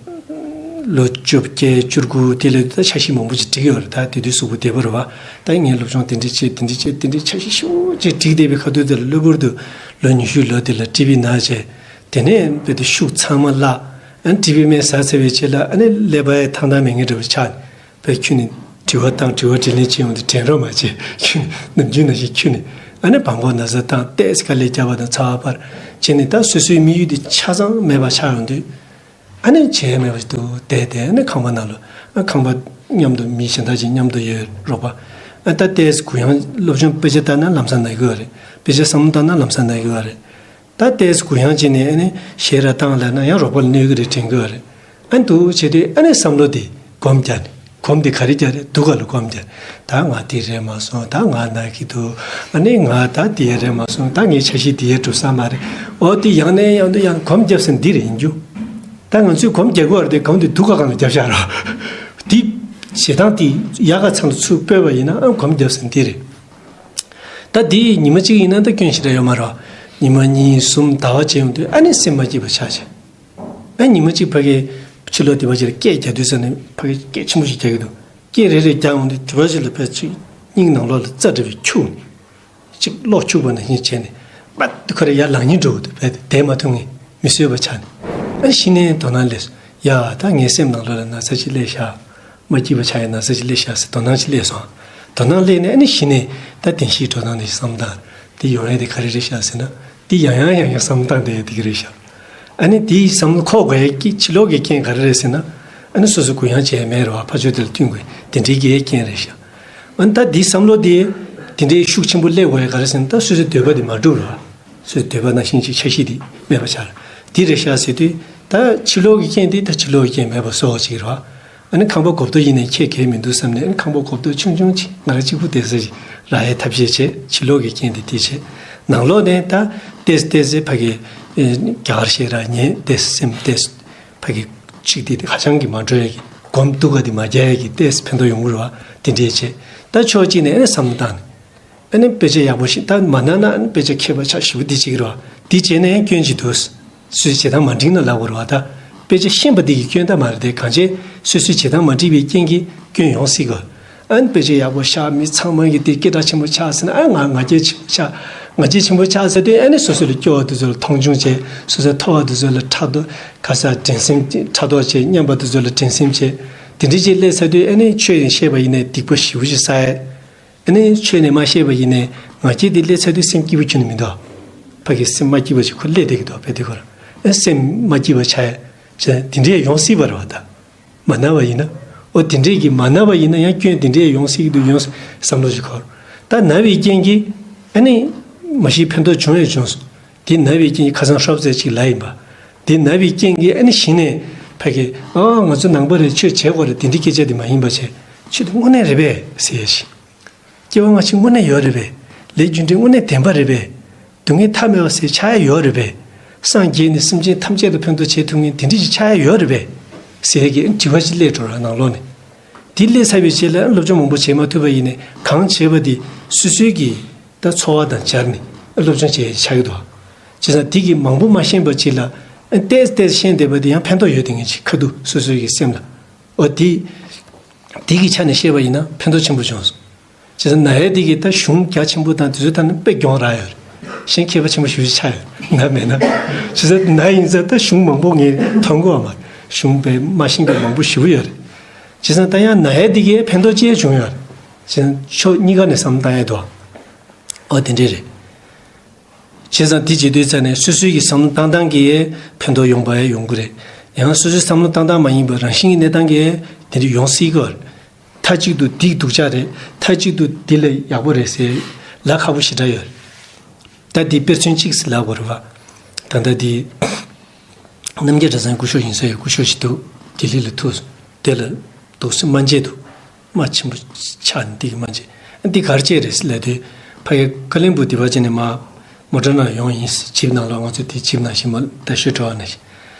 ལོ་བཅོ་བརྒྱད་བཅུ་དགུ་དེ་ལ་ད་འཆར་གཞི་མང་པོ་ཅིག་བསྒྲིགས་ཡོད་རེད། ད་དེ་དུས་གཟུགས་པོ་བདེ་པོ་རེད་བ། ད་ངས་སློབ་སྦྱོང་དེ་འདྲས་བྱེད་དེ་འདྲས་བྱེད་དེ་འདྲས་འཆར་གཞི་ཞེ་པོ་ཅིག་བསྒྲིགས་བསྡད་པའི་ཁ་ཐུག་དེ་ལ་གློ་བུར་དུ་ལོ་ཉི་ཤུའི་ལོ་དེ་ལ་ཊི་བི་ན་བྱས། དེ་ནས་བོད་དུ་ཤུགས་ཚང་མ་བརླག་ཨ་ནི་ཊི་བི་སྨན་ཟ་ཚར་བའི་རྗེས་ལ་ཨ་ནི་ཀླད་པ་ཡང་ཐང་ཐང་མེད་མཁན་འདྲ་བོ་ཆགས་ནས། བས་ཁྱོད་ནི་དྲི་བ་བཏང་དྲི་བ་དྲིས་ལན་བྱེད་ཡོང་དུས་དྲན་རོགས་མ་བྱེད། ཁྱོད་ནི་ནམ་རྒྱུན་ནང་བཞིན་ཁྱོད་ནི་ཨ་ནི་བང་གོ་ན་ཚ་བཏང་ཏོག་ཙམ་དཀའ་ལས་བརྒྱབ་པ་དང་ཚ་བ་འཕར་བྱས་ནས་ད་སོ་སོའི་དམིགས་ཡུལ་དེ་ཆ་ཚང་མེད་པ་ཆགས་ཡོང་དུས། ཨ་ནི་བྱས་མེད་པ་ཞིག་ཏུ་བསྡད་དེ་ཨ་ནི་ཁང་པ་ནང་ལ་ཨ་ཁང་པ་མཉམ་དུ་མི་གཞན་དག་ཅིག་མཉམ་དུ་ཡོད་རོགས་པ། ཨ་ད་ཏོག་ཙམ་གུ་ཡངས་སློབ་སྦྱོང་དཔེ་ཆ་ལྟ་ན་ལམ་སང་ན་གི་ཡོད་རེད། དཔེ་ཆ་བསམ་བློ་བཏང་ན་ལམ་སང་ན་གི་ཡོད་རེད། ད་ཏོག་ཙམ་གུ་ཡངས་བྱས་ནས་ཨ་ནི་གཞས་ར་བཏང་ལབ་ན་ཡང་རོགས་པ་ལ་གནོད་གི་རེད་དྲན་གི་ཡོད་རེད། ཨ་ནི་འདུག་བྱས་དུས་ཨ་ནི་བསམ་བློ་དེ་སྒོམ་རྒྱག་ནས་སྒོམ་དེ་ག་རེ་རྒྱག་རེད། སྡུག་ག་ལ་སྒོམ་རྒྱག་ད་ང་དེ་རེད་མ་སོང་། ད་ང་ན་གི་འདུག་ཨ་ནི་ང་ད་དེ་རེད་མ་སོང་། ད་ངའི་འཆར་གཞི་དེ་ཡས་འགྲུབ་ས་མ་རེད། འོ་དེ་ཡང་ནས་ཡང་དུ་ཡང་སྒོམ་རྒྱབ་ཟིན་འདི་རེད་ཡིན་རྒྱུ། ད་ང་ཚོས་སྒོམ་རྒྱག་གི་ཡོད་རེད་དེ་སྒོམ་དེ་སྡུག་ག་སྒང་ལ་རྒྱབ་བཞག་རོགས། དེ་ཞེ་སྡང་དེ་ཡག་ག་ཚང་དུ་ཚུར་སྤོས་པ་ཡིན་ན་ཨ་སྒོམ་རྒྱབ་ཟིན་འདི་རེད། ད་འདི་ཉི་མ་གཅིག་ཡིན་ན་ད་སྐྱོན་ཞེ་དྲག་ཡོད་མ་རེད། ཉི་མ་གཉིས་གསུམ་ཟླ་བ་བྱས་ཡོང་དུས་ཨ་ནི་སེམས་མ་སྐྱིད་པ་ཆགས་བྱས། ཨ་ཉི་མ་གཅིག་ཕ་གིའི་ཕྱི་ལོགས་དེ་བ་ཅིག་ལ་སྐད་རྒྱག་དུས་ཙ་ནས་ཕ་གིའི་སྐད་ཆེན་པོ་ཞིག་རྒྱག་གི་འདུག་སྐད་རེ་རེ་རྒྱག་ཡོང་དུས་དེ་བ་ཅིག་ལ་ཕལ་ཆེར་སྙིང་ནང་ལོགས་ལ་རྩ་འདྲ་བའི་འཁྱུག་ནས། གཅིག་གློག་འཁྱུག་པ་ནང་བཞིན་བྱས་ནས་པད་དེ་ཁོ་རེ་ཡར་ལངས་སྙིང་འདོད་འདུག་བས་བསྡད་མ་ཐུབ་ངེས་མི་བཟོད་པ་ཆགས་ནས་ཨ་གཞི་ནས་དོ་སྣང་སླེབས་སོང་། ཡ་ད་ངའི་སེམས་ནང་ལོགས་ལ་ན་ཚ་ཅིག་སླེབས་ཤག་མ་སྐྱིད་པ་ཆགས་ཡ་ན་ཚ་ཅིག་སླེབས་ཤག་ཟེར་དོ་སྣང་ཅིག་སླེབས་སོང་། དོ་སྣང་སླེབས་ནས་ཨ་ནི་གཞི་ནས་ད་བདེན་བཞིའི་འགྲོ་སྟངས་དེ་བསམ་སྟངས་དེ་ཡོང་ཡ་དེ་ག་རེ་རེད་ཤག་ཟེར་ན་དེ་ཡང་ཡང་ཡང་ཡང་བསམ་སྟངས་དེ་དེ་ག་རེད་ཤག་ཨ་ནི་དེའི་བསམ་བློ་འཁོར་དགོས་ཡ་གི་ཕྱི་ལོགས་ཀྱི་རྐྱེན་ག་རེ་རེད་ཟེར་ན་ཨ་ནི་སོ་སོ་གུ་ཡངས་བྱས་མེད་རེད་བ། ཕར་ཕྱོགས་དེ་ལ་བསྟུན་དགོས་དེ་འདྲའི་གི་རྐྱེན་རེད་ཤག་ཨ་ནི་ད་འདིའི་བསམ་བློ་དེ་དེ་འདྲའི་ཤུགས་ཆེན་པོ་སླེབས་དགོས་ཡ་ག་རེ་ཟེར་ན་ད་སོ་སོའི་འདོད་པ་དེ་མ་འགྲུབ་རེད་བ། སོ་སོའི་འདོད་པ་ནང་བཞིན་གྱི་འཆར་གཞི་དེ་མེད་པ་ཆགས་རེད། དེ་རེད་ཤག་ཟེར་དུས་ད་ཕྱི་ལོགས་ཀྱི་རྐྱེན་དེ་ད་ཕྱི་ལོགས་ཀྱི་རྐྱེན་མེད་པ་བཟོ་བ་ཅིག་རེད་བ། ཨ་ནི་ཁང་པ་སྒོ་རྡོ་ཡིན་ནའི་ཁྱད་གལ་མི་འདུག་བསམ་ནས་ཨ་ནི་ཁང་པ་སྒོ་རྡོ་ཆུང་ཆུང་ཅིག་ང་རང་གཅིག་པུ་བསྡད་ས་ཅིག་རག་ཡའི་ཐབས་ཤེས་བྱས། ཕྱི་ལོགས་ཀྱི་རྐྱེན་དེ་དེ་བྱས། ནང་ལོགས་ནས་ད་ཏོག་ཙམ་ཏོག་ཙམ་ཕ་གི་རྒྱ་གར་ཞིག་རག་ཉན་ཏོག་ཙམ་སེམས་ཏོག་ཙམ་ཕ་གི་ཅིག་དེ་ཧ་ཅང་གི་མ་འགྲོ་ཡ་གི་སྒོམ་སྡུག་ག་དེ་མ་རྒྱག་ཡ་གི་ཏོག་ཙམ་ཕན་ཐོགས་ཡོང་གི་རེད་བ། དེ་འདྲས་བྱས་ད་ཕྱོགས་གཅིག་ནས་ཨ་ནི་བསམ་བློ་བཏང་ནས། ཨ་ནི་དཔེ་ཆ་ཡག་པོ་ཞིག་ད་མ་གནང་ན་ཨ་ནི་དཔེ་ཆ་མཁས་པ་ཆགས་ཞེ་པོ་འདི་བྱེད་ཀྱི་རེད་བ། འདི་བྱས་ན་ཡང་སྐྱོན་ཅིག་འདུག་སོ་སོའི་བྱེད་སྟངས་མ་འགྲིག་ན་ལབ་དགོས་རེད་བ། ད་དཔེ་ཆ་ཤེས་པ་འདི་གི་སྐྱོན་ད་མ་རེད་དེ། གང་བྱས་སོ་སོའི་བྱེད་སྟངས་མ་འགྲིག་པའི་རྐྱེན་གྱིས་སྐྱོན་ཡོང་སྲིད་གི། ཨ་ནི་དཔེ་ཆ་ཡག་པོ་ཤག་མི་ཚང་མ་གིས་དེ་སྐད་གྲགས་ཆེན་པོ་ཆགས་ཟེར་ན་ཨ་ང་ང་རྒྱལ་ཆེན་པོ་ཆགས། ང་རྒྱལ་ཆེན་པོ་ཆགས་ཟེར་དུས་ཨ་ནི་སོ་སོ་ལ་སྐྱོ་བ་དེ་ཚོ་ལ་མཐོང་ཆུང་བྱས། སོ་སོའི་མཐོ་བ་དེ་ཚོ་ལ་ཕྲག་དོག་ག་ས་འགྲན་སེམས་ཕྲག་དོག་བྱས། མཉམ་པ་དེ་ཚོ་ལ་འགྲན་སེམས་བྱས། དེ་འདྲ་ཅིག་སླེབས་ཚར་དུས་ཨ་ནི་ཆོས་ནས་བཤད་པ་ཡིན་ནའི་སྡིག་པ་ཞེ་པོ་ཅིག་བསགས་ཡས། ཨ་ནི་ཆོས་ནས་མ་བཤད་པ་ཡིན་ནའི་ང་རྒྱལ་དེ་སླེབས་ཚར་དུས་སེམས་སྐྱིད་པོ་ཁྱོན་ནས་མི་འདུག་ཕ་གི་སེམས་མ་སྐྱིད་པ་ཞིག་ཁོ་སླེབས་བསྡད་ཀྱི་འདུག་དཔེ་དེ་ཁོ་རང་ཨ་སེམས་མ་སྐྱིད་པ་ཆགས་ཡ་དེ་འདྲས་ཡོང་སྲིད་པ་རེད་བ། ད་མ་ན་བ་ཡིན་ན། ཨོ་དེ་འདྲས་ཀྱི་མ་ན་བ་ཡིན་ན་ཡང་སྐྱོན་དེ་འདྲས་ཡོང་སྲིད་ཀྱི་འདུག་ཡོང་བསམ་བློ་ཞིག་འཁོར། ད་ན་བའི་རྐྱེན་གྱིས་ཨ་ནི་མ་གཞི་ཕན་ཐོགས་བྱུང་ཡང་བྱུང་སོང་། དེ་ན་བའི་རྐྱེན་གྱིས་ཁ་སང་ཧྲོབ་ཙེ་ཅིག་ལ་ཡིན་པ། དེ་ན་བའི་རྐྱེན་གྱིས་ཨ་ནི་གཞི་ནས་ཕ་གི་ཨ་ང་ཚོ་ནང་པ་རེད་ཆོས་བྱེད་དགོས་རེད་དེ་འདྲའི་སྐད་ཆ་དེ་མ་ཡིན་པ་བྱས་ཆོས་དེ་དངོས་གནས་རེད་པས་ཟེར་ཡ་ཞིག་སྐྱེ་བ་སྔ་ཕྱི་དངོས་གནས་ཡོད་རེད་པས། ལས་རྒྱུ་འབྲས་དངོས་གནས་བདེན་པ་རེད་པས། སྡུག་བསྔལ་མཐའ་མེད་པ་ཟེར་ཆགས་ཡ་ཡོད་རེད་པས། སངས་རྒྱས་ནས་སེམས་ཅན་ཐམས་ཅད་ལ་ཕན་ཐོགས་བྱེད་ཐུབ་མཁན་དེ་འདྲ་ཞིག་ཆགས་ཡ་ཡོད་རེད་པས། ཟེར་གྱི་དྲི་བ་ཞིག་སླེབས་འགྲོ་ར་ནང་ལོགས་ནས། དེ་སླེབས་ཚར་བའི་རྗེས་ལ་སློབ་སྦྱོང་མང་པོ་བྱེད་མ་ཐུབ་པ་ཡིན་ནའི་གང་བྱས་པ་དེ་སོ་སོའི་གི་ད་འཚོ་བ་དང་སྦྱར་ནས་སློབ་སྦྱོང་བྱེད་ཡ་ཆགས་ཀྱི་འདུག་བྱས་ཙང་དེ་གི་མང་པོ་མ་ཤེས་པ་ཅིག་ལ་ཏོག་ཙམ་ཏོག་ཙམ་ཤེས་བསྡད་པ་དེ་ཡང་ཕན་ཐོགས་ཡོད་དེ་ངེས་ཅིག་ཁ་ཐུག་སོ་སོའི་གི་སེམས་ལ། འོ་དེ། དེ་གི་ཆ་ནས་བཤད་པ་ཡིན་ན་ཕན་ཐོགས་ཆེན་པོ་བྱུང་སོང་། བྱས་ཙང་ན་ཡས་དེ་གི་ད་གཞུང་རྒྱ་ཆེན་པོ་དང་དེ་ཚོ་ད་ནི་དཔེ་གྱོང་རག་ཡོད་རེད། གཞན་མཁས་པ་ཆེན་པོ་ཞེ་པོ་ཅིག་ཆགས་ཡོད་ན་མེད་ན། བྱས་ཙང་ན་ཡིན་ཙང་ད་གཞུང་མང་པོ་ངས་མཐོང་གི་ཡོད་མ་རེད། གཞུང་དཔེ་མ་ཤེས་མཁན་མང་པོ་ཞེ་པོ་ཡོད་རེད། བྱས་ཙང་ད་ཡང་ན་ཡས་དེ་གི་ཕན་ཐོགས་ཅི་ཡང་བྱུང་ཡོད་རེད། བྱས་ཙང་ཕྱོགས་གཉིས་ཀ་ནས་བསམ་བློ་བཏང་ཡས་འདུག་ཨོ་དེ་འདྲས་རེད། བྱས་ཙང་དེ་བྱེད་དུས་ཙང་ནས་སོ་སོའི་གི་བསམ་བློ་བཏང་སྟངས་ཀྱིས་ཕན་ཐོགས་ཡོང་པ་ཡང་ཡོང་གི་རེད། ཡང་སོ་སོའི་བསམ་བློ་བཏང་སྟངས་མ་ཡིན་པར་རང་བཞིན་གྱི་གནས་སྟངས་ཀྱིས་དེ་འདྲ་ཡོང་སྲིད་ཀྱི་རེད། མཐའ་གཅིག་ཏུ་འདི་སྡུག་ཅག་རེད། མཐའ་གཅིག་ཏུ་འདི་ལས་ཡག་པོ་རེད་ཟེར་ལབ་ཁག་པོ་ཞེ་དྲག་ཡོད་རེད། ད་འདི་དཔེར་མཚོན་གཅིག་ཟེར་ལབ་དགོས་རེད་བ། ད་ལྟ་འདི་རྣམ་རྒྱལ་གྲྭ་ཚང་སྐུ་ཞབས་ཡིན་ས་ཡོད། སྐུ་ཞབས་ཞིག་འདུག་ལྡི་ལི་ལ་ཐུག་སོང་། དེ་ལ་འདུག་སེ་སྨན་དཔྱད་འདུག་དམའ་ཆེན་པོ་ཆགས་ནས་འདི་གི་སྨན་དཔྱད། འདི་ག་རེ་བྱས་རེད་ཟེར་ལབ་དུས། ཕ་གི་ཀ་ལོན་སྦུག་འདི་བ་ཅན་ནས་མར་མོ་ཊ་ནང་ཡོང་ཡིན་ཟེར། ཇིབ་ནང་ལོགས་ང་ཚོ་དེ་ཇིབ་ནང་བཞིན་མ་ད་ཤོད་འགྲོ་བ་ནང་བཞིན།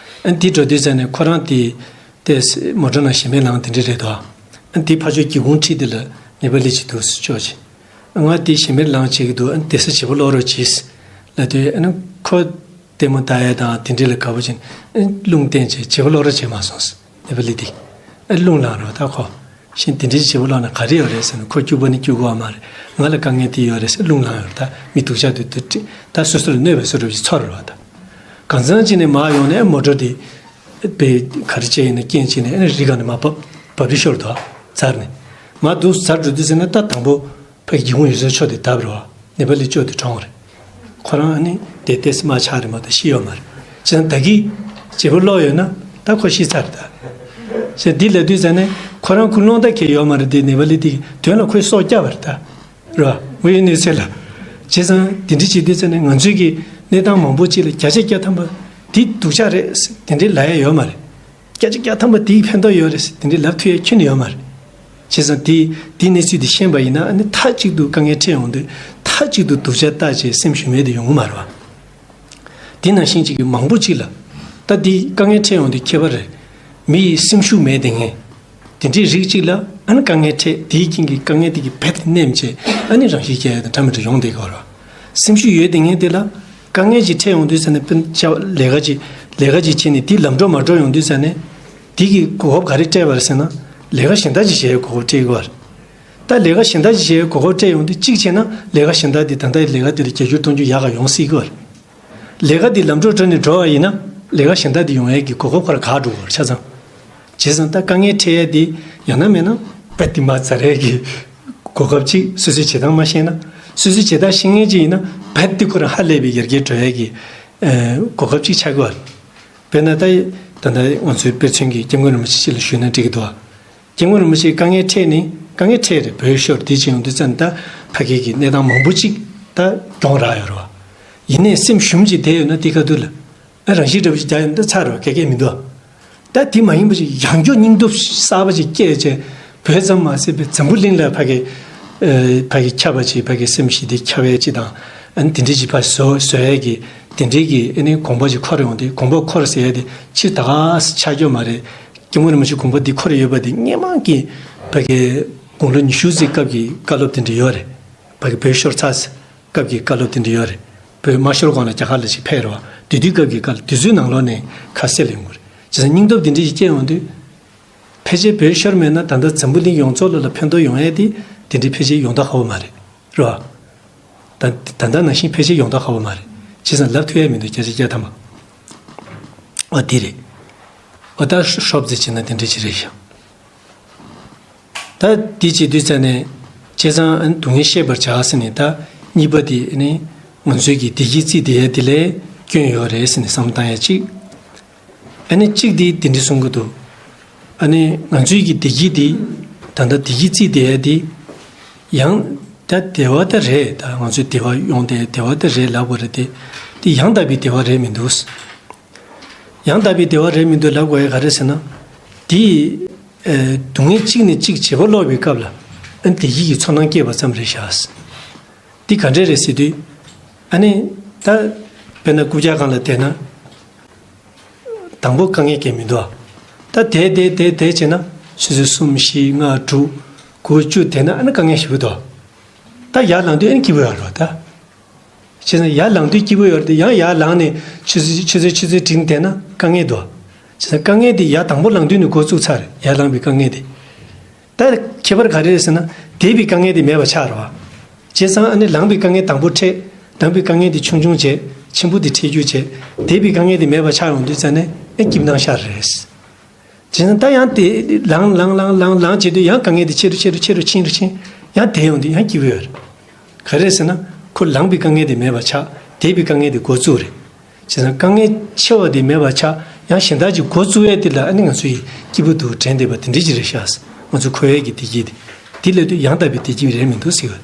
ཨ་འདི་འགྲོ་དུས་ཙང་ནས་ཁོ་རང་དེ་དེ་མོ་ཊ་ནང་ཞེ་མེར་ལངས་དེ་འདྲ་རེད་དོ། ཨ་འདི་ཕར་ཕྱོགས་སྒེའུ་ཁུང་འཁྲིས་དེ་ལ་ནེ་པ་ལི་ཅིག་འདུག་སེ་ཅོག་ཅིག་ང་དེ་ཞེ་མེར་ལངས་བྱེད་ཀྱི་འདུག་ཨ་བསྡད་ས་བྱེད་པོ་ཀློག་རོགས་གྱིས་ལབ་དུས། ཨ་ནི་ཁོ་ལྟད་མོ་ལྟ་ཡ་དང་དེ་འདྲ་ལ་དགའ་པོ་བྱས་ནས་ཨ་རླུང་བསྟན་བྱས་བྱེད་པོ་ཀློག་རོགས་བྱས་མ་སོང་ཟེར། ནེ་པ་ལི་དེ་ཨ་རླུང་ལངས་རོགས་ད་ཁོ། གཞན་དེ་འདྲའི་བྱེད་པོ་ཀློག་ན་ག་རེ་ཡོད་རེད་ཟེར་ན། ཁོ་སྐྱུག་པ་ནི་སྐྱུག་གི་ཡོད་མ་རེད། ང་ལ་དཀའ་ངལ་དེ་ཡོད་རེད་ཟེར་རླུང་ལངས་ཡོད་རེད། ད་མི་སྡུག་ཅག་དེ་དེ་ད་སོ་སོ་ལ་གནོད་པའི་བཟོ་འདྲ་ཅིག་ཚོར་རེད་བ། ད་གང་ཚང་ཅིག་ནས་མར་ཡོང་ནས་མོ་ཊ་དེ་པའི་ག་རེ་བྱས་ཡིན་ན་རྐྱེན་ཅིག་ནས་ཨ་ནི་རི་སྒང་ནས་མར་བབས་བབས་དུས་ཤོར་འདུག་ཟེར་ནས། མར་འདུག་ཟེར་འགྲོ་དུས་ཟེར་ན། ད་དང་པོ་ཕ་གི་སྒེའུ་ཁུང་ཡོད་སའི་ཕྱོགས་དེ་བརྡབས་རེད་བ། ནེ་པ་ལི་ཅོ་དེ་གྲོངས་རེད། ཁོ་རང་ཨ་ནི་དེ་ཏོག་ཙམ་དམར་ཆག་རེད་མ་གཏོགས་ཤི་ཡོད་མ་རེད། བྱས་ཙང་ད་གིན་བྱེད་པོ་ཀློག་ཡོད་ན་ད་ཁོ་ཤི་ཚར་རེད་ད། བྱས་འདི་ལབ་དུས་ཙང་ནས་ཁོ་རང་ཁོ་རླུང་རྟ་གས་ཡོད་མ་རེད་དེ། ནེ་པ་ལི་དེ་དོན་ལ་ཁོས་སྲོག་བསྐྱབས་པ་རེད་ད། རེད་བ། དངོས་ཡོད་གནས་ཚུལ་ལ། བྱས་ཙང་དེ་འདྲ་བྱེད་དུས་ཙང་ནས་ང་ཚོའི་གི་གནས་སྟངས་མང་པོ་ཅིག་ལ་བརྒྱ་ཆ་བརྒྱ་ཐམ་པ་འདི་སྡུག་ཅག་རེད་ཟེར་དེ་འདྲའི་ལབ་ཡ་ཡོད་མ་རེད། བརྒྱ་ཆ་བརྒྱ་ཐམ་པ་དེའི་ཕན་ཐོགས་ཡོད་རེད་ཟེར་དེ་འདྲའི་ལབ་ཐུབ་ཡ་ཁྱོན་ནས་ཡོད་མ་རེད། བྱས་ཙང་དེ་དེའི་གནས་ཚུལ་དེ་ཤེས་པ་ཡིན་ན། ཨ་ནི་མཐའ་གཅིག་ཏུ་དཀའ་ངལ་འཕྲད་ཡོང་དུས་མཐའ་གཅིག་ཏུ་སྡུག་ཅག་ལྟ་བྱས་སེམས་ཞུམ་མེད་དེ་ཡོང་གི་མ་རེད་བ། དེ་ནང་བཞིན་གཅིག་གི་མང་པོ་གཅིག་ལ་ད་དེ་དཀའ་ངལ་འཕྲད་ཡོང་དུས་ཁྱད་པར་རེད། མི་ཡི་སེམས་ཤུགས་མེད་དེ་ངས། དེ་འདྲའི་རིགས་གཅིག་ལ་ཨ་ནི་དཀའ་ངལ་འཕྲད། དེའི་རྐྱེན་གྱིས་དཀའ་ངལ་དེ་གི་རྦད་དེ་ནེམ་བྱས་ཨ་ནི་རང་ཤི་རྒྱག་ཡ་དང་འདྲ་མི་འདྲ་ཡོང་བསྡད་ཀྱི་ཡོད་རེད་བ། སེམས་ཤུགས་ཡོད་དེ་ངས་དེ་ལ་དཀའ་ངལ་ཅིག་འཕྲད་ཡོང་དུས་ཙང་ནས་དཔེར་ན་ལས་ཀ་ཅིག་ལས་ཀ་ཅིག་བྱས་ནས་དེ་ལམ་འགྲོ་མ་འགྲོ་ཡོང་དུས་ཙང་ནས་དེ་གི་གོ་སྐབས་ག་རེ་སྤྲད་པ་རེད་ཟེར་ན། ལས་ཀ་གཞན་དག་ཅིག་བྱེད་ཡའི་གོ་སྐབས་སྤྲད་ཀྱི་ཡོད་རེད། ད་ལས་ཀ་གཞན་དག་ཅིག་བྱེད་ཡའི་གོ་སྐབས་སྤྲད་ཡོང་དུས་གཅིག་བྱས་ན་ལས་ཀ་གཞན་དག་དེ་ད་ལྟའི་ལས་ཀ་དེ་ལས་བརྒྱ་འགྱུར་སྟོང་འགྱུར་ཡག་ག་ཡོང་སྲིད་ཀྱི་ཡོད་རེད། ལས་ཀ་འདི་ལམ་འགྲོ་འགྲོ་ནས་འགྲོ་བ་ཡིན་ན་ལས་ཀ་གཞན་དག་འདི་ཡོང་ཡས་ཀྱི་གོ་སྐབས་ཁོ་རང་ག་འགྲོ་གི་རེད་ཆ་ཚང་། བྱས་ཙང་ད་དཀའ་ངལ་འཕྲད་ཡས་འདི་ཡང་ན་མེད་ན་རྦད་དེ་མར་ཟ་རས་ཀྱི་གོ་སྐབས་ཅིག་སོ་སོའི་བྱེད་སྟངས་མ་ཤེས་ན། སོ་སོའི་བྱེད་སྟངས་ཤེས་མཁན་ཅིག་ཡིན་ན་རྦད་དེ་ཁོ་རང་ཧ་ལས་པའི་ཡར་རྒྱས་འགྲོ་ཡས་ཀྱི་ཨ་གོ་སྐབས་ཅིག་ཆགས་ཀྱི་ཡོད་རེད། དཔེར་ན་ད་ད་ལྟ་ང་ཚོའི་དཔེར་མཚོན་གྱི་སྐྱབས་མགོན་རིན་པོ་ཆེ་ཅིག་ལ་ཞུས་ན་འགྲིག་གི་འདུག་ཨ། སྐྱབས་མགོན་རིན་པོ་ཆེ་དཀའ་ངལ་འཕྲད་ནས། དཀའ་ངལ་འཕྲད་རེད། བོད་ཤོར་དེ་བྱས་ཡོང་དུས་ཙང་ད་ཕ་གི་གི་གནས་སྟངས་མང་པོ་ཅིག་ད་གྱོང་རག་ཡོད་རེད་བ། ཡིན་ནའི་སེམས་ཞུམ་ཅིག་བསྡད་ཡོད་ན་དེ་ག་དུས་ལ་ཨ་རང་ཤི་འདྲ་པོ་ཅིག་རྒྱག་ཡོང་ད་ཚར་རེད་བ། ག་གེ་མི་འདུག་ཨ། ད་དེ་མ་ཡིན་པ་ཅིག་ཡང་བསྐྱར་སྙིང་སྟོབས་གསར་པ་ཅིག་སྐྱེས་བྱས་བོད་ཙམ་མ་ཟད་པའི་འཛམ་བུ་གླིང་ལ་ཕ་གི་ཨ་ཕ་གི་ཁྱབ་པ་ཅིག་ཕ་གི་སེམས་ཤིག་དེ་ཁྱབ་ཡས་ཅིག་དང་། ཨ་ནི་དེ་འདྲ་ཅིག་ཕར་བཟོ་བཟོ་ཡས་ཀྱི་དེ་འདྲའི་གི་ཨ་ནི་དགོངས་པ་ཅིག་འཁོར་ཡོང་དུས། དགོངས་པ་འཁོར་ཟེར་ཡས་དེ་ཕྱིར་ད་ག་སེ་ཆགས་རྒྱུ་མ་རེད། སྐྱབས་མགོན་རིན་པོ་ཆེ་དགོངས་པ་འདི་འཁོར་ཡོད་པ་འདི་སྔོན་མ་གི་ཕ་གི་དགུང་ལོ་ཉི་ཤུ་ཙམ་སྐབས་ཀྱི་བཀའ་སློབ་དེ་འདྲ་ཡོད་རེད། ཕ་གི་བོད་ཤོར་ཚར་སྐབས་ཀྱི་བཀའ་སློབ་དེ་འདྲ་ཡོད་རེད། བོད་མ་ཤོར་གོང་ལ་རྒྱ་གར་ལ་ཅིག་ཕེབས་རེད་བ། དེ་དུས་སྐབས་ཀྱི་བཀའ་སློབ་དེ་ཚོའི་ནང་ལོགས་ནས་ཁ་གསལ་ལ་ཡོང་གི་རེད། བྱས་ཙང་སྙིང་སྟོབས་དེ་འདྲ་ཞིག་སྐྱེས་ཡོང་དུས། ཕལ་ཆེར་བོད་ཤོར་མེད་ན་ད་ལྟ་འཛམ་བུ་གླིང་ཡོངས་རྫོགས་ལ་ལ་ཕན་ཐོགས་ཡོང་ཡས་དེ་དེ་འདྲའི་ཕལ་ཆེར་ཡོང་ཐབས་ཁག་པོ་མ་རེད། རེད་བ། ད་ད་ལྟ་ནང་བཞིན་ཕལ་ཆེར་ཡོང་ཐབས་ཁག་པོ་མ་རེད། བྱས་ཙང་ལབ་ཐུབ་ཡས་མི་འདུག་བརྒྱ་ཆ་བརྒྱ་ཐམ་པ། འོ་དེ་རེད། འོ་ད་ཧྲོབ་ཙེ་བྱས་ན་དེ་འདྲ་ཅིག་རེད་ཤག་ད་དེ་བྱེད་དུས་ཙང་ནས་བྱས་ཙང་ཨ་ནི་སྡུག་བསྔལ་ཤེས་པར་བྱ་ཟེར་ནས། ད་གཉིས་པ་དེ་ཨ་ནི་ང་ཚོའི་གི་བདེ་སྐྱིད་བརྩིས་བསྡད་ཡས་དེ་ལ་སྐྱོན་ཡོད་རེད་ཟེར་ནས་བསམ་བློ་བཏང་ཡས་གཅིག་ཨ་ནི་གཅིག་དེ་དེ་འདྲ་གསུང་གི་འདུག་ཨ་ནི་ང་ཚོའི་གི་བདེ་སྐྱིད་དེ། ད་ལྟ་བདེ་སྐྱིད་བརྩིས་བསྡད་ཡས་དེ་ཡང་ད་བདེ་བ་ད་རེད། ད་ང་ཚོའི་བདེ་བ་ཡོང་བསྡད་བདེ་བ་ད་རེད་ལབ་དགོས་རེད་དེ། དེ་ཡང་དག་པའི་བདེ་བ་རེད་མི་འདུག་ཡང་དག་པའི་བདེ་བ་རེད་མི་འདུག་ལབ་དགོས་ཡས་ག་རེ་ཟེར་ན། དེ་ཨ་སྡུག་བསྔལ་གཅིག་ནས་གཅིག་བྱེད་པོ་ཀློག་པའི་སྐབས་ལ་ཨ་ནི་བདེ་སྐྱིད་ཀྱི་ཚོར་སྣང་སྐྱེས་པ་ཙམ་རེད་ཤག་འདི་ག་འདྲས་རེད་ཟེར་དུས། ཨ་ནི་ད་དཔེར་ན་རྐུབ་བཀྱག་སྒང་ལ་བསྡད་ན། དང་པོ་དཀའ་ངལ་གང་ཡང་མི་འདུག་ད་བསྡད་བསྡད་བསྡད་བསྡད་བྱས་ན་ཆུ་ཚོད་གསུམ་བཞི་ལྔ་དྲུག་དགུ་བཅུ་བསྡད་ན་ཨ་ནི་དཀའ་ངལ་ཞེ་པོ་འདུག་ད་ཡར་ལངས་དུས་ཨ་ནི་སྐྱིད་པོ་ཡོད་རེད་བ་ད། བྱས་ན་ཡར་ལངས་དུས་སྐྱིད་པོ་ཡོད་རེད་དེ། ཡང་ཡར་ལངས་ནས་ཆུ་ཚོད་ཆུ་ཚོད་ཆུ་ཚོད་བསྒྲིགས་བསྡད་ན་དཀའ་ངལ་འདུག་བྱས་ན་དཀའ་ངལ་དེ་ཡར་དང་པོ་ལངས་དུས་ནས་འགོ་བཙུགས་ཚར་རེད། ཡར་ལངས་པའི་དཀའ་ངལ་དེ། ད་ཁྱད་པར་ག་རེ་རེད་ཟེར་ན། འདས་པའི་དཀའ་ངལ་དེ་མེད་པ་ཆགས་རེད་བ། བྱས་ཙང་ཨ་ནི་ལངས་པའི་དཀའ་ངལ་དང་པོ་འཕྲད། ལངས་པའི་དཀའ་ངལ་དེ་ཆུང་ཆུང་བྱས། ཆེན་པོ་དེ་འཕྲད་རྒྱུ་བྱས། འདས་པའི་དཀའ་ངལ་དེ་མེད་པ་ཆགས་ཡོང་དུས་ཙང་ནས་ཨེ་སྐྱིད་སྣང་ཤར་རེད། བྱས་ཙང་ད་ཡང་དེ་ལངས་ལངས་ལངས་ལངས་ལངས་བྱེད་དུས་ཡང་དཀའ་ངལ་དེ་ཆེ་རུ་ཆེ་རུ་ཆེ་རུ་ཕྱིན་རུ་ཕྱིན། ཡང་དེ་ཡོང་དུས་ཡང་སྐྱིད་པོ་ཡོད་རེད། ག་རེ་ཟེར་ན་ཁོ་ལངས་པའི་དཀའ་ངལ་དེ་མེད་པ་ཆགས། དེ་བའི་དཀའ་ངལ་དེ་འགོ་བཙུགས་རེད། བྱས་ཙང་དཀའ་ངལ་ཆེ་བ་དེ་མེད་པ་ཆགས། ཡང་གཞན་དག་ཅིག་འགོ་བཙུགས་ཡས་དེ་ལ་ཨ་ནི་ང་ཚོ་ཡི་སྐྱིད་པོ་འདུག་དྲན་བསྡད་པ་དེ་འདྲ་ཅིག་རེད་ཤག་ང་ཚོ་འཁོར་བའི་གི་བདེ་སྐྱིད་དེ། དེ་ལས་དུས་ཡང་དག་པའི་བདེ་སྐྱིད་རེད་མི་འདུག་ཟེར་བ།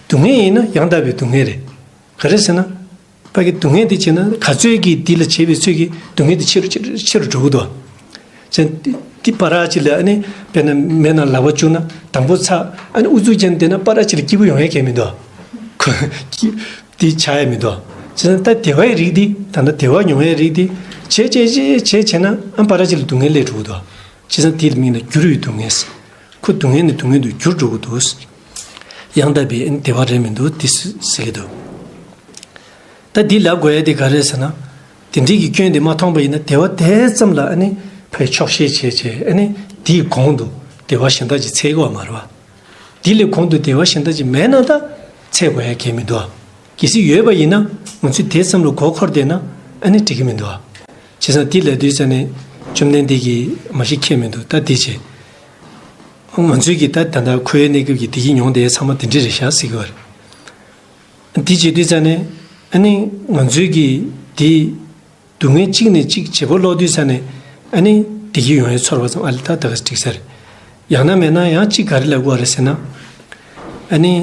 སྡུག་བསྔལ་ཡིན་ན་ཡང་དག་པའི་སྡུག་བསྔལ་རེད། ག་རེ་ཟེར་ན། ཕ་གི་སྡུག་བསྔལ་དེ་བྱས་ན་ག་ཚོད་ཀྱིས་འདི་ལ་བྱས་པའི་ཚོད་ཀྱིས་སྡུག་བསྔལ་དེ་ཆེ་རུ་ཆེ་རུ་ཆེ་རུ་འགྲོ་གི་འདུག་བྱས་ཙང་འདི་འདི་བར་ཅིག་ལ་ཨ་ནི་དཔེར་ན་མེ་ནང་ལག་པ་བཅུག་ན་དང་པོ་ཚ། ཨ་ནི་ཨུ་ཚུགས་ཅན་དེ་ན་བར་ཅིག་ལ་སྐྱིད་པོ་ཡོང་ཡས་གལ་མི་འདུག་ཁོ་སྐྱིད་འདི་ཆགས་ཡས་མི་འདུག་བྱས་ཙང་ད་བདེ་བའི་རིགས་འདི་ད་ལྟ་བདེ་བ་མྱོང་ཡས་རིགས་འདི་བྱས་བྱས་བྱས་བྱས་བྱས་ན་ཨ་བར་ཅིག་ལ་སྡུག་བསྔལ་སླེབས་འགྲོ་གི་འདུག་བྱས་ཙང་དེའི་མིང་ལ་འགྱུར་བའི་སྡུག་བསྔལ། ཁོ་སྡུག་བསྔལ་ནས་སྡུག་བསྔལ་དུ་འགྱུར་འགྲོ་གི་འདུག་ཡང་དག་པའི་བདེ་བ་རེད་མི་འདུག་འདི་ཟེར་གྱི་འདུག་ད་འདི་ལབ་དགོས་ཡ་དེ་ག་རེ་ཟེར་ན། དེ་འདྲའི་གི་སྐྱོན་དེ་མ་མཐོང་པ་ཡིན་ན་བདེ་བ་དེ་ཙམ་ལ་ཨ་ནི་ཕར་ཆོག་ཤེས་བྱས་བྱས་ཨ་ནི་དེའི་གོང་དུ་བདེ་བ་གཞན་དག་ཅིག་འཚོལ་དགོས་པ་མ་རེད་བ། དེ་ལས་གོང་དུ་བདེ་བ་གཞན་དག་ཅིག་མེད་ན་ད་འཚོལ་དགོས་ཡ་གལ་མི་འདུག་གལ་སྲིད་ཡོད་པ་ཡིན་ན་ང་ཚོས་དེ་ཙམ་ལ་མགོ་འཁོར་བསྡད་ན་ཨ་ནི་འགྲིག་གི་མི་འདུག་བྱས་ཙང་འདི་ལབ་དུས་ཙ་ནས་བཅོམ་ལྡན་འདས་ཀྱིས་མ་གཞི་ཁྱད་མི་འདུག་ད་འདི་བྱས། ང་ཚོས་ཀྱི་ད་ད་ལྟ་འཁོར་བའི་གནས་སྐབས་ཀྱི་བདེ་སྐྱིད་མྱོང་བསྡད་ཚང་མ་དེ་འདྲ་རེད་ཤག་ཟེར་གྱི་ཡོད་རེད། འདི་བྱེད་དུས་ཙ་ནས་ཨ་ནི་ང་ཚོས་ཀྱི་འདི་སྡུག་བསྔལ་གཅིག་ནས་གཅིག་བརྗེ་པོ་སློག་དུས་ཙ་ནས་ཨ་ནི་བདེ་སྐྱིད་ཡོང་ཡའི་ཚོར་བ་ཙམ། ཨ་ལས་ད་ད་ག་འགྲིག་ས་རེད། ཡང་ན་མེད་ན་ཡང་གཅིག་ག་རེ་ལབ་དགོས་རེད་ཟེར་ན། ཨ་ནི་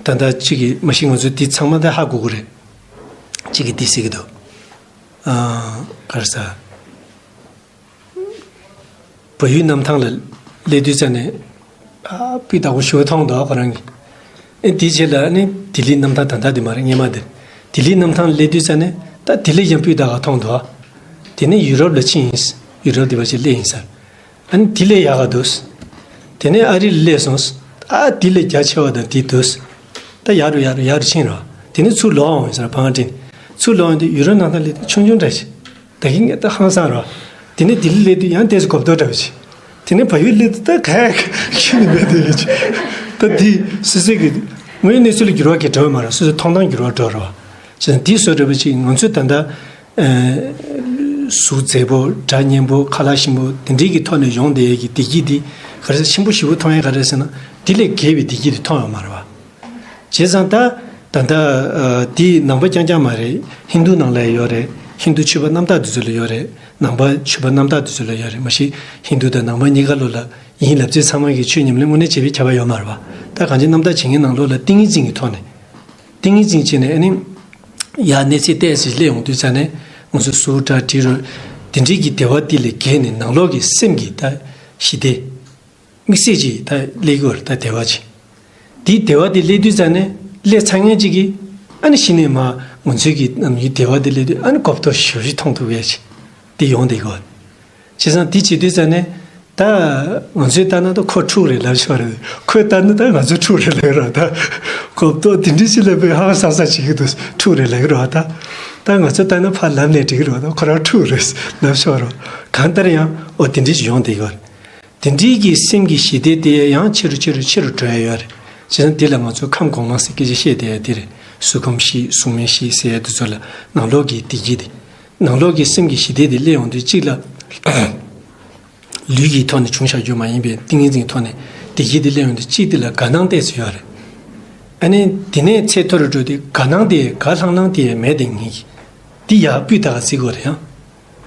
ད་ལྟ་གཅིག་གི་མ་གཞི་ང་ཚོས་འདི་ཚང་མ་ད་ཧ་གོ་གི་རེད། གཅིག་གིས་འདི་ཟེར་གྱི་འདུག་ཨ། ག་རེ་ཟ། བལ་ཡུལ་གནམ་ཐང་ལ་སླེབས་དུས་ཙ་ནས། ཨ། སྤུས་དག་པོ་ཞེ་པོ་མཐོང་འདུག་ཁོ་རང་གིས། ཨེ། དེའི་རྗེས་ལ་ཨ་ནི་ལྡི་ལི་གནམ་ཐང་ད་ལྟ་དེ་མ་རེད། སྔོན་མ་དེ། ལྡི་ལི་གནམ་ཐང་ལ་སླེབས་དུས་ཙ་ནས་ད་དེ་ལས་ཀྱང་སྤུས་དག་ག་མཐོང་འདུག་དེ་ནས་ཡུ་རོབ་ལ་ཕྱིན་ཡིན། ཡུ་རོབ་དེ་བ་ཞིག་སླེབས་ཡིན་ས། ཨ་ནི་དེ་ལས་ཡག་ག་འདུག་དེ་ནས་ཨ་རི་ལ་སླེབས་སོང་། ཨ། དེ་ལས་རྒྱ་ཆེ་བ་དང་དེ་འདུག་ད་ཡག་རུ་ཡག་རུ་ཡག་རུ་ཕྱིན་རོགས། དེ་ནས་ཚུར་ལོག་འོང་ཡིན་ས་རེད། བང་ཁྲིན། ཚུར་ལོག་འོང་དུས་ཡུ་རོབ་གནམ་ཐང་སླེབས་དུས་ཆུང་ཆུང་འདྲ་ཞིག་ད་གིན་ངས་ད་ཧང་སང་རོགས། དེ་ནས་ལྡི་ལི་སླེབས་དུས་ཡང་ཏོག་ཙམ་གོ་བརྡ་འདྲ་བོ་ཞིག་དེ་ནས་བལ་ཡུལ་སླེབས་དུས་ད་ག་ཁྱོན་ནས་མེད་དེ་ཡོད་ཅིག་ད་དེ་སོ་སོའི་གི་དངོས་ཡོད་གནས་ཚུལ་ལ་འགྱུར་བ་གང་ཡང་འགྲོ་བ་མ་རེད། སོ་སོའི་མཐོང་སྟངས་འགྱུར་བ་འགྲོ་རེད་བ། བྱས་ཙང་དེ་བཟོ་འདྲ་བོ་ཅིག་ང་ཚོས་ད་ལྟ། ཨ། གཟུགས་མཛེས་པོ། སྒྲ་སྙན་པོ། ཁ་ལག་ཞིམ་པོ། དེ་འདྲའི་གི་ཐོག་ནས་ཡོང་བསྡད་ཡས་ཀྱི་བདེ་སྐྱིད་འདི་ག་རེ་ཟེར། ཆེན་པོ་ཞེ་པོ་མཐོང་ཡས་ག་རེ་ཟེར་ན། དེ་ལས་བརྒལ་བའི་བདེ་སྐྱིད་དེ་མཐོང་ཡོད་མ་རེད་བ། བྱས་ཙང་ད་ད་ལྟ། ཨ། འདི་ནང་པ་རྐྱང་རྐྱང་མ་རེད། ཧིན་རྡུ་ནང་ལ་ཡོད་རེད། ཧིན་རྡུ་ཆོས་པ་རྣམ་དག་དེ་ཚོ་ལ་ཡོད་རེད། ནང་པ་ཆོས་པ་རྣམ་དག་དེ་ཚོ་ལ་ཡོད་རེད། མ་གཞི་ཧིན་རྡུ་དང་ནང་པ་གཉིས་ཀ་ལོ་ལ་ཡིན་ལབ་ཚེ་ཚང་མ་གི་ཆོས་ཉམས་ལེན་དངོས་གནས་བྱེད་པའི་ཁྱབ་པ་ཡོད་མ་རེད་བ། ད་གང་ཅི་རྣམ་དག་བྱེད་མཁན་ནང་ལོགས་ལ་ཏིང་ངེ་འཛིན་གྱི་ཐོག་ནས། ཏིང་ངེ་འཛིན་བྱས་ནས་ཨ་ནི། ཡར་གནས་ཚད་ཏོག་ཙམ་སླེབས་ཡོང་དུས་ཙ་ནས་ང་ཚོ་གཟུགས་སྒྲ་དྲི་རོ། དེ་འདྲའི་གི་བདེ་བ་དེ་ལས་བརྒལ་ནས་ནང་ལོགས་ཀྱི་སེམས་ཀྱི་ད་ཞི་བདེ། དམིགས་བསལ་གྱི་ད་སླེབས་ཀྱི་ཡོད་རེད། ད་བདེ་བ་ཅིག་དེའི་བདེ་བ་དེ་སླེབས་དུས་ཙ་ནས་སླེབས་ཚར་མཁན་ཅིག་གིས་ཨ་ནི་གཞི་ནས་མར་ང་ཚོའི་གི་ནམ་རྒྱུན་བདེ་བ་དེ་སླེབས་དུས་ཨ་ནི་གོ་བརྡ་ཞེ་པོ་ཅིག་མཐོང་ཐུབ་ཡས་ཅིག་དེ་ཡོང་བསྡད་ཀྱི་ཡོད་རེད། བྱས་ཙང་དེ་བྱེད་དུས་ཙ་ནས་ད་ང་ཚོས་ལྟ་ན་ད་ཁོ་ཕྲུག་རེད་ལབ་ཆོག་རེད། ཁོས་ལྟ་ན་ད་ང་ཚོ་ཕྲུག་རེད་ལབ་རོགས། ད་གོ་བརྡ་དེ་འདྲ་ཞིག་ལབ་པའི་ཧང་སང་ས་བྱེད་ཀྱི་འདུག་ཕྲུག་རེད་ལབ་རོགས། ད་ད་ང་ཚོ་ལྟ་ན་ཕར་ལབ་ནས་འགྲིག་གི་རེད་བ། ད་ཁོ་རང་ཕྲུག་རེད་ལབ་ཆོག་རོགས། གང་ལྟར་ཡང་འོ་དེ་འདྲ་ཞིག་ཡོང་བསྡད་ཀྱི་ཡོད་རེད། དེ་འདྲའི་གི་སེམས་ཀྱི་ཞི་བདེ་དེ་ཡང་ཆེ་རུ་ཆེ་རུ་ཆེ་རུ་འགྲོ་ཡ་ཡོད་རེད། བྱས་ཙང་དེ་ལ་ང་ཚོ་ཁམས་གོང་མ་ཟེར་སྐད་ཆ་བཤད་བསྡད་ཡ་དེ་རེད། གཟུགས་ཁམས་ཞི་གཟུགས་མེད་ཞི་ཟེར་ཡ་དེ་ཚོ་ལ་ནང་ལོགས་ཀྱི་བདེ་སྐྱིད་དེ། ནང་ལོགས་ཀྱི་སེམས་ཀྱི་ཞི་བདེ་དེ་སླེབས་ཡོང་དུས་གཅིག་ལ། ལུས་ཀྱི་ཐོག་ནས་བྱུང་བཞག་རྒྱུ་མ་ཡིན་པའི་ཏིང་ངེ་འཛིན་གྱི་ཐོག་ནས་བདེ་སྐྱིད་དེ་སླེབས་ཡོང་དུས་གཅིག་དེ་ལ་དགའ་སྣང་ཏོག་ཙམ་ཡོད་རེད། ཨ་ནི་དེ་ནས་ཚད་མཐོ་རུ་འགྲོ་དུས་དགའ་སྣང་དེ་དགའ་ལྷང་ལྷང་དེ་མེད་དེ་ངེས་ཀྱི། དེ་ཡར་སྤུས་དག་ག་བརྩི་དགོས་རེད་ཡང་།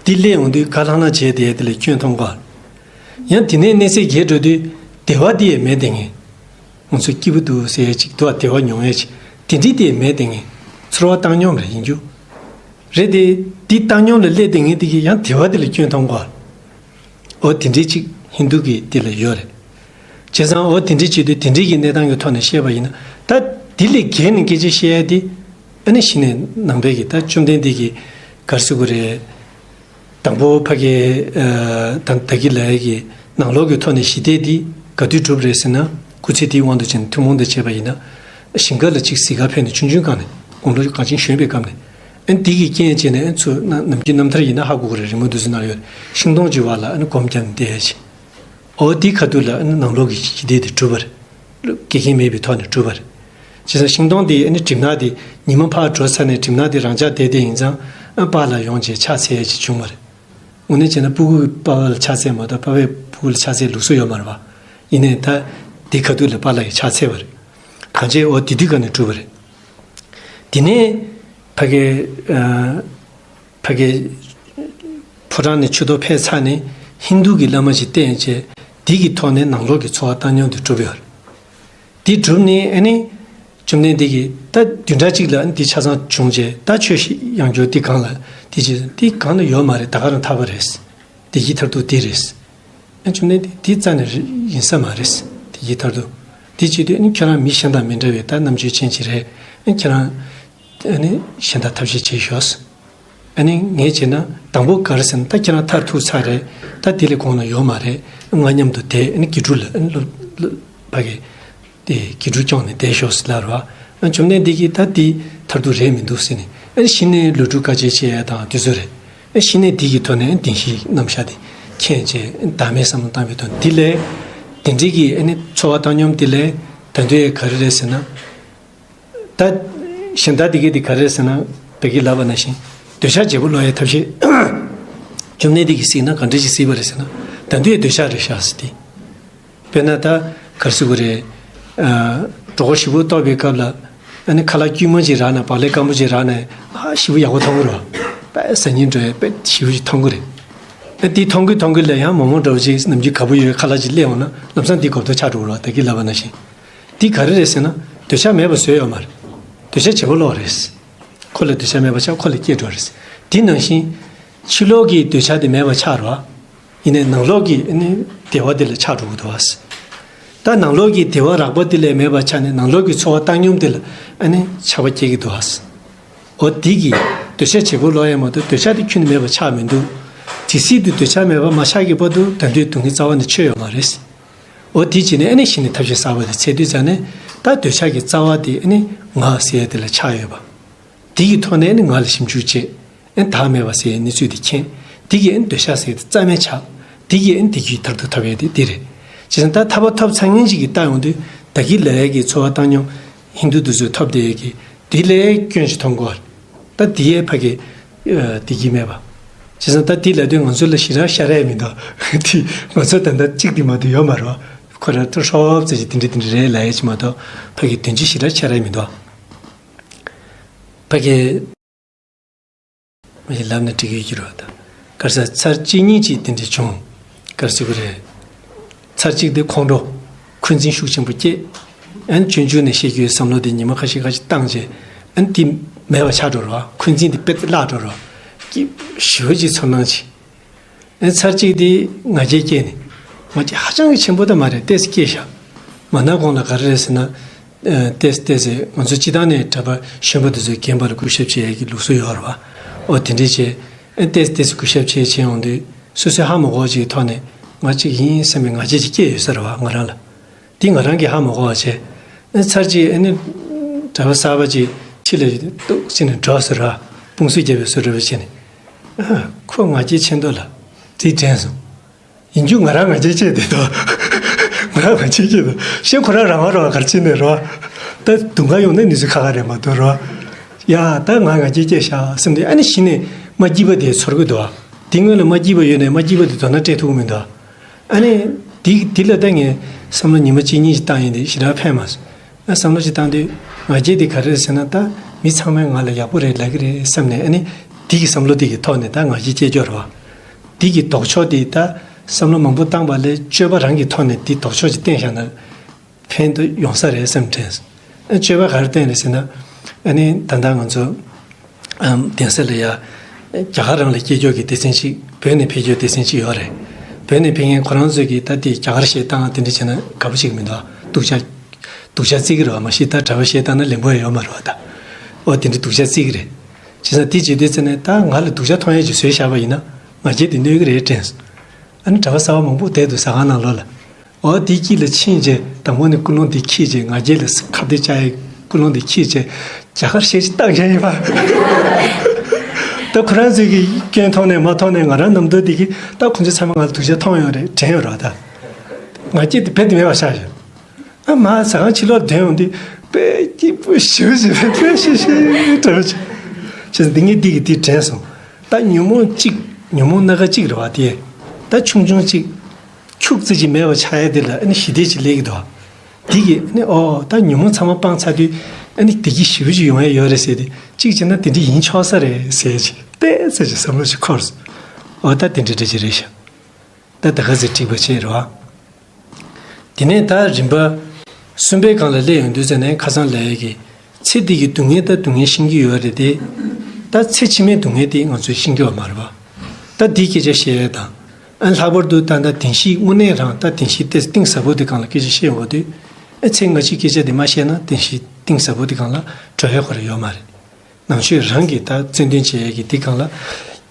དེ་སླེབས་ཡོང་དུས་དགའ་ལྷང་ལྷང་བྱས་དེ་དེ་ལ་སྐྱོན་མཐོང་གོ། ཡང་དེ་ནས་གནས་ཚད་རྒྱས་འགྲོ་དུས་བདེ་བ་དེ་ཡང་མེད་དེ་ངེས། ང་ཚོ་སྐྱིད་པོ་འདུག་ཟེར་ཡས་ཅིག་འདུག་བ། བདེ་བ་མྱོང་ཡས་ཅིག་དེ་འདྲའི་དེ་མེད་དེ་ངེས། ཚོར་བ་བཏང་སྙོམས་རེད་ཡིན་རྒྱུ། རེད་དེ། འདི་བཏང་སྙོམས་ལ་སླེབས་དེ་ངེས་དེ་གིས་ཡང་བདེ་བ་དེ་ལ་སྐྱོན་མཐོང་གོ། འོ་དེ་འདྲའི་ཅིག་ཧིན་རྡུ་གི་དེ་ལ་ཡོད་རེད། བྱས་ཙང་འོ་དེ་འདྲའི་བྱེད་དུས་དེ་འདྲའི་གི་གནས་སྟངས་ཀྱི་ཐོག་ནས་བཤད་པ་ཡིན་ན། ད་དེ་ལས་བརྒལ་ནས་སྐད་ཆ་བཤད་ཡ་དེ། ཨ་ནི་གཞི་ནས་ནང་པའི་གི་ད་བཅོམ་ལྡན་འདས་ཀྱིས་ག་རེ་ཟེར་དགོས་རེད། དང་པོ་ཕ་གི། ཨ། ད་ད་གི་ལབ་ཡ་གི་ནང་ལོགས་ཀྱི་ཐོག་ནས་ཞི་བདེ་འདི་ག་དུས་འགྲུབ་རེད་ཟེར་ན། སྐུ་ཚེ་འདིའི་དབང་དུ་བྱས་ནས་ཐུན་མོང་དུ་བྱས་པ་ཡིན་ན། ཞིང་ཁ་ལ་ཅིག་གཟིག་ག་ཕེབས་ནས་ཆུང་ཆུང་སྒང་ནས་དགུང་ལོ་གང་ཅིག་གཞོན་པའི་སྐབས་ནས། ཨ་ནི་འདི་གི་རྐྱེན་བྱས་ནས། ཨ་ནི་ཚུར་ན་ནམ་རྒྱུན་རྣམ་ཐར་ཡིན་ན་ཧ་གོ་གི་རེད། རི་མོ་འདི་ཚོ་ནང་ཡོད་རེད། ཤིང་སྡོང་གི་བར་ལ་ཨ་ནི་སྒོམ་བརྒྱབ་ནས་བསྡད་ཡ་ཅིག་འོ་དེའི་ཁ་ཐུག་ལ་ཨ་ནི་ནང་ལོགས་ཀྱི་ཞི་བདེ་དེ་གྲུབ་པ་རེད། དགེ་རྒན་མེད་པའི་ཐོག་ནས་གྲུབ་པ་རེད། བྱས་ཙང་ཤིང་སྡོང་དེ་ཨ་ནི་གྲིབ་ནག་དེ་ཉི་མ་ཕར་འགྲོ་ཚར་ནས་གྲིབ་ནག་དེ་རང་འཇགས་བསྡད་བསྡད་ཡིན་ཙང་། ཨ། པཱ་ལགས་ཡོང་བྱས་ཕྱག་འཚལ་ཡ་ཅིག་བྱུང་བ་རེད། དངོས་གནས་བྱས་ན་སྤུ་གུ་གིས་པཱ་ལགས་ལ་ཕྱག་འཚལ་མ་གཏོགས་པཱ་ཕས་སྤུ་གུ་ལ་ཕྱག་འཚལ་ལུགས་སྲོལ་ཡོད་མ་རེད་པ། ཡིན་ནའི་ད་དེ་ཁ་ཐུག་ལ་པཱ་ལགས་ཀྱིས་ཕྱག་འཚལ་བ་རེད། གང་བྱས་འོ་དེ་དུས་ག་ནས་གྲུབ་པ་རེད། དེ་ནས་ཕ་གི་ཨ་ཕ་གི་ཕོ་བྲང་ནས་ཆུ་གཏོར་ཕེབས་ཚར་ནས་ཧིན་དུ་གི་བླ་མ་ཞིག་བསྟེན་བྱས། དེ་གི་ཐོག་ནས་ནང་ལོགས་ཀྱི་འཚོ་བ་བཏང་སྙོམས་དེ་གྲུབ་ཡོད་རེད། དེ་གྲུབ་ནས་ཨ་ནི་བཅོམ་ལྡན་འདས་ཀྱིས་ད་བདུན་ཕྲག་གཅིག་ལ་ཨ་ནི་དེ་ཆ་ཚང་བྱུང་རྗེས། ད་ཆོས་ཤིག་ཡང་བསྐྱར་དེ་གང་ལ་དེ་ཅི་དེ་གང་ལ་ཡོད་མ་རེད། ད་ག་རང་ཐར་པ་རེད། བདེ་སྐྱིད་མཐར་ཐུག་དེ་རེད། ཨ་བཅོམ་ལྡན་འདས་དེ་རྩ་ནས་རེ་ཡིན་ས་མ་རེད། བདེ་སྐྱིད་མཐར་ཐུག་དེ་བྱེད་དུས་ཨ་ནི་ཁྱེད་རང་མི་གཞན་དང་མི་འདྲ་བའི་ད་རྣམ་དཔྱོད་ཅན་ཅིག་རེད། ཨ་ཁྱེད་རང་ཨ་ནི་གཞན་དག་ཐབས་ཤེས་བྱེད་ཤོག། ཨ་ནི་ངས་བྱས་ན་དང་པོ་ག་རེ་ཟེར་ན། ད་ཁྱེད་རང་མཐར་ཐུག་ཚར་རེད། ད་དེ་ལས་གོང་ན་ཡོད་མ་རེད། ང་མཉམ་དུ་བསྡད། ཨ་ནི་དགེ་ཕྲུག་ལ་ཨ་ནི་སློབ་སློབ་ཕ་གི་དེ་དགེ་ཕྲུག་སྐྱོང་ནས་བསྡད་ཤོག་ཟེར་ལབ་རེད་བ། ཨ་བཅོམ་ལྡན་འདས་ཀྱིས་ད་དེ་མཐར་ཐུག་རེད་མི་འདུག་ཟེར་ནས། ཨ་ནི་གཞི་ནས་ལོ་དྲུག་དཀའ་སྤྱད་བྱེད་ཡ་དང་དེ་ཚོ་རེད། ཨ་གཞི་ནས་དེ་གི་ཐོག་ནས་བདེན་བཞིའི་རྣམ་གཞག་དེ་མཁྱེན་བྱས། བདག་མེད་བསམ་བློ་བཏང་བའི་དོན་དེ་ལས། དེ་འདྲའི་གི་ཨ་ནི་འཚོ་བ་བཏང་སྙོམས་དེ་ལས་ད་དུང་ག་རེ་རེད་ཟེར་ན། ད་གཞན་དག་དེ་གས་དེ་ག་རེ་རེད་ཟེར་ན། བདག་གིས་ལབ་པ་ནང་བཞིན་འདོད་ཆགས་བརྗེ་པོ་ལོག་ཡའི་ཐབས་ཤེས། བཅོམ་ལྡན་འདས་ཀྱིས་གཟིགས་ན་ག་འདྲ་ཞིག་གཟིགས་པ་རེད་ཟེར་ན། ད་དུང་འདོད་ཆགས་རེད་ཤག་ཟེར་ཏེ། དཔེར་ན་ད་ག་རེ་ཟེར་དགོས་རེད། ཨ་གྲོད་ཁོག་ཞེ་པོ་ལྟོགས་པའི་སྐབས་ལ། ཨ་ནི་ཁ་ལག་དཀྱུས་མ་ཅིག་རག་ན། བག་ལེབ་སྐམ་པོ་ཅིག་རག་ན། ཨ་ཞེ་པོ་ཡག་པོ་མཐོང་གི་རེད་བ། དཔེ་ཟ་སྙིང་འདོད་ཡ་དཔེ་ཞེ་པོ་ཅིག་མཐོང་གི་རེད། ཨ་དེ་མཐོང་གི་མཐོང་གི་ལ་ཡང་མོག་མོག་འདྲ་བོ་ཅིག་ནམ་རྒྱུན་དགའ་པོ་ཡོད་ཁ་ལག་ཅིག་སླེབས་འོང་ན། ལམ་སང་དེ་གོ་བརྡ་ཆགས་འགྲོ་གི་རེད་བ། བདག་གིས་ལབ་པ་ནང་བཞིན། འདི་ག་རེ་རེད་ཟེར་ན། འདོད་ཆགས་མེད་པ་བཟོས་ཡོད་མ་རེད། འདོད་ཆགས་བྱེད་པོ་ལོག་རེད། ཁོ་ལ་འདོད་ཆགས་མེད་པ་ཆགས། ཁོ་ལ་སྐྱེ་འགྲོ་རེད། དེ་ནང་བཞིན་ཕྱི་ལོགས་ཀྱི་འདོད་ཆགས་དེ་མེད་པ་ཆགས་རེད་བ། ཡིན་ནའི་ནང་ལོགས་ཀྱི་ཨ་ནི་བདེ་བ་དེ་ལ་ཆགས་འགྲོ་གི་འདུག་བ། ད་ནང་ལོགས་ཀྱི་བདེ་བ་རགས་པ་དེ་ལས་མེད་པ་ཆགས་ནས། ནང་ལོགས་ཀྱི་ཚོར་བ་བཏང་སྙོམས་དེ་ལ་ཨ་ནི་ཆགས་པ་སྐྱེ་གི་འདུག་བ། འོ་དེ་གིས་འདོད་ཆགས་བྱེད་པོ་ལོག་ཡ་མ་གཏོགས་འདོད་ཆགས་དེ་ཁྱོན་ནས་མེད་པ་ཆགས་མི་འདུག། ཇི་སྲིད་དུ་འདོད་ཆགས་མེད་པ་མ་ཆགས་ཀྱི་བར་དུ་ད་དུང་སྡུག་བསྔལ་རྩ་བ་ནས་ཆོད་ཡོད་མ་རེད། འོ་དེ་བྱས་ནས་ཨ་ནི་གཞི་ནས་ཐབས་ཤེས་གསར་པ་དེ་འཚོལ་དུས་ཙ་ནས། ད་འདོད་ཆགས་ཀྱི་རྩ་བ་དེ་ཨ་ནི་ང་ཟེར་ཡ་དེ་ལ་ཆགས་ཡོད་པ། དེ་གི་ཐོག་ནས་ཨ་ནི་ང་ལ་ཞིབ་འཇུག་བྱས། ཨ་ནི་བདག་མེད་པ་ཟེར་ཡའི་གནས་ཚུལ་དེ་མཁྱེན། དེ་གིས་ཨ་ནི་འདོད་ཆགས་ཟེར་ཡ་དེ་རྩ་མེད་ཆགས། དེ་གིས་ཨ་ནི་བདེ་སྐྱིད་མཐར་ཐུག་ཐོབ་ཡ་དེ་འདི་རེད། བྱས་ཙང་ད་ཐར་པ་ཐོབ་ཚར་མཁན་ཅིག་གིས་ལྟ་ཡོང་དུས། བདག་གིས་ལབ་ཡ་གི་འཚོ་བ་བཏང་སྙོམས་ཧིན་དུ་དེ་ཚོས་ཐོབ་བསྡད་ཡ་གི་དེ་ལས་སྐྱོན་ཞིག་མཐོང་གི་ཡོད་རེད། ད་དེ་ཡས་ཕ་གི་ཨ་བདེ་སྐྱིད་མེད་པ། བྱས་ཙང་ད་དེ་ལབ་དུས་ང་ཚོ་ལ་ཞེ་དྲག་ཤ་ར་ཡ་མི་འདུག། དེ་ང་ཚོ་ད་ལྟ་གཅིག་དེ་མ་གཏོགས་ཡོད་མ་རེད། ཁོ་རང་ཚོ་ཧྲོབ་ཙམ་ཅིག་དེ་འདྲ་དེ་འདྲ་རེད་ལབ་ཡ་ཅིག་མ་གཏོགས་ཕ་གི་དོན་ཅི་ཞེ་དྲག་ཤ་ར་ཡ་མི་འདུག། ཕ་གི་མ་ཞིག་ལབ་ན་འགྲིག་གི་ཡོད་ཀྱི་རེད་ད། ག་རེ་ཟེར། ཚར་གཅིག་གཉིས་ཅིག་དེ་འདྲ་བྱུང་། ག་རེ་ཟེར་དགོས་རེད། ཚར་གཅིག་དེ་ཁོང་ཁྲོ། འཁོན་འཛིན་ཤུགས་ཆེན་པོ་སྐྱེས། ཨ་ནི་སྤྱོད་འཇུག་ནས་བཤད་རྒྱུའི་བསམ་བློ་དེ་ཉི་མ་ཁ་ཤས་ཁ་ཤས་བཏང་རྗེས། ཨ་ནི་དེ་མེད་པ་ཆགས་འགྲོ་རེད་བ། འཁོན་འཛིན་དེ་དཔེ་བརླག་འགྲོ་རེད་བ། སྐྱིད་ཞེ་པོ་ཅིག་ཚོར་སྣང་ཅིག། ཨ་ནི་ཚར་གཅིག་དེ་ང་རྒྱལ་སྐྱེས་ནས། ང་རྒྱལ་ཧ་ཅང་གི་ཆེན་པོ་ད་མ་རེད། ཏོག་ཙམ་སྐྱེས་ཤག། མ་ན་གོང་ལ་ག་རེ་རེད་ཟེར་ན། ཨ་ཏོག་ཙམ་ཏོག་ཙམ་ང་ཚོ་སྤྱིར་བཏང་ནས་གྲྭ་པ་གཞོན་པ་དེ་ཚོས་རྒན་པ་ལ་གུས་ཞབས་བྱེད་ཡ་གི་ལུགས་སྲོལ་ཡོད་རེད་བ། ཨོ་དེ་འདྲས་བྱས། ཨ་ཏོག་ཙམ་ཏོག་ཙམ་གུས་ཞབས་བྱས་བྱས་ཡོང་དུས། སོ་སོའི་ཧ་མ་གོ་བ་ཅིག་གི་ཐོག་ནས་ང་གཅིག་ཡིན་བསམ་པའི་ང་རྒྱལ་ཅིག་སྐྱེས་ཡོད་ས་རེད་བ། ང་རང་ལ། དེ་ང་རང་གིས་ཧ་མ་གོ་བ་བྱས། ཨ་ཚར་གཅིག་ཨ་ནི་གྲྭ་པ་གསར་པ་ཅིག་ཕྱི་ལ་ཏོག་ཙམ་ནས་འགྲོ་ཟེར་བ། དཔུང་སུ་བརྒྱབ་པའི་བཟོ་འདྲ་བོ་བྱས་ནས། ཨ་ཁོ་ང་རྒྱལ་ཆེ་མདོག་ལ་དེ་དྲན་སོང་། ཡིན་རྒྱུ་ང་རང་ང་རྒྱལ་སྐྱེས་བསྡད་དོ། ང་རང་ང་རྒྱལ་སྐྱེས་དོ། ཤེས་ཁོ་རང་རང་དབང་རོགས་གར་ཕྱིན་ནས་རོ། ད་དུང་ག་ཡོང་ན་ནི་ཚོ་ཁ་ཁ་རེད་མ་གཏོགས་རོ། ཡ་ད་ང་ང་རྒྱལ་སྐྱེས་ཤག་སེམས་དེ་ཨ་ནི་གཞི་ནས་མ་སྐྱིད་པ་དེ་ཚོར་གི་འདུག། དེ་སྔོན་ལ་མ་སྐྱིད་པ་ཡོད་ནས་མ་སྐྱིད་པ་དེ་དོ་སྣང་སྤྲད་ཐུབ་ཀྱི་མི་འདུག། ཨ་ནི་དེ་དེ་ལ་ད་ངས་བསམ་བློ་ཉི་མ་གཅིག་གཉིས་ཤིག་བཏང་ཡིན་དེ་ཞེ་དྲག་ཕན་མ་སོང་། ཨ་བསམ་བློ་ཞིག་བཏང་དུས་ང་རྒྱལ་དེ་ག་རེ་རེད་ཟེར་ན། ད་མི་ཚང་མས་ང་ལ་ཡག་པོ་རེད་ལབ་ཀྱི་རེད་བསམ་ནས། ཨ་ནི་དེ་གི་བསམ་བློ་དེ་གི་ཐོག་ནས་ད་ང་རྒྱལ་སྐྱེ་རྒྱུ་རེད་བ། དེ་གི་ལྡོག་ཕྱོགས་དེ་ད་བསམ་བློ་མང་པོ་བཏང་པ་ལས་སྤྱོད་པ་རང་གི་ཐོག་ནས་དེ་ལྡོག་ཕྱོགས་ཅིག་བསྟན་བཞག་ན་ཕན་དུ་ཡོང་ས་རེད་བསམ་དྲན། ཨ་སྤྱོད་པ་ག་རེ་བསྟན་རེད་ཟེར་ན། ཨ་ནི་ད་ལྟ་ང་ཚོ་ཨམ་གདན་ས་ལ་ཡ་རྒྱ་གར་རང་ལ་སྐྱེལ་རྒྱུ་གི་སྡེ་ཚན་ཅིག་བོད་ནས་ཕེབས་རྒྱུ་སྡེ་ཚན་ཅིག་ཡོད་རེད། བོད་ནས་ཕེབས་མཁན་ཁོ་རང་ཚོས་ཀྱིས་ད་དེ་རྒྱ་གར་གཞས་བཏང་དེ་འདྲ་བྱས་ན་དགའ་པོ་ཅིག་མི་འདུག། སྡུག་ཅག་སྡུག་ཅག་བརྩི་གི་རེད་བ། མ་གཞི་ད་གྲྭ་པ་གཞས་བཏང་ན་ལེན་པོ་ཡོད་མ་རེད་བ་ད། ཨོ་དེ་འདྲ་སྡུག་ཅག་བརྩི་གི་རེད། བྱས་ཙང་དེ་བྱེད་དུས་ཙ་ནས་ད་ང་ལ་སྡུག་ཅག་མཐོང་ཡས་ཅིག་བཟོས་བཞག་པ་ཡིན་ན་ང་རྒྱལ་དེ་གནོད་ཀྱི་རེད་དྲན་སོང་། ཨ་ནི་གྲྭ་པ་གསར་པ་མང་པོ་བསྡད་འདུག་ཟ་ཁང་ནང་ལོགས་ལ། ཨོ་དེ་དཀྱིལ་ལ་ཕྱིན་རྗེས་དང་པོ་ནས་ཀུན་སློང་དེ་འཁྱེར་རྗེས། ང་རྒྱལ་ལ་ཁ་གཏད་བཅག་ཡས་ཀུན་སློང་དེ་འཁྱེར་རྗེས་རྒྱ་གར་གཞས་ཅིག་བཏང་མཁན་ཡིན་པ། ད་ཁོ་རང་ཚོས་ཀྱི་སྐྱོན་མཐོང་ནས་མ་མཐོང་ནས་ང་རང་རྣམ་རྟོག་དེ་གིས་ད་ཁོ་ཚོ་ཚང་མ་ང་ལ་སྡུག་ཅག་མཐོང་ཡོད་རེད་དྲན་ཡོད་རེད་བ་ད། ང་རྒྱལ་དེ་རྦད་དེ་མེད་པ་ཆགས་ཡོད། ཨ་མ་ཟ་ཁང་ཕྱི་ལོགས་བསྡད་ཡོང་དུས་དཔེ་སྐྱིད་པོ་ཞེ་པོ་ཞེ་པོ་དཔེ་ཤེས་ཤེས་འདྲ་བོ་ཅིག། བྱས་ཙང་འདི་ངས་འདི་གི་འདི་དྲན་སོང་། ད་ཉོན་མོངས་གཅིག་ཉོན་མོངས་སྣ་ཁ་གཅིག་རེད་བ་དེ། ད་ཆུང་ཆུང་གཅིག་ཁྱུག་ཙམ་ཅིག་མེད་པ་ཆགས་ཡ་དེ་ལ་ཨ་ནི་ཞི་བདེ་ཅིག་སླེབས་ཀྱི་འདུག། འདི་གི་ཨ་ནི་ཨོ་ད་ཉོན་མོངས་ཚང་མ་སྤངས་ཚར་དུས་ ཨ་ནི་བདེ་སྐྱིད་ཞེ་པོ་ཅིག་ཡོང་ཡ་ཡོད་རེད་ཟེར་ཏེ། གཅིག་བྱས་ན་དེ་འདྲ་ཡིན་ཆོག་ས་རེད་ཟེར་ཅིག་པད་ཚལ་གྱི་བསམ་བློ་ཞིག་འཁོར་སོང་། འོ་ད་དེ་འདྲ་འདྲ་ཅིག་རེད་ཤག་ད་ད་ག་ཚོད་འགྲིག་པ་བྱས་རེད་བ། དེ་ནས་ད་རིམ་པ་གསུམ་པའི་སྒང་ལ་སླེབས་ཡོང་དུས་ཙ་ནས་ཁ་སང་ལབ་ཡ་གི། ཚེ་འདི་གི་སྡུག་བསྔལ་ད་སྡུག་བསྔལ་ཤེས་ཀྱི་ཡོད་རེད་དེ། ད་ཚེ་ཕྱི་མའི་སྡུག་བསྔལ་དེ་ང་ཚོས་ཤེས་ཀྱི་ཡོད་མ་རེད་བ། ད་འདིའི་སྐད་ཆ་བཤད་ཡ་དང་། ཨ་ལྷག་པར་དུ་ད་ད་བདེན་བཞི་དངོས་གནས་རང་ད་བདེན་བཞི་ཏོག་ཙམ་གཏིང་ཟབ་པོ་དེ་སྒང་ལ་སྐད་ཆ་བཤད་ཡོང་དུས། ཨ་ཚེ་སྔ་ཕྱིའི་སྐད་ཆ་དེ་མ་བཤད་ན་བདེན་བཞི་གཏིང་ཟབ་པོ་དེ་སྒང་ལ་འགྲོ་ཡ་ཁོ་རང་ཡོད་མ་རེད། ནང་ཆོས་རང་གི་ད་རྩོད་འདོན་བྱེད་ཡས་ཀྱི་འདི་སྒང་ལ།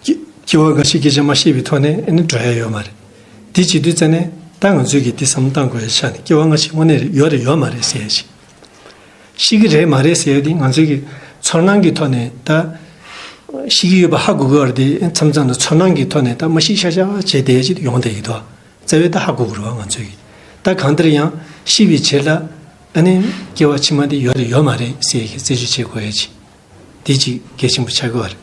སྐྱེ་སྐྱེ་བ་སྔ་ཕྱིའི་སྐད་ཆ་མ་བཤད་པའི་ཐོག་ནས་ཨ་ནི་འགྲོ་ཡ་ཡོད་མ་རེད། དེ་བྱེད་དུས་ཙ་ནས་ད་ང་ཚོས་ཀྱི་འདི་བསམ་བློ་བཏང་དགོས་ཡ་ཆ་ནས་སྐྱེ་བ་སྔ་ཕྱི་དངོས་གནས་ཡོད་རེད་ཡོད་མ་རེད་ཟེར་ཡ་ཞིག་ཤེས་ཀྱི་རེད་མ་རེད་ཟེར་ཡ་འདི་ང་ཚོས་ཀྱི་ཚོར་སྣང་གི་ཐོག་ནས་ད་ཤེས་ཀྱི་ཡོད་པ་ཧ་གོ་གི་ཡོད་རེད་དེ། མཚམས་མཚམས་ལ་ཚོར་སྣང་གི་ཐོག་ནས་ད་མ་ཤེས་ཤ་ཤ་བྱས་བསྡད་ཡ་ཅིག་ཡོང་བསྡད་ཀྱི་འདུག་རྩ་བའི་ད་ཧ་གོ་གི་རེད་བ་ང་ཚོས་ཀྱི། ད་གང་ལྟར་ཡང་ཤེས་པའི་བྱེད་ལ་ཨ་ནི་སྐྱེ་བ་ཕྱི་མ་འདི་ཡོད་རེད་ཡོད་མ་རེད་ཟེར་ཡ་གི་རྩད་གཅོད་བྱེད་དགོས་ཡ་ཅིག་འདི་གཅིག་གལ་ཆེན་པོ་ཆགས་ཀྱི་ཡོད་རེད།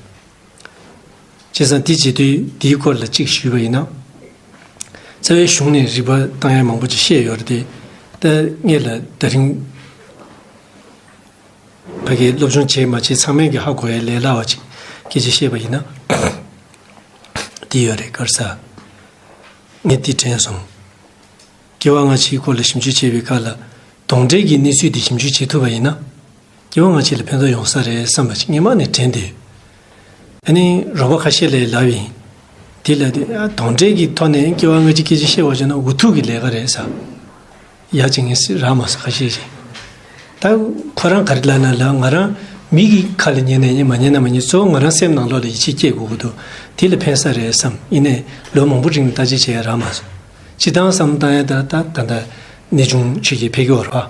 བྱས་ཙང་འདི་བྱེད་དུས་འདིའི་སྐོར་ལ་གཅིག་ཞུས་པ་ཡིན་ན། རྩ་བའི་གཞུང་ནས་རིག་པ་བཏང་ཡ་མང་པོ་ཅིག་བཤད་ཡོད་རེད་དེ། ད་ངེད་ལ་ད་རིང་ཕ་གིའི་སློབ་སྦྱོང་བྱས་མ་བྱས་ཚང་མས་ཀྱི་ཧ་གོ་ཡ་ལས་སླ་བ་ཅིག་སྐད་ཆ་བཤད་པ་ཡིན་ན། འདི་ཡོད་རེད་ག་རེ་ཟེར། ངས་འདི་དྲན་སོང་། སྐྱེ་བ་སྔ་ཕྱིའི་སྐོར་ལ་ཞིབ་འཇུག་བྱེད་པའི་སྐབས་ལ། གདོན་འདྲེ་གི་གནས་ཚུལ་འདི་ཞིབ་འཇུག་བྱེད་ཐུབ་པ་ཡིན་ན། སྐྱེ་བ་སྔ་ཕྱི་ལ་ཕན་ཐོགས་ཡོང་ས་རེད་བསམ་པ་ཞིག་སྔོན་མ་ནས་དྲན་བསྡད་ཡོད། ཨ་ནི་རོགས་པ་ཁ་ཤས་ལ་ལབ་ཡིན། དེ་ལ་དེ་ཨ་གདོན་འདྲེ་གི་ཐོག་ནས་སྐྱེ་བ་སྔ་ཕྱི་སྐད་ཆ་བཤད་པ་བྱས་ན་འུ་ཐུག་གི་ལས་ཀ་རེད་ཟེར། ཡ་ཅིག་ངས་རག་མ་སོང་ཁ་ཤས་ཤིག་ད་ཁོ་རང་ག་རེ་ལབ་ན་ལབ། ང་རང་མི་གི་ཁ་ལ་ཉན་ན་ཉན་མ་ཉན་ན་མ་ཉན། གཙོ་བོ་ང་རང་སེམས་ནང་ལོགས་ལ་ཡིད་ཆེས་སྐྱེ་དགོས་ཀྱི་འདུག་དེ་ལ་ཕན་ས་རེད་བསམ། ཡིན་ནའི་ལོ་མང་པོ་རིང་ལ་བརྟག་དཔྱད་བྱས་ཡ་རག་མ་སོང་། སྤྱིར་བཏང་བསམ་བཏང་ཡ་ད་ད་ད་ད་གནས་ཆུང་ཆོས་ཀྱི་འཕེལ་གྱི་ཡོད་རེད་བ།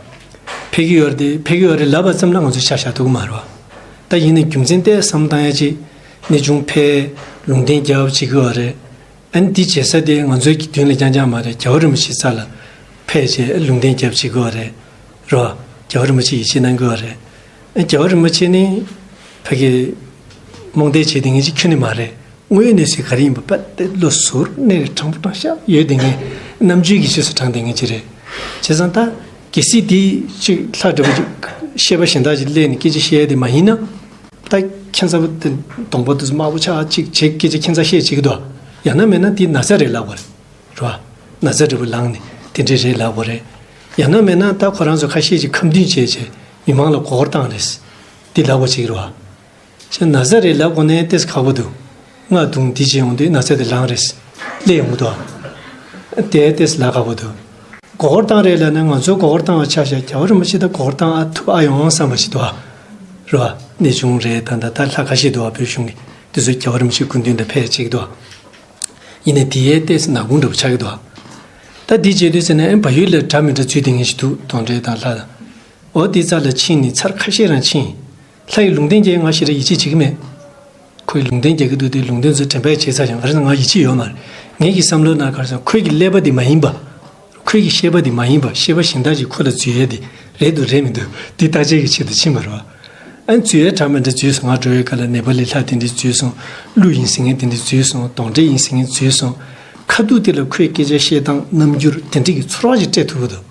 འཕེལ་གྱི་ཡོད་རེད་དེ། འཕེལ་གྱི་ཡོད་རེད་ལབ་པ་ཙམ་ལ་ང་ཚོས་ཆ་བཞག་ཐུབ་ཀྱི་མ་རེད་བ། ད་ཡིན་ནའི་རྒྱུ་མཚན་ཏོག་ཙམ་བསམ་བཏང་ཡ་ཅིག་གནས་ཆུང་འཕེལ། ལུང་བསྟན་རྒྱབ་བྱེད་ཀྱི་ཡོད་རེད། ཨ་ནི་འདི་བྱེད་ས་དེ་ང་ཚོའི་གི་མདུན་ལ་རྐྱང་རྐྱང་མ་རེད། རྒྱལ་བ་རིན་པོ་ཆེའི་རྩ་ལ་ཕེབས་བྱས་ལུང་བསྟན་རྒྱབ་བྱེད་ཀྱི་ཡོད་རེད། རོ། རྒྱལ་བ་རིན་པོ་ཆེ་ཡིད་ཆེས་གནང་གི་ཡོད་རེད། ཨ་རྒྱལ་བ་རིན་པོ་ཆེ་ནི་ཕ་གི་རྨོངས་དད་བྱེད་དེ་ངེས་ཅིག་ཁྱོན་ནས་མ་རེད། དངོས་ཡོད་གནས་ཚུལ་ག་རེ་ཡིན་པ་དཔེ་དེ་བློ་གཟུར་གནས་རེ་དྲང་པོ་དྲང་བཞག་ཡོད་དེ་ངས་རྣམ་དཔྱོད་ཀྱི་རྗེས་སུ་འབྲངས་དེ་ངེས་ཅིག་རེད། བྱས་ཙང་ད་གལ་སྲིད་འདི་ཅིག་ལྷ་འདྲ་པོ་ཅིག་བཤད་པ་གཞན་དག་ཅིག་སླེབས་ནས་སྐད་ཆ་བཤད་ཡ་དེ་མ་ཡིན་ན། ད་ཁྱད་མཚར་པོ་དེ་གདོང་པ་དུས་དམར་པོ་ཆགས་ཅིག་བྱེད་སྐད་ཆ་ཁྱད་མཚར་བཤད་ཅིག་འདུག་ཡང་ན་མེད་ན་དེ་ན་ཚ་རེད་ལབ་དགོས་རེད། རེད་བ། ན་ཚ་འདྲ་པོ་ལངས་ནས་དེ་འདྲས་རེད་ལབ་དགོས་རེད། ཡང་ན་མེད་ན་ད་ཁོ་རང་ཚོ་ཁ་ཤས་ཀྱིས་ཁ་འདོན་བྱས་བྱས་མི་མང་ལ་མགོ་སྐོར་བཏང་རེད། དེ་ལབ་དགོས་ཅིག་རེད་བ། ཅེས་ན་ཚ་རེད་ལབ་དགོས་ནའི་ཏོག་ཙམ་ཁག་པོ་འདུག་རྔ་བརྡུངས་འདི་བྱས་ཡོང་དུས་ན་ཚ་དེ་ལངས་རེད། སླེབས་ཡོང་གི་འདུག་དེ་ཏོག་ཙམ་ལབ་ཁག་པོ་འདུག་མགོ་སྐོར་བཏང་རེད་ལབ་ན་ང་ཚོས་མགོ་སྐོར་བཏང་བ་ཆ་བཞག་རྒྱལ་བ་རིན་པོ་ཆེ་ད་མགོ་སྐོར་བཏང་ཨ་ཐུབ་ཨ་ཡོང་བསམ་པ་ཞིག་འདུག་རེད་བ། གནས་ཆུང་རེད། ད་ད་ད་ལྷ་ཁ་ཤས་འདུག་བ། བོད་གཞུང་གི་དེ་ཚོ་རྒྱལ་བ་རིན་པོ་ཆེའི་སྐུ་མདུན་དུ་ཕེབས་བྱེད་ཀྱི་འདུག་ཡིན་ནའི་དེ་ཡས་ཏོག་ཙམ་ནག་ཁུང་འདྲ་པོ་ཆགས་ཀྱི་འདུག་ད་འདི་བྱེད་དུས་ཟེར་ན་ཨེ་བལ་ཡུལ་ལ་འདྲ་མི་འདྲ་ཚུལ་དེ་ངེས་ཤིག་འདུག་གདོན་འདྲེ་དང་ལྷ་དང་། འོ་དེ་རྩ་ལ་ཕྱིན་ནས་ཚར་ཁ་ཤས་རང་ཕྱིན། ལྷ་ཡི་ལུང་བསྟན་རྒྱག་ང་ཞེ་དྲག་ཡིད་ཆེས་བྱེད་ཀྱི་མེད། ཁོས་ལུང་བསྟན་རྒྱག་གི་འདུག་དེ་ལུང་བསྟན་ཚོ་དྲན་པས་བྱས་ཚར་ཡང་ག་རེ་ཟེར་ང་ཡིད་ཆེས་ཡོད་མ་རེད། ངེད་ཀྱི་བསམ་བློ་ནང་ག་རེ་ཟེར་ཁོས་ཀྱི་ཀླད་པ་དེ་མ་ཡིན་པ། ཁོས་ཀྱི་ཤེས་པ་དེ་མ་ཡིན་པ། ཤེས་པ་གཞན་དག་ཅིག་ཁོ་ལ་འཛུལ་ཡས་དེ་རེད་འདུག་རེད་མི་འདུག་དེ་བརྟག་དཔྱད་ཀྱི་ཆེད་དུ་ཕྱིན་པ་རེད་བ། ཨ་ནི་འཛུལ་ཡས་འདྲ་མི་འདྲ་འཛུལ་སོང་། ང་འགྲོ་བའི་སྐབས་ལ་ནེ་པ་ལི་ལྷ་དེ་འདྲས་འཛུལ་སོང་། ཀླུ་ཡིན་ཟེར་མཁན་དེ་འདྲས་འཛུལ་སོང་། གདོན་འདྲེ་ཡིན་ཟེར་མཁན་འཛུལ་སོང་། ཁ་ཐུག་དེ་ལ་ཁོས་སྐད་ཆ་བཤད་སྟངས་རྣམ་འགྱུར་དེ་འདྲས་ཀྱི་ཚོར་བ་ཞིག་སྤྲད་ཐུབ་ཀྱི་འདུག་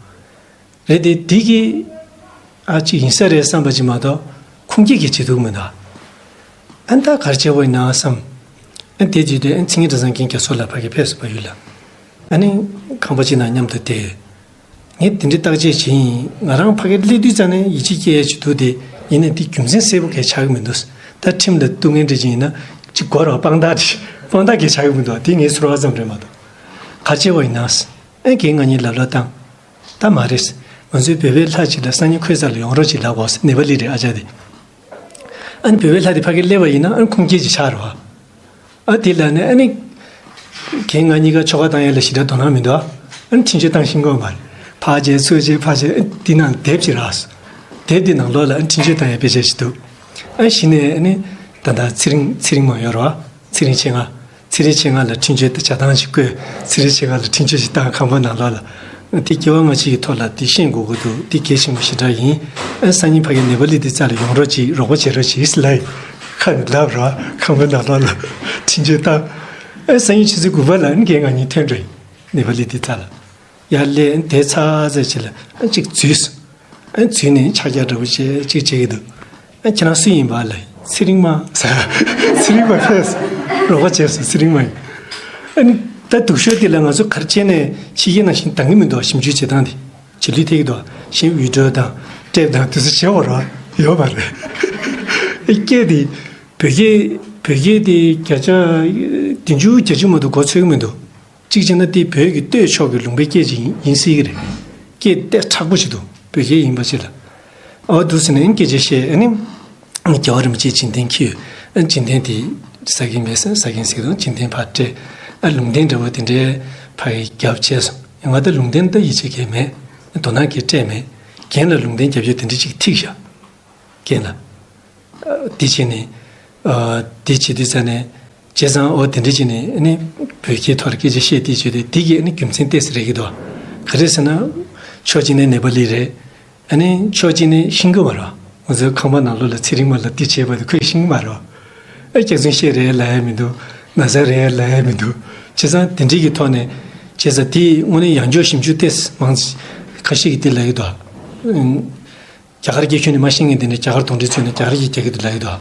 རེད་དེ། དེ་གི་ཨ་ཅིག་ཡིན་ས་རེད་བསམ་པ་ཅིག་མ་གཏོགས་ཁུངས་སྐྱེལ་གྱི་བྱེད་ཐུབ་མི་འདུག་ཨ་ནི་ད་ག་རེ་བྱས་པ་ཡིན་ན་བསམ། ཨ་ནི་དེ་བྱེད་དུས་ཨ་ནི་མཚན་ཉིད་གྲྭ་ཚང་མཁན་རྒྱ་མཚོ་ལགས་ཕ་གི་ཕེབས་སོང་བལ་ཡུལ་ལ། ཨ་ནི་ཁང་པ་ཅིག་ནང་མཉམ་དུ་བསྡད་ཡོད། ངས་དེ་འདྲའི་བརྟག་དཔྱད་བྱས་ཡིན། ང་རང་ཕ་གིར་སླེབས་དུས་ཙམ་ནས་ཡིད་ཆེས་སྐྱེ་ཡས་ཅིག་འདུག་དེ་ཡིན་ནའི་དེ་རྒྱུ་མཚན་གསལ་པོ་གས་ཆགས་ཀྱི་མི་འདུག་ད་ཁྲིམས་ལ་གཏུག་མཁན་འདྲ་ཅིག་ཡིན་ན་ཅིག་གོ་ར་དཔང་རྟགས་དེ་དཔང་རྟགས་གས་ཆགས་ཀྱི་མི་འདུག་དེ་ངའི་ཚོར་བ་ཙམ་རེད་མ་གཏོགས། ག་རེ་བྱས་པ་ཡིན་ན། ཨེ་རྒན་ང་གཉིས་ལབ་ལོ་བཏང་། ད་མ་རེད། ང་ཚོའི་བོད་པའི་ལྷ་ཅིག་ལ་སང་ཉིན་ཁོའི་རྩ་ལ་ཡོང་རོགས་ཅིག་ལབ་དགོས། ནེ་པ་ལི་རེད་ཨ་ཅག་དེ། ཨ་ནི་བོད་པའི་ལྷ་དེ་ཕ་གིར་སླེབས་པ་ཡིན་ན་ཨ་ནི་ཁུངས་སྐྱེལ་ཅིག་ཆགས་རེད་བ། ཨ་དེ་ལ་ནི་ཨ་ནི། རྒན་ང་གཉིས་ཀ་ཆོ་ག་བཏང་ཡ་ལ་ཞེ་དྲག་དོ་སྣང་མི་འདུག་ཨ་ནི་འཕྲིན་བཅོལ་བཏང་ཤེས་ཀྱི་མ་རེད། ཕར་བྱས་ཚུར་བྱས་ཕར་བྱས་ཨ་དེ་ནང་དེབ་ཅིག་རག་སོང་། དེབ་དེ་ནང་ལོགས་ལ་ཨ་ནི་འཕྲིན་བཅོལ་བཏང་ཡ་དཔེ་ཆ་ཞིག་འདུག་ཨ་གཞི་ནས་ཨ་ནི། ད་ལྟ་ཚེ་རིང་ཚེ་རིང་མ་ཡོད་རེད་བ། ཚེ་རིང་ཆེ་ང་། ཚེ་རིང་ཆེ་ང་ལ་འཕྲིན་བཅོལ་དང་བྱ་སྟངས་ཤིག་བཀོད། ཚེ་རིང་ཆེ་ང་ལ་འཕྲིན་བཅོལ་ཞིག་བཏང་ཁང་པ་ནང་ལོགས་ལ། དེ་སྐྱེ་བ་སྔ་ཕྱི་ཡི་ཐོག་ལ་དེ་ཤེས་དགོས་ཀྱི་འདུག་དེ་གལ་ཆེན་པོ་ཞེ་དྲག་ཡིན། ཨ་སང་ཉིན་ཕ་གི་ནེ་པ་ལི་དེ་རྩ་ལ་ཡོང་རོགས་གྱིས། རོགས་པ་བྱེད་རོགས་གྱིས་ལབ་ཡིན། ཁ་ནས་ལབ་ར་ཁང་པའི་ནང་ལོགས་ལ་འཕྲིན་བཅོལ་བཏང་། ཨ་སང་ཉིན་ཆུ་ཚོད་དགུ་པ་ལ་ཨ་ནི་རྒན་ང་གཉིས་ཐོན་འགྲོ་ཡིན། ནེ་པ་ལི་དེ་རྩ་ལ། ཡར་སླེབས་ཨ་ནི་དེ་ཚར་ཚར་བྱས་ལ་ཨ་ནི་གཅིག་འཛུལ་སོང་། ཨ་འཛུལ་ནས་ཕྱག་རྒྱ་འདྲ་པོ་བྱས་ཅིག་བྱེད་ཀྱི་འདུག་ཨ་ཁྱེད་རང་སུ་ཡིན་པ་ལབ། ཚེ་རིང་མ་ཟེར། ཚེ་རིང་མ་ཕེབས། རོགས་པ་བྱས་སོང་། ཚེ་རིང་མ་ཡིན། ཨ་ནི་ད་སྡུག་ཤོས་དེ་ལ་ང་ཚོ་ག་རེ་བྱས་ནས་ཕྱི་རྒྱལ་ནང་བཞིན་འདང་གི་མི་འདུག་ཞིབ་འཇུག་བྱེད་སྟངས་དེ་ཇེ་ལུས་ཐེབས་ཀྱི་འདུག་གཞན་ཝི་ཌི་ཡོ་དང་ཊེབ་དང་དེ་ཚོ་བྱེད་དགོས་རེད་པ། ཡོད་པ་རེད། སྐད་དེ་བོད་སྐད་བོད་སྐད་དེ་བརྒྱ་ཆ་བདུན་ཅུ་བརྒྱད་ཅུ་མ་གཏོགས་མགོ་ཚོད་ཀྱི་མི་འདུག་གཅིག་བྱས་ན་དེ་བོད་ཀྱི་སྟོད་ཕྱོགས་ཀྱི་ལུང་པའི་སྐད་ཅིག་ཡིན་ཡིན་སྲིད་ཀྱི་རེད། སྐད་ཏོག་ཙམ་མཁྲེགས་པོ་ཞིག་འདུག་བོད་སྐད་ཡིན་པ་ཞིག་ལ། ཨོ་འདུག་ཟེར་ནས་སྐད་ཆ་བཤད། ཨ་ནི་རྒྱལ་བ་རིན་པོ་ཆེའི་བྱིན་རྟེན་འཁྱེར་ཡོད། ཨ་བྱིན་རྟེན་དེ་ཟ་གིན་མེད་ཟེར། ཟ་གིན་ཟེར་དང་བྱིན་རྟེན་ཕར་སྤྲད། ཨ་ལུང་བསྟན་འདྲ་བོ་དེ་འདྲའི་ཕར་རྒྱབ་བྱས་སོང་། ང་ད་ལུང་བསྟན་ད་ཡིད་ཆེས་གང་ཡང་མེད། དོ་སྣང་གང་ཡང་སྤྲད་མེད། རྒན་ལ་ལུང་བསྟན་རྒྱབ་ཡོད་དེ་འདྲ་ཅིག་ཐིག་བཞག་རྒན་ལ། ཨ་དེ་བྱས་ནས། ཨ་དེ་བྱེད་དུས་ཙ་ནས། བྱས་ཙང་ཨོ་དེ་འདྲ་བྱས་ནས་ཨ་ནི་བོད་སྐད་ཐོག་ལ་སྐད་ཆ་བཤད་དེ་བྱས་ཏེ་དེ་གིས་ཨ་ནི་རྒྱུ་མཚན་ཏོག་ཙམ་རེད་ཀྱི་འདུག་ག་རེ་ཟེར་ན། ཕྱོགས་གཅིག་ནས་ནེ་པ་ལི་རེད། ཨ་ནི་ཕྱོགས་གཅིག་ནས་ཤེས་ཀྱི་མ་རེད། ང་ཚོའི་ཁང་པ་ནང་ལོགས་ལ་ཚེ་རིང་མ་ལ་དེ་བྱས་པ་དེ་ཁོས་ཤེས་ཀྱི་མ་རེད། ཨ་སྐྱག་རྫུན་བཤད་རེད་ལབ་ཡ་མི་འདུག་ན་ཚ་རེད་ལབ་ཡ་མི་འདུག་བྱས་ཙང་དེ་འདྲ་གི་ཐོག་ནས། བྱས་ཙང་དེ་དངོས་གནས་ཡང་བསྐྱར་ཞིབ་འཇུག་ཏོག་ཙམ་མང་ཁ་ཤས་ཀྱིས་དེ་ལབ་ཀྱི་འདུག་རྒྱ་གར་སྐད་ཁྱོན་ནས་མ་ཤེས་མཁན་དེ་འདྲ་རྒྱ་གར་གདོན་འདྲེ་ཚུད་ནས་རྒྱ་གར་སྐད་རྒྱག་གི་འདུག་ལབ་ཀྱི་འདུག་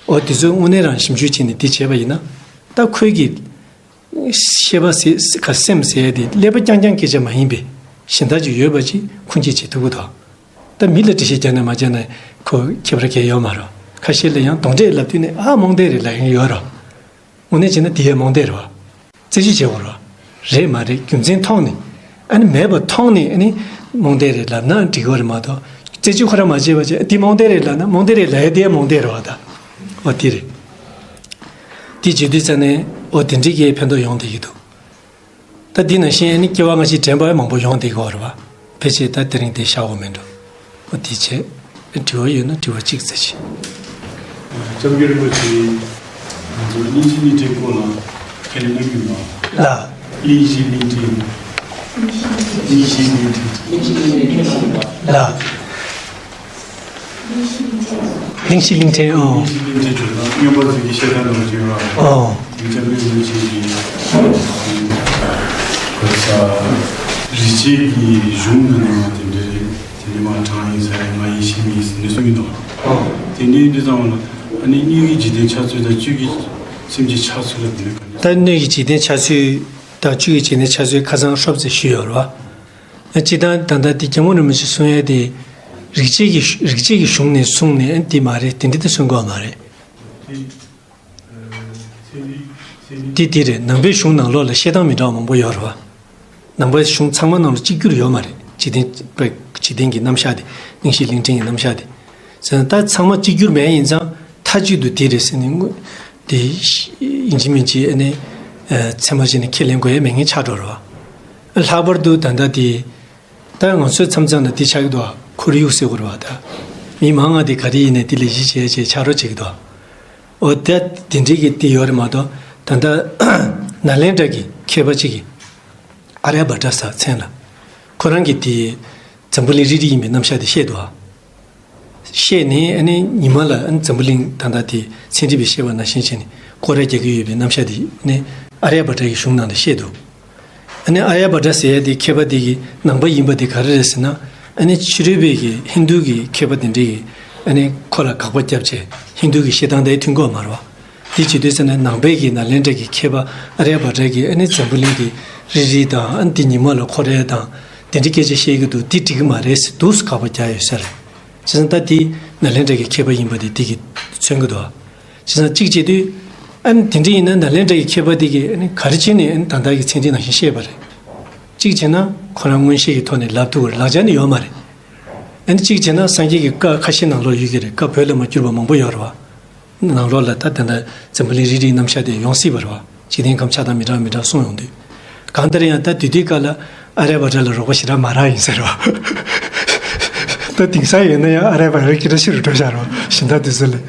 འོ་དེ་ཚོ་དངོས་གནས་རང་ཞིབ་འཇུག་བྱས་ནས་དེ་བྱས་པ་ཡིན་ན། ད་ཁོའི་གི་ཤེས་པ་ཟེར་ག་སེམས་ཟེར་ཡ་དེ་ཀླད་པ་རྐྱང་རྐྱང་སྐད་ཆ་མ་ཡིན་པའི་གཞན་དག་ཅིག་ཡོད་པ་ཅིག་ཁུངས་སྐྱེལ་བྱེད་ཐུབ་ཀྱི་འདུག་ད་མི་ལ་འགྲེལ་བཤད་རྒྱག་ན་མ་རྒྱག་ན་ཁོ་ཁྱད་པར་གང་ཡང་ཡོད་མ་རེད། ཁ་ཤས་ལ་ཡང་གདོན་འདྲེ་ལབ་དུས་ནས་ཨ་རྨོངས་དད་རེད་ལབ་མཁན་ཡོད་རེད། དངོས་གནས་བྱས་ན་དེ་ཡང་རྨོངས་དད་རེད་པ། རྩད་གཅོད་བྱེད་དགོས་རེད་པ། རེད་མ་རེད་རྒྱུ་མཚན་མཐོང་ནས། ཨ་ནི་མེད་པ་མཐོང་ནས་ཨ་ནི་རྨོངས་དད་རེད་ལབ་ན་འགྲིག་གི་རེད་མ་གཏོགས། རྩད་གཅོད་ཁོ་རང་མ་བྱས་པ་བྱས་འདི་རྨོངས་དད་རེད་ལབ་ན་རྨོངས་དད་རེད་ལབ་ཡ་དེ་ཡང་རྨོངས་དད་རེད་པ་ད། འོ་དེ་རེད། དེ་བྱེད་དུས་ཙ་ནས་འོ་དེ་འདྲའི་གི་ཕན་ཐོགས་ཡོང་བསྡད་ཀྱི་འདུག་ད་འདི་ནང་བཞིན་ཨ་ནི་སྐྱེ་བ་སྔ་ཕྱི་དྲན་པ་མང་པོ་ཡོང་བསྡད་ཀྱི་ཡོད་རེད་པ། ཕལ་ཆེར་ད་དེ་རིང་དེ་བཞག་དགོས་མིན་འགྲོ། འོ་དེ་བྱས། དྲི་བ་ཡོད་ན་དྲི་བ་གཅིག་ཙམ་བྱས། སྐྱབས་མགོན་རིན་པོ་ཆེ་ང་ཚོ་གླིང་བཞི་གླིང་ཕྲན་སྐོར་ལ་ཁས་ལེན་གནང་གི་ཡོད་པ། ལགས། གླིང་བཞི་གླིང་ཕྲན། གླིང་བཞི་གླིང་ཕྲན། ལགས། གླིང་བཞི་གླིང་ཕྲན། ཨོ། གླིང་བཞི་གླིང་ཕྲན་བརྗོད་ན་མངོན་པ་མཛོད་ཀྱི་བཤད་སྟངས་ནང་བཞིན་ལ། ཨོ། སྐྱབས་མགོན་རིན་པོ་ཆེ་གིས་ག་རེ་ཟ། རིག་བྱེད་ཀྱི་གཞུང་ནང་ནས་དེ་འདྲའི་དེ་ནི་མ་དྲངས་ཡིན་ཟེར་ང་ཡིན་ཤེས་མིན་ཟེར་ནས་གསུངས་ཡིན་ནོ། ཨོ། དེ་འདྲའི་འདི་ཙམ་ལ་ཨ་ནི་སྣོད་ཀྱི་འཇིག་རྟེན་ཆགས་ཚུལ་དང་བཅུད་ཀྱི་སེམས་ཀྱི་ཆགས་ཚུལ་ལ་དེ་ནི་ག་འདྲ། ད་སྣོད་ཀྱི་འཇིག་རྟེན་ཆགས་ཚུལ་དང་བཅུད་ཀྱི་འཇིག་རྟེན་ཆགས་ཚུལ་ཁ་སང་ཧྲོབ་ཙམ་ཞུས་ཡོད་རེད་པ། སྤྱིར་བཏང་ད་ལྟ་དེ་སྐྱབས་མགོན་རིན་པོ་ཆེ་གསུང་ཡས་དེ། རིག་བྱེད་ཀྱི་རིག་བྱེད་ཀྱི་གཞུང་ནས་གསུངས་ནས་ཨ་འདི་མ་རེད་དེ་འདྲ་དེ་གསུང་དགོས་མ་རེད། དེ་དེ་རེད། ནང་པའི་གཞུང་ནང་ལོགས་ལ་བཤད་སྟངས་མི་འདྲ་བ་མང་པོ་ཡོད་རེད་པ། ནང་པའི་གཞུང་ཚང་མ་ནང་ལ་གཅིག་གྱུར་ཡོད་མ་རེད། འཇིག་རྟེན་པ་འཇིག་རྟེན་གྱི་རྣམ་གཞག་དེ། གླིང་བཞི་གླིང་ཕྲན་གྱི་རྣམ་གཞག་དེ། ཟེར་ན་ད་ཚང་མ་གཅིག་གྱུར་མེད་ཡིན་ཙང་མཐའ་གཅིག་ཏུ་དེ་རེད་ཟེར་ནས་དངོས་དེ་ཡིན་གཅིག་མིན་གཅིག་ཨ་ནི་ཚད་མ་བྱས་ནས་ཁས་ལེན་དགོས་ཡ་མེད་མཁན་ཆགས་འགྲོ་རེད་པ། ལྷག་པར་དུ་ད་ལྟ་དེ། ད་ང་ཚོའི་མཚམས་མཚམས་ལ་འདི་ཆགས་ཀྱི་འདུག་ཁོར་ཡུག་ཟེར་དགོས་རེད་པ་ད། མི་མང་ང་དེ་ག་རེ་ཡིན་ནའི་འདི་ལ་གཞི་བྱས་བྱས་ཆགས་རོགས་བྱེད་ཀྱི་འདུག་འོ་ད་དེ་འདྲའི་གི་དེ་ཡོད་རེད་མ་གཏོགས་ད་ལྟ་ནཱ་ལེནྡྲ་གི་མཁས་པ་གཅིག་གིས་ཨཱརྱ་བྷ་དྲ་ཟེར་མཚན་ལ། ཁོ་རང་གིས་དེ་འཛམ་བུ་གླིང་རིལ་རིལ་ཡིན་པའི་རྣམ་གཞག་དེ་བཤད་འདུག་ཨ། བཤད་ནས་ཨ་ནི་ཉི་མ་ལ་ཨ་ནི་འཛམ་བུ་གླིང་ད་ལྟ་དེ་ཚན་རིག་པས་བཤད་པ་ནང་བཞིན་བྱས་ནས་སྐོར་ར་རྒྱག་གི་ཡོད་པའི་རྣམ་གཞག་དེ་ནི་ཨཱརྱ་བྷ་དྲ་ཡི་གཞུང་ནང་ལ་བཤད་འདུག་ཨ་ནི་ཨཱརྱ་བྷ་དྲ་ཟེར་ཡ་དེ་མཁས་པ་དེ་གི་ནང་པ་ཡིན་པ་དེ་ག་རེ་རེད་ཟེར་ན། ཨ་ནི་ཕྱི་རོལ་པའི་གི་ཧིན་རྡུ་གི་མཁས་པ་དེ་འདྲས་ཀྱིས་ཨ་ནི་ཁོ་ལ་དགག་པ་བརྒྱབ་བྱས་ཧིན་རྡུ་གི་བཤད་སྟངས་དེ་མཐུན་གོ་མ་རེད་པ། དེ་བྱེད་དུས་ཙམ་ནས་ནང་པའི་གི་ནཱ་ལེནྡྲ་གི་མཁས་པ་ཨཱརྱ་བྷ་དྲ་གིས་ཨ་ནི་འཛམ་བུ་གླིང་དེ་རིལ་རིལ་དང་ཨ་ནི་དེ་ཉི་མ་ལ་འཁོར་ཡ་དང་དེ་འདྲའི་སྐད་ཆ་བཤད་ཀྱི་འདུག་འདི་འགྲིག་གི་མ་རེད་ཟེར་འདུག་སེ་དགག་པ་རྒྱག་ཡོད་ས་རེད། བྱས་ཙང་ད་དེ་ནཱ་ལེནྡྲ་གི་མཁས་པ་ཡིན་པ་དེ་དེ་གིས་མཚོན་གྱི་འདུག་བྱས་ཙང་གཅིག་བྱེད་དུས་ཨ་ནི་དེ་འདྲ་ཡིན་ན་ནཱ་ལེནྡྲ་གི་མཁས་པ་དེ་གིས་ཨ་ནི་ག་རེ་བྱས་ནས་ཨ་ནི་ད་ལྟ་གི་ཚན་རིག་ནང་བཞིན་བཤད་པ་རེད། གཅིག་བྱས་ན་ཁོ་རང་མངོན་ཤེས་ཀྱི་ཐོག་ནས་ལབ་ཐུབ་ཀྱི་རེད། ལག་ཆ་ནི་ཡོད་མ་རེད། ཨ་ནི་གཅིག་བྱས་ན་སངས་རྒྱས་ཀྱི་བཀའ་ཁ་ཤས་ནང་ལོགས་ཡོད་ཀྱི་རེད། བཀའ་བོད་ལ་མ་བསྒྱུར་བ་མང་པོ་ཡོད་རེད་པ། ནང་ལོགས་ལ་ད་ད་ལྟ་འཛམ་བུ་གླིང་རིལ་རིལ་རྣམ་གཞག་དེ་ཡོང་སྲིད་པ་རེད་པ། འཇིག་རྟེན་ཁམས་ཆགས་སྟངས་མི་འདྲ་མི་འདྲ་གསུངས་ཡོང་དུས། གང་ལྟར་ཡང་ད་དུས་དུས་སྐབས་ལ་ཨཱརྱ་བྷ་དྲ་ལ་རོགས་པ་ཞེ་དྲག་མ་རག་ཡིན་ཟེར་བ། ད་དེང་སང་ཡིན་ན་ཡང་ཨཱརྱ་བྷ་དྲ་སྐད་གྲགས་ཆེ་རུ་འགྲོ་བཞག་རོགས་གཞན་དག་དུས་ཚོད་ལ།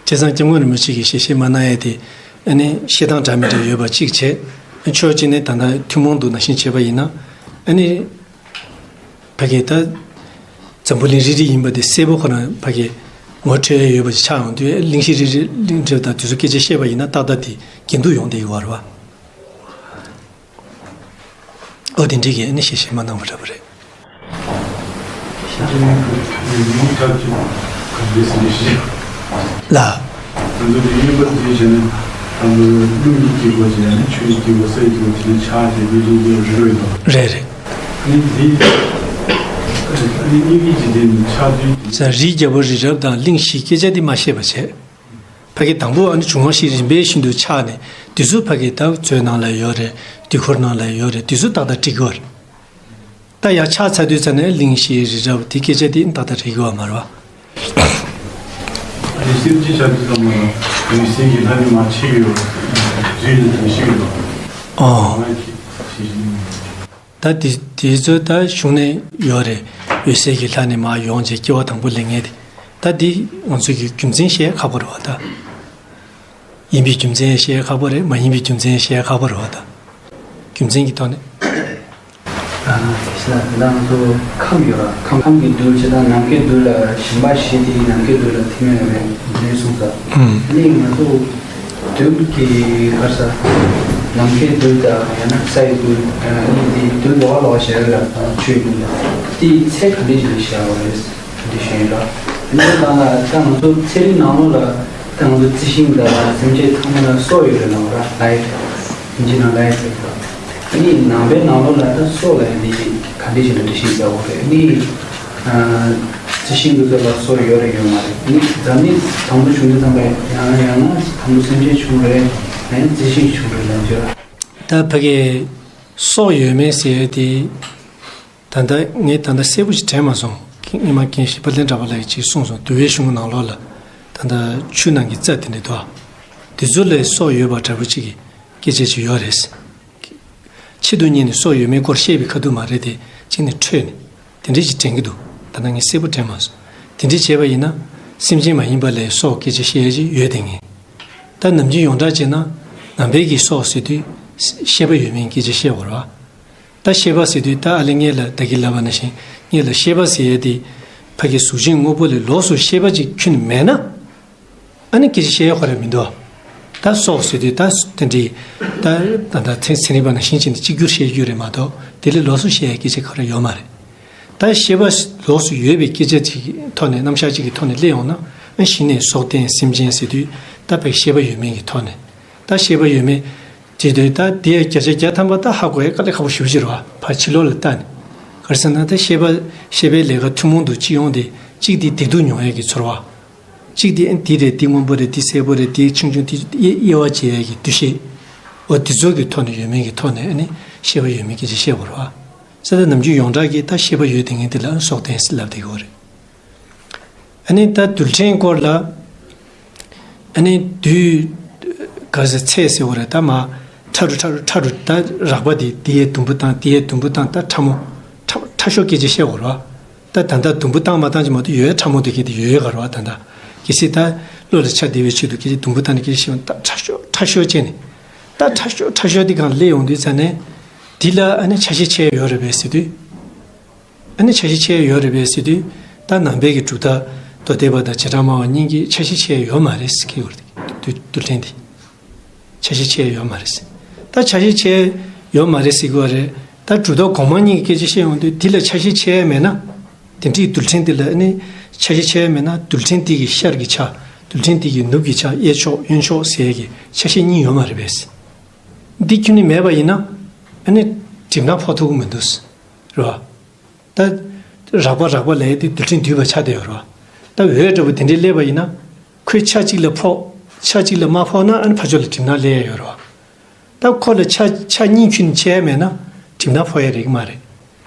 བྱས་ཙང་སྐྱབས་མགོན་རིན་པོ་ཆེ་གིས་ཞལ་བཞེས་མ་གནང་ཡས་དེ་ཨ་ནི་བཤད་སྟངས་འདྲ་མི་འདྲ་ཡོད་པ་གཅིག་བྱས། ཕྱོགས་གཅིག་ནས་ད་ལྟ་ཐུན་མོང་དུ་ནང་བཞིན་བྱས་པ་ཡིན་ན་ཨ་ནི། ཕ་གི་ད་འཛམ་བུ་གླིང་རིལ་རིལ་ཡིན་པ་དེ་གསལ་པོ་ཁོ་རང་ཕ་གི་ངོ་འཕྲོད་ཡས་ཡོད་པ་ཞིག་ཆགས་ཡོང་དུས་གླིང་བཞི་རིལ་རིལ་གླིང་བཞི་དང་དེ་ཚོ་སྐད་ཆ་བཤད་པ་ཡིན་ན་ཏག་ཏག་དེ་འགལ་འདུ་ཡོང་བསྡད་ཡོད་པ་རེད་པ། ཨོ་དེ་འདྲའི་གི་ཨ་ནི་ཞལ་བཞེས་མ་གནང་བ་འདྲ་པོ་རེད། ལ། རེད་རེད། ས་རིའི་རྒྱལ་པོ་རི་རབ་དང་གླིང་བཞིའི་སྐད་ཆ་དེ་མ་བཤད་པ་བྱས། ཕ་གི་དང་པོ་ཨ་ནི་བྱུང་བ་ཞིག་རིམ་པས་བཞིན་དུ་ཆགས་ནས་དེ་ཚོ་ཕ་གི་ད་མཛོད་ནང་ལ་ཡོད་རེད། དུས་འཁོར་ནང་ལ་ཡོད་རེད། དེ་ཚོ་ཏག་ཏག་འགྲིག་གི་ཡོད་རེད། ད་ཡར་ཆགས་ཚར་དུས་ཙམ་ནས་གླིང་བཞི་རི་རབ་དེ་སྐད་ཆ་དེ་ཏག་ཏག་རེད་གི་ཡོད་མ་རེད་བ། ཨ་ནི་སེམས་ཅན་ཆགས་དུས་ཙམ་ལ་འོད་གསལ་གྱི་ལྷ་ནི་མར་ཆེ་གི་ཡོད་རེད། རིགས་ལ་དུ་ཤི་གི་ཡོད་རེད། ཨོ། ད་དེ་དེ་ཚོ་ད་གཞུང་ནས་ཡོད་རེད། འོད་གསལ་གྱི་ལྷ་ནི་མར་ཡོང་བྱས་སྐྱེ་བ་དང་པོ་ལེན་མཁན་དེ། ད་འདི་ང་ཚོ་གི་རྒྱུ་མཚན་བཤད་ཁག་པོ་རེད་བ་ད། ཡིན་པའི་རྒྱུ་མཚན་བཤད་ཁག་པོ་རེད། མ་ཡིན་པའི་རྒྱུ་མཚན་བཤད་ཁག་པོ་རེད་བ་ད། རྒྱུ་མཚན་གྱི་ཐོག་ནས། ཨ་ཤ་ལ་ང་ཚོ་ཁམས་ཡོད་ར། ཁམས་ཁམས་ཀྱི་རྡུལ་བྱེད་དང་ནམ་མཁའི་རྡུལ་ལ་ཞིང་པ་བཞི་དེའི་ནམ་མཁའི་རྡུལ་ལ་ཐིམ་ཡོད་རེད་འདི་གསུངས་ས། ཨ་ནི་ང་ཚོ་རྡུལ་གྱི་གར་ས་ནམ་མཁའི་རྡུལ་དང་ཡང་ན་ས་ཡི་རྡུལ་ཡང་ན་གླིང་དེའི་རྡུལ་ལོགས་ལོགས་བྱས་ར་དང་ཆོས་ཀྱི་རྡུལ་དེའི་ཚད་ག་འདྲ་ཞིག་ལ་བཞག་པ་རེད། འདི་ཤེས་ཡོད་ལ། འདི་དང་ལ་ད་ང་ཚོ་ཚེ་རིང་ནང་ལོགས་ལ་ད་ང་ཚོ་རྩི་ཤིང་དང་སེམས་ཅན་ཚང་མ་ལ་སྲོག་ཡོད་རེད་ལ་བ་ར་ལའིཕ། ཨིན་ཇི་ནང་ལའིཕ་རེད་ད། ཨ་ནི་ནང་པའི་ནང་ལོགས་ལ་ད་སྲོག་ལ་ཡང་འདི་ཞིག་ག་འདྲ་ཞིག་ལ་འདྲ་ཞིག་ཟེར་བ་རེད། ཨ་ནི་རྩི་ཤིང་དེ་ཚོ་ལ་སྲོག་ཡོད་རེད་ཡོད་མ་རེད། ཨ་ནི་འཛམ་གླིང་དང་པོ་བྱུང་དུས་ཙམ་པ་ཡང་ཡང་ན་དང་པོ་སེམས་ཅན་བྱུང་རེད། ཡང་རྩི་ཤིང་བྱུང་རེད་ལ་འཇོག་ད་ཕ་གི་སྲོག་ཡོད་མེད་ཟེར་ཡས་དེ། ད་ལྟ་ངས་ད་ལྟ་གསལ་པོ་ཞིག་དྲན་མ་སོང་། སྔོན་མ་མཁན་ཞིག་དཔལ་ལྡན་གྲགས་པ་ལགས་ཀྱིས་ཅིག་གསུངས་སོང་། འདུལ་བའི་གཞུང་ནང་ལོགས་ལ་ད་ལྟ་ཆུ་ནང་གི་རྩྭ་དེ་འདྲ་འདུག་དེ་ཚོ་ལ་སྲོག་ཡོད་པ་འདྲ་པོ་ཅིག་གི་སྐད་ཆ་ཅིག་ཡོད་རེད། ཆེད་དུ་གཉེར་ནས་སྲོག་ཡོད་མེད་སྐོར་བཤད་པའི་ཁ་ཐུག་མ་རེད་དེ། གཅིག་ནས་འཕྲོས་ནས་དེ་འདྲ་ཞིག་དྲན་གྱི་འདུག་ད་ལྟ་ངས་གསལ་པོ་དྲན་མ་སོང་། དེ་འདྲ་བྱས་པ་ཡིན་ན་སེམས་ཅན་མ་ཡིན་པ་ལ་སྲོག་སྐད་ཆ་བཤད་ཡ་ཅིག་ཡོད་དེ། ངས་ད་ནམ་རྒྱུན་ཡོངས་གྲགས་བྱས་ན་ནང་པའི་གི་སྲོག་ཟེར་དུས་ཤེས་པ་ཡོད་མེད་སྐད་ཆ་བཤད་པ་རེད་བ། ད་ཤེས་པ་ཟེར་དུས་ད་ཨ་ལེ་ངས་ལ་ད་གིན་ལབ་པ་ནང་བཞིན་ངས་ལ་ཤེས་པ་ཟེར་ཡས་དེ་ཕ་གི་གཟུགས་ཅན་དངོས་པོ་ལས་ལོགས་སུ་ཤེས་པ་ཅིག་ཁྱོན་ནས་མེད་ན། ཨ་ནི་སྐད་ཆ་བཤད་ཡས་ཁོ་རང་མི་འདུག་ད་སྲོག་ཟེར་དུས་ད་དེ་འདྲའི་ད་ད་ད་ཚན་ཚན་རིག་པ་ནང་བཞིན་བྱས་ནས་གཅིག་གྱུར་བཤད་རྒྱུ་རེད་མ་གཏོགས་དེ་ལས་ལོགས་སུ་བཤད་ཡས་སྐད་ཆ་ཁོ་རང་ཡོད་མ་རེད། ད་ཤེས་པ་ལོགས་སུ་ཡོད་པའི་སྐད་ཆ་ཅིག་གི་ཐོག་ནས་རྣམ་གཞག་ཅིག་གི་ཐོག་ནས་སླེབས་ཡོང་ན། ཨ་གཞི་ནས་སྲོག་ལྡན་སེམས་ཅན་ཟེར་དུས་ད་ཕ་གི་ཤེས་པ་ཡོད་མེད་ཀྱི་ཐོག་ནས། ད་ཤེས་པ་ཡོད་མེད་བྱེད་དུས་ད་དེ་ཡ་བརྒྱ་ཆ་བརྒྱ་ཐམ་པ་ད་ཧ་གོ་ཡ་དཀའ་ལས་ཁག་པོ་ཞེ་པོ་ཅིག་རེད་བ། ཕར་ཕྱི་ལོགས་ལ་ལྟ་ནས། ག་རེ་ཟེར་ན་ད་ཤེས་པ་ཤེས་པའི་ལས་ཀ་ཐུན་མོང་དུ་སྤྱི་ཡོངས་དེ་གཅིག་དེ་བདེ་སྡུག་མྱོང་ཡ་གི་ཚོར་བ། གཅིག་དེ་ཨ་འདི་རེད། འདི་སྔོན་པོ་རེད། འདི་སེར་པོ་རེད། འདི་ཆུང་ཆུང་། འདི་དབྱེ་བ་འབྱེད་ཡ་གི་འདུ་ཤེས། འོ་འདི་ཚོ་གི་ཐོག་ནས་ཡོད་མེད་ཀྱི་ཐོག་ནས་ཨ་ནི་ཤེས་པ་ཡོད་མེད་སྐད་ཆ་བཤད་པ་རེད་བ། ས་ད་ནམ་རྒྱུན་ཡོངས་གྲགས་ཀྱི་ད་ཤེས་པ་ཡོད་དེ་ངས་དེ་ལ་སྲོག་ལྡན་ཟེར་ལབ་བསྡད་ཀྱི་ཡོད་རེད། ཨ་ནི་ད་རྡུལ་ཕྲན་སྐོར་ལ། ཨ་ནི་རྡུལ། ག་ཟེར་ཚད་ཟེར་བ་རེད་ད་མ། ཕྲ་རུ་ཕྲ་རུ་ཕྲ་རུ་ད་རགས་པ་དེ་དེ་ཡས་དུམ་བུ་བཏང་དེ་ཡས་དུམ་བུ་བཏང་ད་ཕྲ་མོ། ཕྲ་ཕྲ་ཤོས་སྐད་ཆ་བཤད་དགོས་རེད་བ། ད་ད་ལྟ་དུམ་བུ་བཏང་མ་བཏང་ཅིག་མ་གཏོགས་ཡོད་ཡ་ཕྲ་མོ་དེ་གས་དེ་ཡོད་ཡོད་ག་རེད་བ། ད་ལྟ་གལ་སྲིད་ད་བློ་ལ་ཆ་བདེ་བའི་ཆེད་དུ་སྐད་ཆ་དུམ་བུ་བཏང་ནས་སྐད་ཆ་བཤད་ཡོང་ད་ཕྲ་ཤོས་ཕྲ་ཤོས་བྱས་ནས། ད་ཕྲ་ཤོས་ཕྲ་ཤོས་དེ་གང་སླེབས་ཡོང་དུས་ཙ་ནས། དེ་ལ་ཨ་ནི་ཆ་ཤས་ཕྱེ་ཡ་ཡོད་རེད་པས་ཟེར་དུས། ཨ་ནི་ཆ་ཤས་ཕྱེ་ཡ་ཡོད་རེད་པས་ཟེར་དུས། ད་ནང་པའི་གི་གྲུབ་མཐའ་མདོ་སྡེ་པ་དང་བྱེ་བྲག་སྨྲ་བ་གཉིས་ཀྱིས་ཆ་ཤས་ཕྱེ་ཡ་ཡོད་མ་རེད་ཟེར་གྱི་ཡོད་རེད། རྡུལ་རྡུལ་ཕྲན་དེ། ཆ་ཤས་ཕྱེ་ཡ་ཡོད་མ་རེད་ཟེར། ད་ཆ་ཤས་ཕྱེ་ཡ་ཡོད་མ་རེད་ཟེར་གྱི་ཡོད་རེད། ད་གྲུབ་མཐའ་གོང་མ་གཉིས་ཀྱི་སྐད་ཆ་བཤད་ཡོང་དུས་དེ་ལ་ཆ་ཤས་ཕྱེ་ཡ་མེད་ན། དེ་འདྲའི་རྡུལ་ཕྲན་དེ་ལ་ཨ་ནི་ཆ་ཤས་ཕྱེ་ཡ་མེད་ན་རྡུལ་ཕྲན་དེ་གི་ཤར་གྱི་ཆ། རྡུལ་ཕྲན་དེ་གི་ནུབ་ཀྱི་ཆ། གཡས་ཕྱོགས་གཡོན་ཕྱོགས་ཟེར་ཡ་གི་ཆ་ཤས་གཉིས་ཡོད་མ་རེད་པས། འདི་ཁྱོན་ནས་མེད་པ་ཡིན་ན། ཨ་ནི་གྲིབ་ནག་ཕོག་ཐུབ་ཀྱི་མི་འདུག་རེད་བ། ད་རགས་པ་རགས་པ་ལས་དེ་རྡུལ་ཕྲན་འདུས་པ་ཆགས་བསྡད་ཡོད་རེད་བ། ད་འོད་འདྲ་པོ་དེ་འདྲའི་སླེབས་པ་ཡིན་ན། ཁོའི་ཆ་གཅིག་ལ་ཕོག་ཆ་གཅིག་ལ་མ་ཕོག་ན་ཨ་ནི་ཕར་ཕྱོགས་ལ་གྲིབ་ནག་སླེབས་ཡ་ཡོད་རེད་བ། ད་ཁོ་ལ་ཆ་ཆ་གཉིས་ཁྱོན་ནས་ཕྱེ་ཡ་མེད་ན་གྲིབ་ནག་ཕོག་ཡ་རེད་གི་མ་རེད།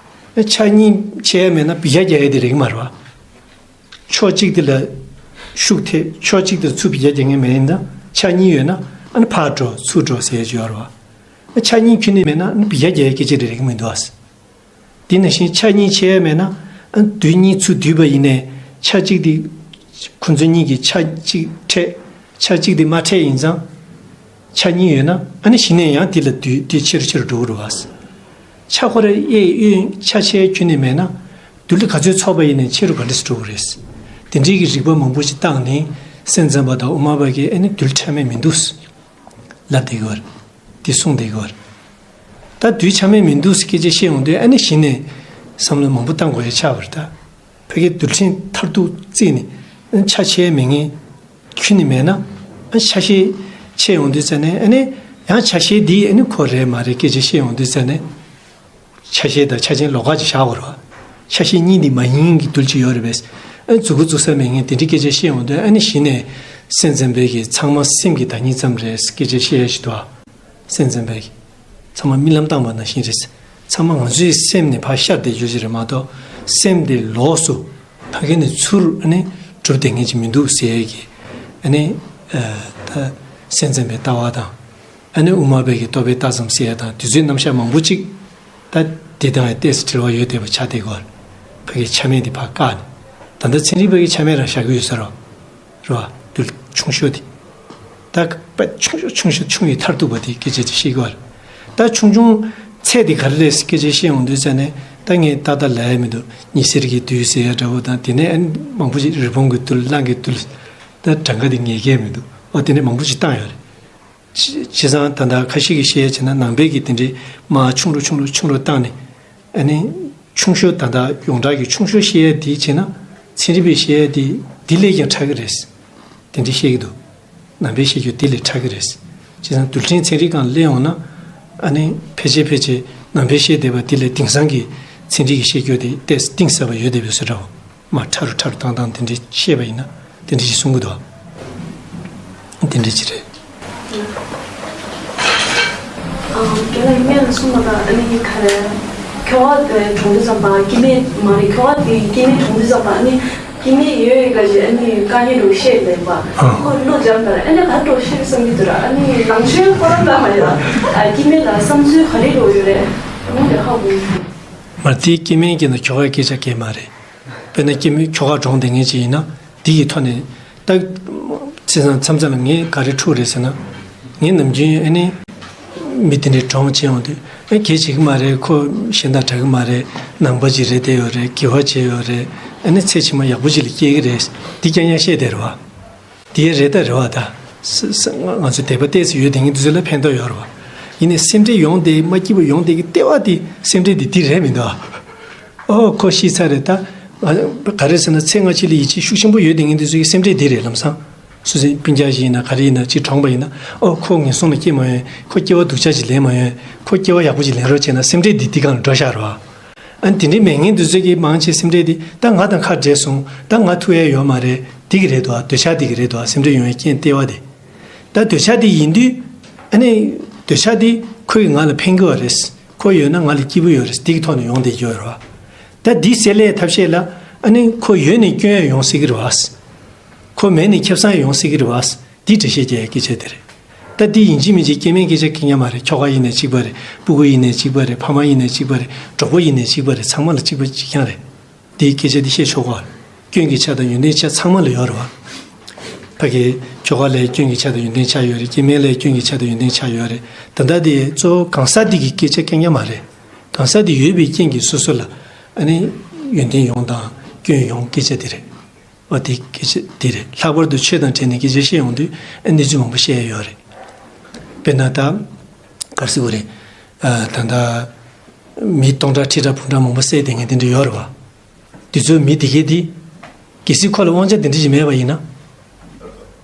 ཆ་གཉིས་ཕྱེ་ཡ་མེད་ན་འབུད་རྒྱག་རྒྱག་ཡ་དེ་རེད་གི་མ་རེད་བ། ཕྱོགས་གཅིག་དེ་ལ་ཤུགས་ཐེབས། ཕྱོགས་གཅིག་དེ་ལ་ཚུར་འབུད་རྒྱག་རྒྱག་མཁན་མེད་ཡིན་ན། ཆ་གཉིས་ཡོད་ན་ཨ་ནི་ཕར་འགྲོ་ཚུར་འགྲོ་ཟེར་ཡ་ཅིག་ཡོད་རེད་བ། ཆ་གཉིས་ཁྱོན་ནས་མེད་ན་ཨ་ནི་འབུད་རྒྱག་རྒྱག་ཡ་སྐད་ཆ་རེ་རེད་གི་མི་འདུག་ཨ། དེ་ནང་བཞིན་ཆ་གཉིས་ཕྱེ་ཡ་མེད་ན་ཨ་ནི་རྡུལ་གཉིས་ཚུར་འདུས་པ་ཡིན་ནའི་ཆ་གཅིག་དེ་ཁོ་ཚོ་གཉིས་ཀྱི་ཆ་གཅིག་འཕྲད། ཆ་གཅིག་དེ་མ་འཕྲད་ཡིན་ཙང་། ཆ་གཉིས་ཡོད་ན་ཨ་ནི་གཞི་ནས་ཡང་དེ་ལ་རྡུལ་དེ་ཆེ་རུ་ཆེ་རུ་འགྲོ་གི་རེད་བ། ཆ་ཁོ་ར་གཡས་གཡོན་ཆ་ཕྱེ་ཁྱོན་ནས་མེད་ན་རྡུལ་ག་ཚོད་ཚོགས་པ་ཡིན་ནའི་ཆེ་རུ་ག་འདྲས་སུ་འགྲོ་གི་རེད། དེ་འདྲའི་གི་རིགས་པ་མང་པོ་ཞིག་བཏང་ནས་སེམས་ཙམ་པ་དང་དབུ་མ་པ་གིས་ཨ་ནི་རྡུལ་ཕྲ་མེད་མི་འདུག་ལབ་བསྡད་ཀྱི་ཡོད་རེད། དེ་གསུངས་བསྡད་ཀྱི་ཡོད་རེད། ད་དུས་ཆ་མེད་མི་འདུག་སྐད་ཆ་བཤད་ཡོང་དུས་ཨ་ནི་གཞི་ནས་བསམ་བློ་མང་པོ་བཏང་དགོས་ཡ་ཆགས་པ་རེད་ད། ཕ་གི་རྡུལ་ཕྲན་མཐར་ཐུག་བརྩིས་ནས་ཆ་ཤས་མེད་ངེས་ཁྱོན་ནས་མེད་ན་ཆ་ཤས་ཆད་ཡོང་དུས་ཙ་ནས་ཨ་ནི་ཡང་ཆ་ཤས་འདི་ཨ་ནི་ཁོ་རེད་མ་རེད་སྐད་ཆ་བཤད་ཡོང་དུས་ཙ་ནས། ཆ་ཤས་དང་ཆ་ཅན་ལོགས་ཀ་ཅིག་བཞག་དགོས་རེད་བ། ཆ་ཤས་གཉིས་འདི་མ་ཡིན་གྱི་རྡུལ་ཅིག་ཡོད་རེད་པས། ཨ་ནི་མཛུབ་གུ་བཙུགས་ས་མེད་ངེས་དེ་འདྲའི་སྐད་ཆ་བཤད་ཡོང་དུས་ཨ་ནི་གཞི་ནས་སེམས་ཙམ་པའི་གི་ཚང་མ་སེམས་ཀྱི་བདག་ཉིད་ཙམ་རེད་སྐད་ཆ་བཤད་ཡ་ཞིག་འདུག་ཨ། སེམས་ཙམ་པའི་གི་ཚང་མ་རྨི་ལམ་བཏང་བ་ནང་བཞིན་རེད། ཚང་མ་ང་ཚོའི་སེམས་ནས་ཕར་ཤར་བསྡད་རྒྱུ་ཅིག་རེད་མ་གཏོགས་སེམས་དེ་ལོགས་སུ་ཕ་གི་ནས་ཚུར་ཨ་ནི་གྲུབ་བསྡད་མཁན་ཅིག་མི་འདུག་ཟེར་ཡ་གི་ཨ་ནི་ད་སེམས་ཙམ་པའི་ལྟ་བ་དང་། ཨ་ནི་དབུ་མ་པའི་གི་རྟོག་པའི་རྟགས་ཙམ་ཟེར་ཡ་དང་དེ་ཚོའི་རྣམ་གཞག་མང་པོ་ཅིག་ད་འདི་དང་ཡང་ཏོག་ཙམ་འབྲེལ་བ་ཡོད་བསྡད་པ་ཆགས་བསྡད་ཀྱི་ཡོད་རེད། ཕ་གི་ཆ་མེད་འདི་ཕར་བཀག་ནས། ད་ལྟ་ཚན་རིག་པ་གི་ཆ་མེད་རང་བཞག་གི་ཡོད་ས་རེད། རེད་བ། རྡུལ་ཆུང་ཤོས་དེ། ད་དཔེ་ཆུང་ཤོས་ཆུང་ཤོས་ཆུང་བའི་མཐར་ཐུག་པ་དེ་སྐད་ཆ་དེ་བཤད་ཀྱི་ཡོད་རེད། ད་ཆུང་ཆུང་ཚད་དེ་ག་རེ་རེད་སྐད་ཆ་བཤད་ཡོང་དུས་ཙ་ནས་ད་ངས་ཏག་ཏག་ལབ་ཡ་མི་འདུག་ཉི་ཟེར་གྱི་རྡུལ་ཟེར་ཡ་འདྲ་བོ་དང་དེ་ནས་ཨ་ནི་མང་པོ་ཞིག་རི་བོང་གི་རྡུལ་གླང་གི་རྡུལ། ད་གྲངས་ཀ་དེ་ངེས་ཀྱི་མི་འདུག་ཨོ་དེ་ནས་མང་པོ་ཞིག་བཏང་ཡོད་རེད། བྱས་བྱས་ཙང་ད་ལྟ་ཁ་ཤས་ཀྱིས་བཤད་ཡ་བྱས་ན་ནང་པའི་གི་དེ་འདྲའི་མར་ཆུང་རུ་ཆུང་རུ་ཆུང་རུ་བཏང་ནས་ཨ་ནི་ཆུང་ཤོས་ད་ལྟ་ཡོངས་གྲགས་ཀྱི་ཆུང་ཤོས་བཤད་ཡ་དེ་བྱས་ན་ཚན་རིག་པས་བཤད་ཡ་དེ་འདི་ལས་ཀྱང་ཕྲ་གི་རེད། དེ་འདྲའི་བཤད་ཀྱི་འདུག་ནང་པའི་བཤད་རྒྱུ་དེ་ལས་ཕྲ་གི་རེད། བྱས་ཙང་རྡུལ་ཕྲན་ཚན་རིག་སྒང་སླེབས་ཡོང་ན་ཨ་ནི་ཕལ་ཆེར་ཕལ་ཆེར་ནང་པའི་བཤད་བསྡད་པ་དེ་ལས་དེང་སང་གི་ཚན་རིག་གི་བཤད་རྒྱུ་དེ་ཏོག་ཙམ་གཏིང་ཟབ་པ་ཡོད་བསྡད་པའི་བཟོ་འདྲ་བོ། མ་ཁྲ་རུ་ཁྲ་རུ་བཏང་བཏང་དེ་འདྲའི་བཤད་པ་ཡིན་ན་དེ་འདྲ་ཞིག་གསུང་གི་འདུག་དེ་འདྲ་ཅིག་རེད། རྒན་ལགས་སྨན་ལ་གསུངས་པ་དང་ཨ་ནི་ག་རེ། ཁྱོ་ག་དེ་གྲོངས་དུས་ཙམ་པ་སྐྱེ་དམན་མ་རེད། ཁྱོ་ག་དེ་སྐྱེ་དམན་གྲོངས་དུས་ཙམ་པ་ཨ་ནི་སྐྱེ་དམན་ཡོད་ཡོད་ག་ཞིག་ཨ་ནི་དཀའ་ངལ་འགྲོ་བཤད་ལེན་པ་ཁོ་བློ་འཇམ་དར་ཨ་ནི་ག་འགྲོ་བཤད་བསམ་གྱི་འདུག་ར། ཨ་ནི་ནང་ཆོས་ཁོ་རང་ལ་མ་ཡ་སྐྱེ་དམན་ལ་བསམ་ཚུལ་ག་རེ་འགྲོ་ཡོད་རེད་མོ་དེ་ཧ་གོ་མི་ཐུབ། མ་དེ་སྐྱེ་དམན་གྱི་ནང་ཁྱོ་ག་སྐད་ཆ་སྐད་མ་རེད། དཔེར་ན་སྐྱེ་དམན་ཁྱོ་ག་གྲོངས་བསྡད་མཁན་ཅིག་ཡིན་ན་འདི་ཡི་ཐོག་ནས་ད། བྱས་ཙང་མཚམས་མཚམས་ལ་ངས་ག་རེ་འཁྲུག་རེད་ཟེར་ན། ངས་ནམ་རྒྱུན་ཨ་ནི། མི་དེ་འདྲའི་གྲོངས་བྱས་ཡོང་དུས་ཨ་གལ་ཆེ་གི་མ་རེད། ཁོ་གཞན་དང་འདྲ་གི་མ་རེད། ནང་པ་ཅིག་རེད་བསྡད་ཡོད་རེད། དགེ་བ་བྱས་ཡོད་རེད། ཨ་ནི་ཚེ་ཕྱི་མ་ཡག་པོ་ཅིག་ལ་སྐྱེ་གི་རེད། འདི་རྐྱང་རྐྱང་བཤད་བསྡད་རེད་བ། འདི་རེད་ད་རེད་བ་ད། ང་ཚོ་དད་པ་ཏོག་ཙམ་ཡོད་བསྡད་མཁན་དེ་ཚོ་ལ་ཕན་ཐོགས་ཡོད་རེད་བ། ཡིན་ནའི་སེམས་ཁྲལ་ཡོང་བསྡད་མ་སྐྱིད་པོ་ཡོང་བསྡད་ཀྱི་ལྟེ་བ་དེ་སེམས་ཁྲལ་དེ་འདི་རེད་མི་འདུག་ཨ། ཨོ་ཁོ་ཤི་ཚར་རེད་ད། ག་རེ་ཟེར་ན་ཚེ་སྔ་ཕྱི་ལ་ཡིད་ཆེས་ཤུགས་ཆེན་པོ་ཡོད་དེ་ངས་འདི་ཚོ་གི་སེམས་ཁྲལ་འདི་རེད་ལམ་སང་། སུ་ཚོའི་སྤུན་ཀྱག་ཞིག་ཡིན་ན་ག་རེ་ཡིན་ན་ཅིག་གྲོངས་པ་ཡིན་ན་ཨོ་ཁོ་ངན་སོང་ལ་སྐྱེ་མ་ཡོང་། ཁོ་སྐྱེ་བ་སྡུག་ཅག་ཅིག་ལེན་མ་ཡོང་། ཁོ་སྐྱེ་བ་ཡག་པོ་ཅིག་ལེན་རོགས་བྱས་ན་སེམས་ཁྲལ་འདི་འདི་སྒང་ལ་འགྲོ་ཤག་རོ། ཨ་ནི་དེ་འདྲའི་མེད་མཁན་འདི་ཚོ་གི་མང་ཆེ་སེམས་ཁྲལ་འདི་ད་ང་དང་ཁ་བྲལ་སོང་ད་ང་ཐུག་ཡས་ཡོད་མ་རེད་འདི་གི་རེད་དོ་འདོད་ཆགས་འདི་གི་རེད་དོ་སེམས་ཁྲལ་ཡོང་བའི་རྐྱེན་ལྟེ་བ་དེ། ད་འདོད་ཆགས་དེ་ཡིན་དུས། ཨ་ནི། འདོད་ཆགས་དེ་ཁོས་ང་ལ་ཕན་གི་བ་རེད། ཁོ་ཡོད་ན་ང་ལ་སྐྱིད་པོ་ཡོད་རེད་དེ་གི་ཐོག་ནས་ཡོང་བསྡད་ཀྱི་ཡོད་རེད་བ། ད་འདི་སེལ་ལས་ཐབས་ཤེས་ལ་ཨ་ནི་ཁོ་ཡོད་ནས་སྐྱོན་ཡང་ཡོང་སྲིད་ཀྱི་རེད་བ། ཁོ་མེད་ནས་ཁེ་བཟང་ཡང་ཡོང་སྲིད་ཀྱི་རེད་བ། འདི་འགྲེལ་བཤད་རྒྱག་ཡའི་སྐད་ཆ་དེ་རེད། ད་འདི་ཡིན་གཅིག་མིན་གཅིག་སྐྱེ་དམན་སྐད་ཆ་སྐད་ཉག་མ་རེད། ཁྱོ་ག་ཡིན་ནས་གཅིག་པ་རེད། སྤུ་གུ་ཡིན་ནས་གཅིག་པ་རེད། ཕ་མ་ཡིན་ནས་གཅིག་པ་རེད། གྲོགས་པོ་ཡིན་ནས་གཅིག་པ་རེད། ཚང་མ་ལ་གཅིག་པ་གཅིག་རྐྱང་རེད། འདིའི་སྐད་ཆ་འདི་བཤད་ཆོག་ག་སྐྱོན་གྱི་ཆ་དང་ཡོན་ཏན་ཆ་ཚང་མ་ལ་ཡོད་རེད་བ། ཕ་གི་ཁྱོ་ག་ལ་སྐྱོན་གྱི་ཆ་དང་ཡོན་ཏན་ཆ་ཡོད་རེད། སྐྱེ་དམན་ལ་སྐྱོན་གྱི་ཆ་དང་ཡོན་ཏན་ཆ་ཡོད་རེད། ད་ལྟ་དེ་གཙོ་བོ་གང་ཟག་འདི་གི་སྐད་ཆ་རྐྱང་རྐྱང་མ་རེད། གང་ཟག་འདི་ཡོད་པའི་རྐྱེན་གྱིས་སོ་སོ་ལ་ཨ་ནི་ཡོན་ཏན་ཡོང་དང་སྐྱོན་ཡོང་སྐད་ཆ་འདི་རེད། འོ་དེ་སྐད་ཆ་འདི་རེད། ལྷག་པར་དུ་ཆོས་དང་འབྲེལ་ནས་སྐད་ཆ་བཤད་ཡོང་དུས་ཨ་གནས་ཚུལ་མང་པོ་བཤད་ཡ་ཡོད་རེད། དཔེར་ན་ད་ག་རེ་ཟེར་དགོས་རེད། ད་ལྟ་མི་སྟོང་ཕྲག་ཁྲི་ཕྲག་འབུམ་ཕྲག་མང་པོ་བསད་བསྡད་མཁན་དེ་འདྲ་ཡོད་རེད་བ། དེ་ཚོའི་མི་དེ་གས་དེ། གལ་སྲིད་ཁོ་ལ་དབང་ཆ་དེ་འདྲ་ཞིག་མེད་པ་ཡིན་ན།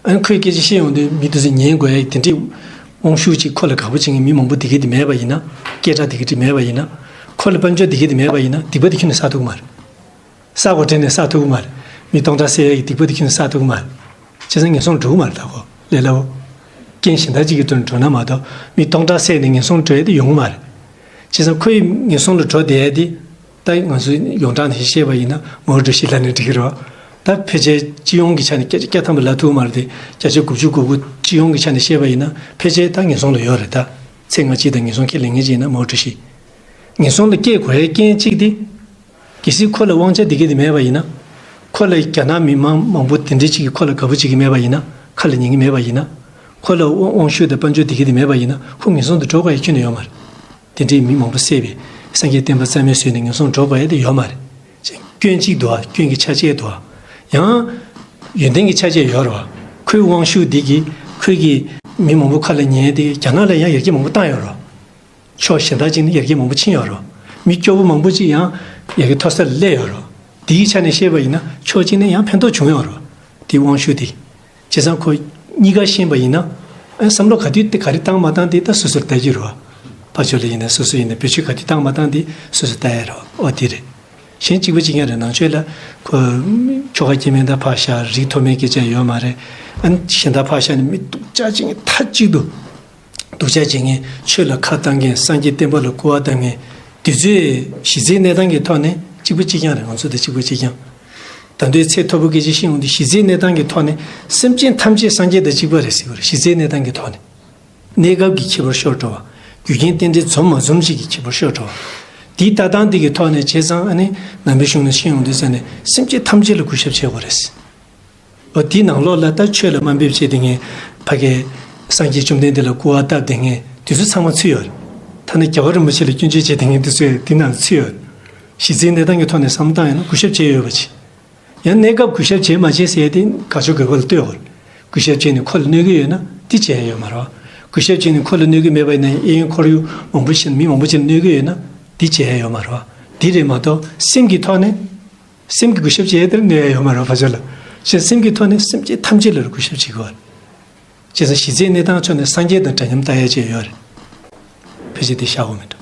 ཨ་ནི་ཁོས་སྐད་ཆ་བཤད་ཡོང་དུས་མི་དེ་ཚོས་ཉན་དགོས་ཡ་དེ་འདྲའི་དབང་ཤུགས་ཅིག་ཁོ་ལ་དགའ་པོ་བྱེད་མཁན་མི་མང་པོ་དེ་གས་དེ་མེད་པ་ཡིན་ན། སྐད་གྲགས་དེ་གས་དེ་མེད་པ་ཡིན་ན། ཁོ་ལ་དཔལ་འབྱོར་དེ་གས་དེ་མེད་པ་ཡིན་ན་སྡིག་པ་དེ་ཁྱོན་ནས་བསགས་ཐུབ་ཀྱི་མ་རེད། བསགས་དགོས་དྲན་ནས་བསགས་ཐུབ་ཀྱི་མ་རེད། མི་སྟོང་ཕྲག་བསད་ཡ་གི་སྡིག་པ་དེ་ཁྱོན་ནས་བསགས་ཐུབ་ཀྱི་མ་རེད། བྱས་ཙང་ངན་སོང་འགྲོ་གི་མ་རེད་ད་ཁོ་ལས་སླ་བོ། རྐྱེན་གཞན་དག་ཅིག་གི་ཐོག་ནས་འགྲོ་ན་མ་གཏོགས་མི་སྟོང་ཕྲག་བསད་ནས་ངན་སོང་འགྲོ་ཡ་དེ་ཡོང་གི་མ་རེད། བྱས་ཙང་ཁོ་ཡི་ངན་སོང་ལ་འགྲོ་བསྡད་ཡ་དེ། ད་ང་ཚོ་ཡོངས་གྲགས་ནས་བཤད་པ་ཡིན་ན་མའོ་ཀྲུའུ་ཞི་ལབ་ན་འགྲིག་གི་རེད། ད་ཕལ་ཆེར་སྤྱི་ཡོངས་ཀྱི་ཆ་ནས་བརྒྱ་ཆ་བརྒྱ་ཐམ་པ་ལབ་ཐུབ་མ་རེད་དེ་བརྒྱ་ཆ་དགུ་བཅུ་གོ་དགུ་སྤྱི་ཡོངས་ཀྱི་ཆ་ནས་བཤད་པ་ཡིན་ན་ཕལ་ཆེར་ད་ངན་སོང་ལ་ཡོད་རེད་ད། ཚེ་སྔ་ཕྱི་དང་ངན་སོང་ཁས་ལེན་མཁན་ཅིག་ཡིན་ན་མའོ་ཀྲུའུ་ཞི། ངན་སོང་ལ་སྐྱེ་དགོས་ཡའི་རྐྱེན་གཅིག་དེ། གལ་སྲིད་ཁོ་ལ་དབང་ཆ་དེ་གས་དེ་མེད་པ་ཡིན་ན། ཁོ་ལ་རྒྱ་ནག་མི་མང་མང་པོ་དེ་འདྲ་ཅིག་གིས་ཁོ་ལ་དགའ་པོ་བྱེད་ཀྱི་མེད་པ་ཡིན་ན་ཁ་ལ་ཉན་གྱི་མེད་པ་ཡིན་ན། ཁོ་ལ་དབང་དབང་ཤུགས་དང་དཔལ་འབྱོར་དེ་གས་དེ་མེད་པ་ཡིན་ན་ཁོ་ངན་སོང་དུ་འགྲོ་དགོས་ཡའི་ཁྱོན་ནས་ཡོད་མ་རེད། དེ་འདྲའི་མི་མང་པོ་བསད་པའི་སངས་རྒྱས་བསྟན་པ་རྩ་མེད་བཟོས་ནས་ངན་སོང་འགྲོ་དགོས་ཡ་དེ་ཡོད་མ་རེད། སྐྱོན་གཅིག་འདུག་ཨ། སྐྱོན་གྱི་ཆ་བཅས་འདུག་ཨ། ཡང་། ཡོན་ཏན་གྱི་ཆ་བཅས་ཡོད་རེད་བ། ཁོའི་དབང་ཤུགས་འདི་གིས་ཁོས་ཀྱི་མི་མང་པོ་ཁ་ལ་ཉན་ཏེ་རྒྱ་ནག་ལ་ཡང་ཡར་རྒྱས་མང་པོ་བཏང་ཡོད་རེད་བ། ཕྱོགས་གཞན་དག་ཅིག་ནས་ཡར་རྒྱས་མང་པོ་ཕྱིན་ཡོད་རེད། མི་སྐྱོ་བོ་མང་པོ་ཅིག་ཡང་ཡར་རྒྱས་མཐོ་ས་ལ་སླེབས་ཡོད་རེད། དེའི་ཆ་ནས་བཤད་པ་ཡིན་ན་ཕྱོགས་གཅིག་ནས་ཡང་ཕན་ཐོགས་བྱུང་ཡོད་རེད། དེའི་དབང་ཤུགས་དེ། བྱས་ཙང་ཁོ་གཉིས་ཀ་ཤེས་པ་ཡིན་ན། ཨ། བསམ་བློ་ག་དུས་ག་རེ་བཏང་མ་བཏང་དེ་ད་སོ་སོར་ལྟ་རྒྱུ་རེད་བ། ཕར་ཕྱོགས་ལ་ཡིན་ན་སོ་སོ་ཡིན་ན་བེད་སྤྱོད་ག་དུས་བཏང་མ་བཏང་དེ་སོ་སོར་ལྟ་ཡ་རེད་བ། ཨོ་དེ་རེད། གཞན་གཅིག་པ་གཅིག་རྐྱང་རེད། ནང་ཆོས་ལ་ཁོ་ཆོ་ག་སྐྱེ་མེད་དང་ཕར་བཞག་རིགས་མཐོ་དམན་སྐད་ཆ་ཡོད་མ་རེད། ཨ་ནི་གཞན་དག་ཕར་བཞག་ནས་མི་སྡུག་ཅག་ཅིག་མཐའ་གཅིག་ཏུ། སྡུག་ཅག་བྱེད་མཁན། ཆོས་ལ་ཁ་གཏད་མཁན། སངས་རྒྱས་བསྟན་པ་ལ་སྐུར་བ་བཏབ་མཁན། དེ་ཚོའི་གཞི་རྩའི་གནས་སྟངས་ཀྱི་ཐོག་ནས་གཅིག་པ་གཅིག་རྐྱང་རེད། ང་ཚོ་དང་གཅིག་པ་གཅིག་རྐྱང་། ད་དུང་ཚད་མཐོ་པོ་སྐད་ཆ་བཤད་ཡོང་དུས་གཞི་རྩའི་གནས་སྟངས་ཀྱི་ཐོག་ནས་སེམས་ཅན་ཐམས་ཅད་སངས་རྒྱས་དང་གཅིག་པ་རེད་ཟེར་གྱི་རེད། གཞི་རྩའི་གནས་སྟངས་ཀྱི་ཐོག་ནས། གནས་སྐབས་ཀྱི་ཁྱད་པར་ཤོར་འགྲོ་བ། རྒྱུ་རྐྱེན་རྟེན་འབྲེལ་འཛོམས་མ་འཛོམས་ཅིག་གི་ཁྱད་པར་ཤོར་འགྲོ་བ། དེའི་ལྟ་སྟངས་དེ་གི་ཐོག་ནས་བྱས་ཙང་ཨ་ནི་ནང་པའི་གཞུང་ནས་བཤད་ཡོང་དུས་ས་ནས་སེམས་ཅན་ཐམས་ཅད་ལ་གུས་ཞབས་བྱེད་དགོས་རེད། འོ་དེའི་ནང་ལོགས་ལ་ད་ཆོས་ལ་དམའ་འབེབས་བྱས་བསྡད་མཁན། ཕ་གིའི་སངས་རྒྱས་བཅོམ་ལྡན་འདས་ལ་སྐུར་བ་བཏབ་བསྡད་མཁན་དེ་ཚོ་ཚང་མ་ཚུད་ཡོད་རེད། ཐ་ན་རྒྱལ་བ་རིན་པོ་ཆེ་ལ་སྐྱོན་བརྗོད་བྱས་བསྡད་མཁན་དེ་ཚོ་དེ་ནང་ཚུད་ཡོད་རེད། གཞི་རྩའི་གནས་སྟངས་ཀྱི་ཐོག་ནས་བསམ་བློ་བཏང་ཡོང་ན་གུས་ཞབས་བྱས་ཡོད་པ་ཅིག། ཡང་གནས་སྐབས་གུས་ཞབས་བྱས་མ་བྱས་ཟེར་ཡ་དེ་དགག་ཕྱོགས་དགོས་པ་ལ་ལྟོས་དགོས་རེད། གུས་ཞབས་བྱས་ནས་ཁོ་ལ་གནོད་ཀྱི་ཡོད་ན་དེ་བྱས་ཡ་ཡོད་མ་རེད་བ། གུས་ཞབས་བྱས་ནས་ཁོ་ལ་གནོད་ཀྱི་མེད་པ་ཡིན་ན་གཡས་གཡོན་ཁོར་ཡུག་མང་པོ་ཞིག་མི་མང་པོ་ཅིག་ལ་གནོད་ཀྱི་ཡོད་ན་དེ་བྱས་ཡ་ཡོད་མ་རེད་བ། དེ་རེད་མ་གཏོགས་སེམས་ཀྱི་ཐོག་ནས། སེམས་ཀྱི་གུས་ཞབས་བྱེད་ཡ་དེར་གནོད་ཡ་ཡོད་མ་རེད་བ། ཕར་ཕྱོགས་ལ། གཞན་སེམས་ཀྱི་ཐོག་ནས་སེམས་ཅན་ཐམས་ཅད་ལ་གུས་ཞབས་བྱེད་དགོས་པ་རེད། བྱས་ཙང་གཞི་རྩའི་གནས་སྟངས་ཕྱོགས་ནས་སངས་རྒྱས་དང་འདྲ་མཉམ་ལྟ་ཡ་ཅིག་ཡོད་རེད། ཕལ་ཆེར་དེ་བཞག་དགོས་མེད་འགྲོ།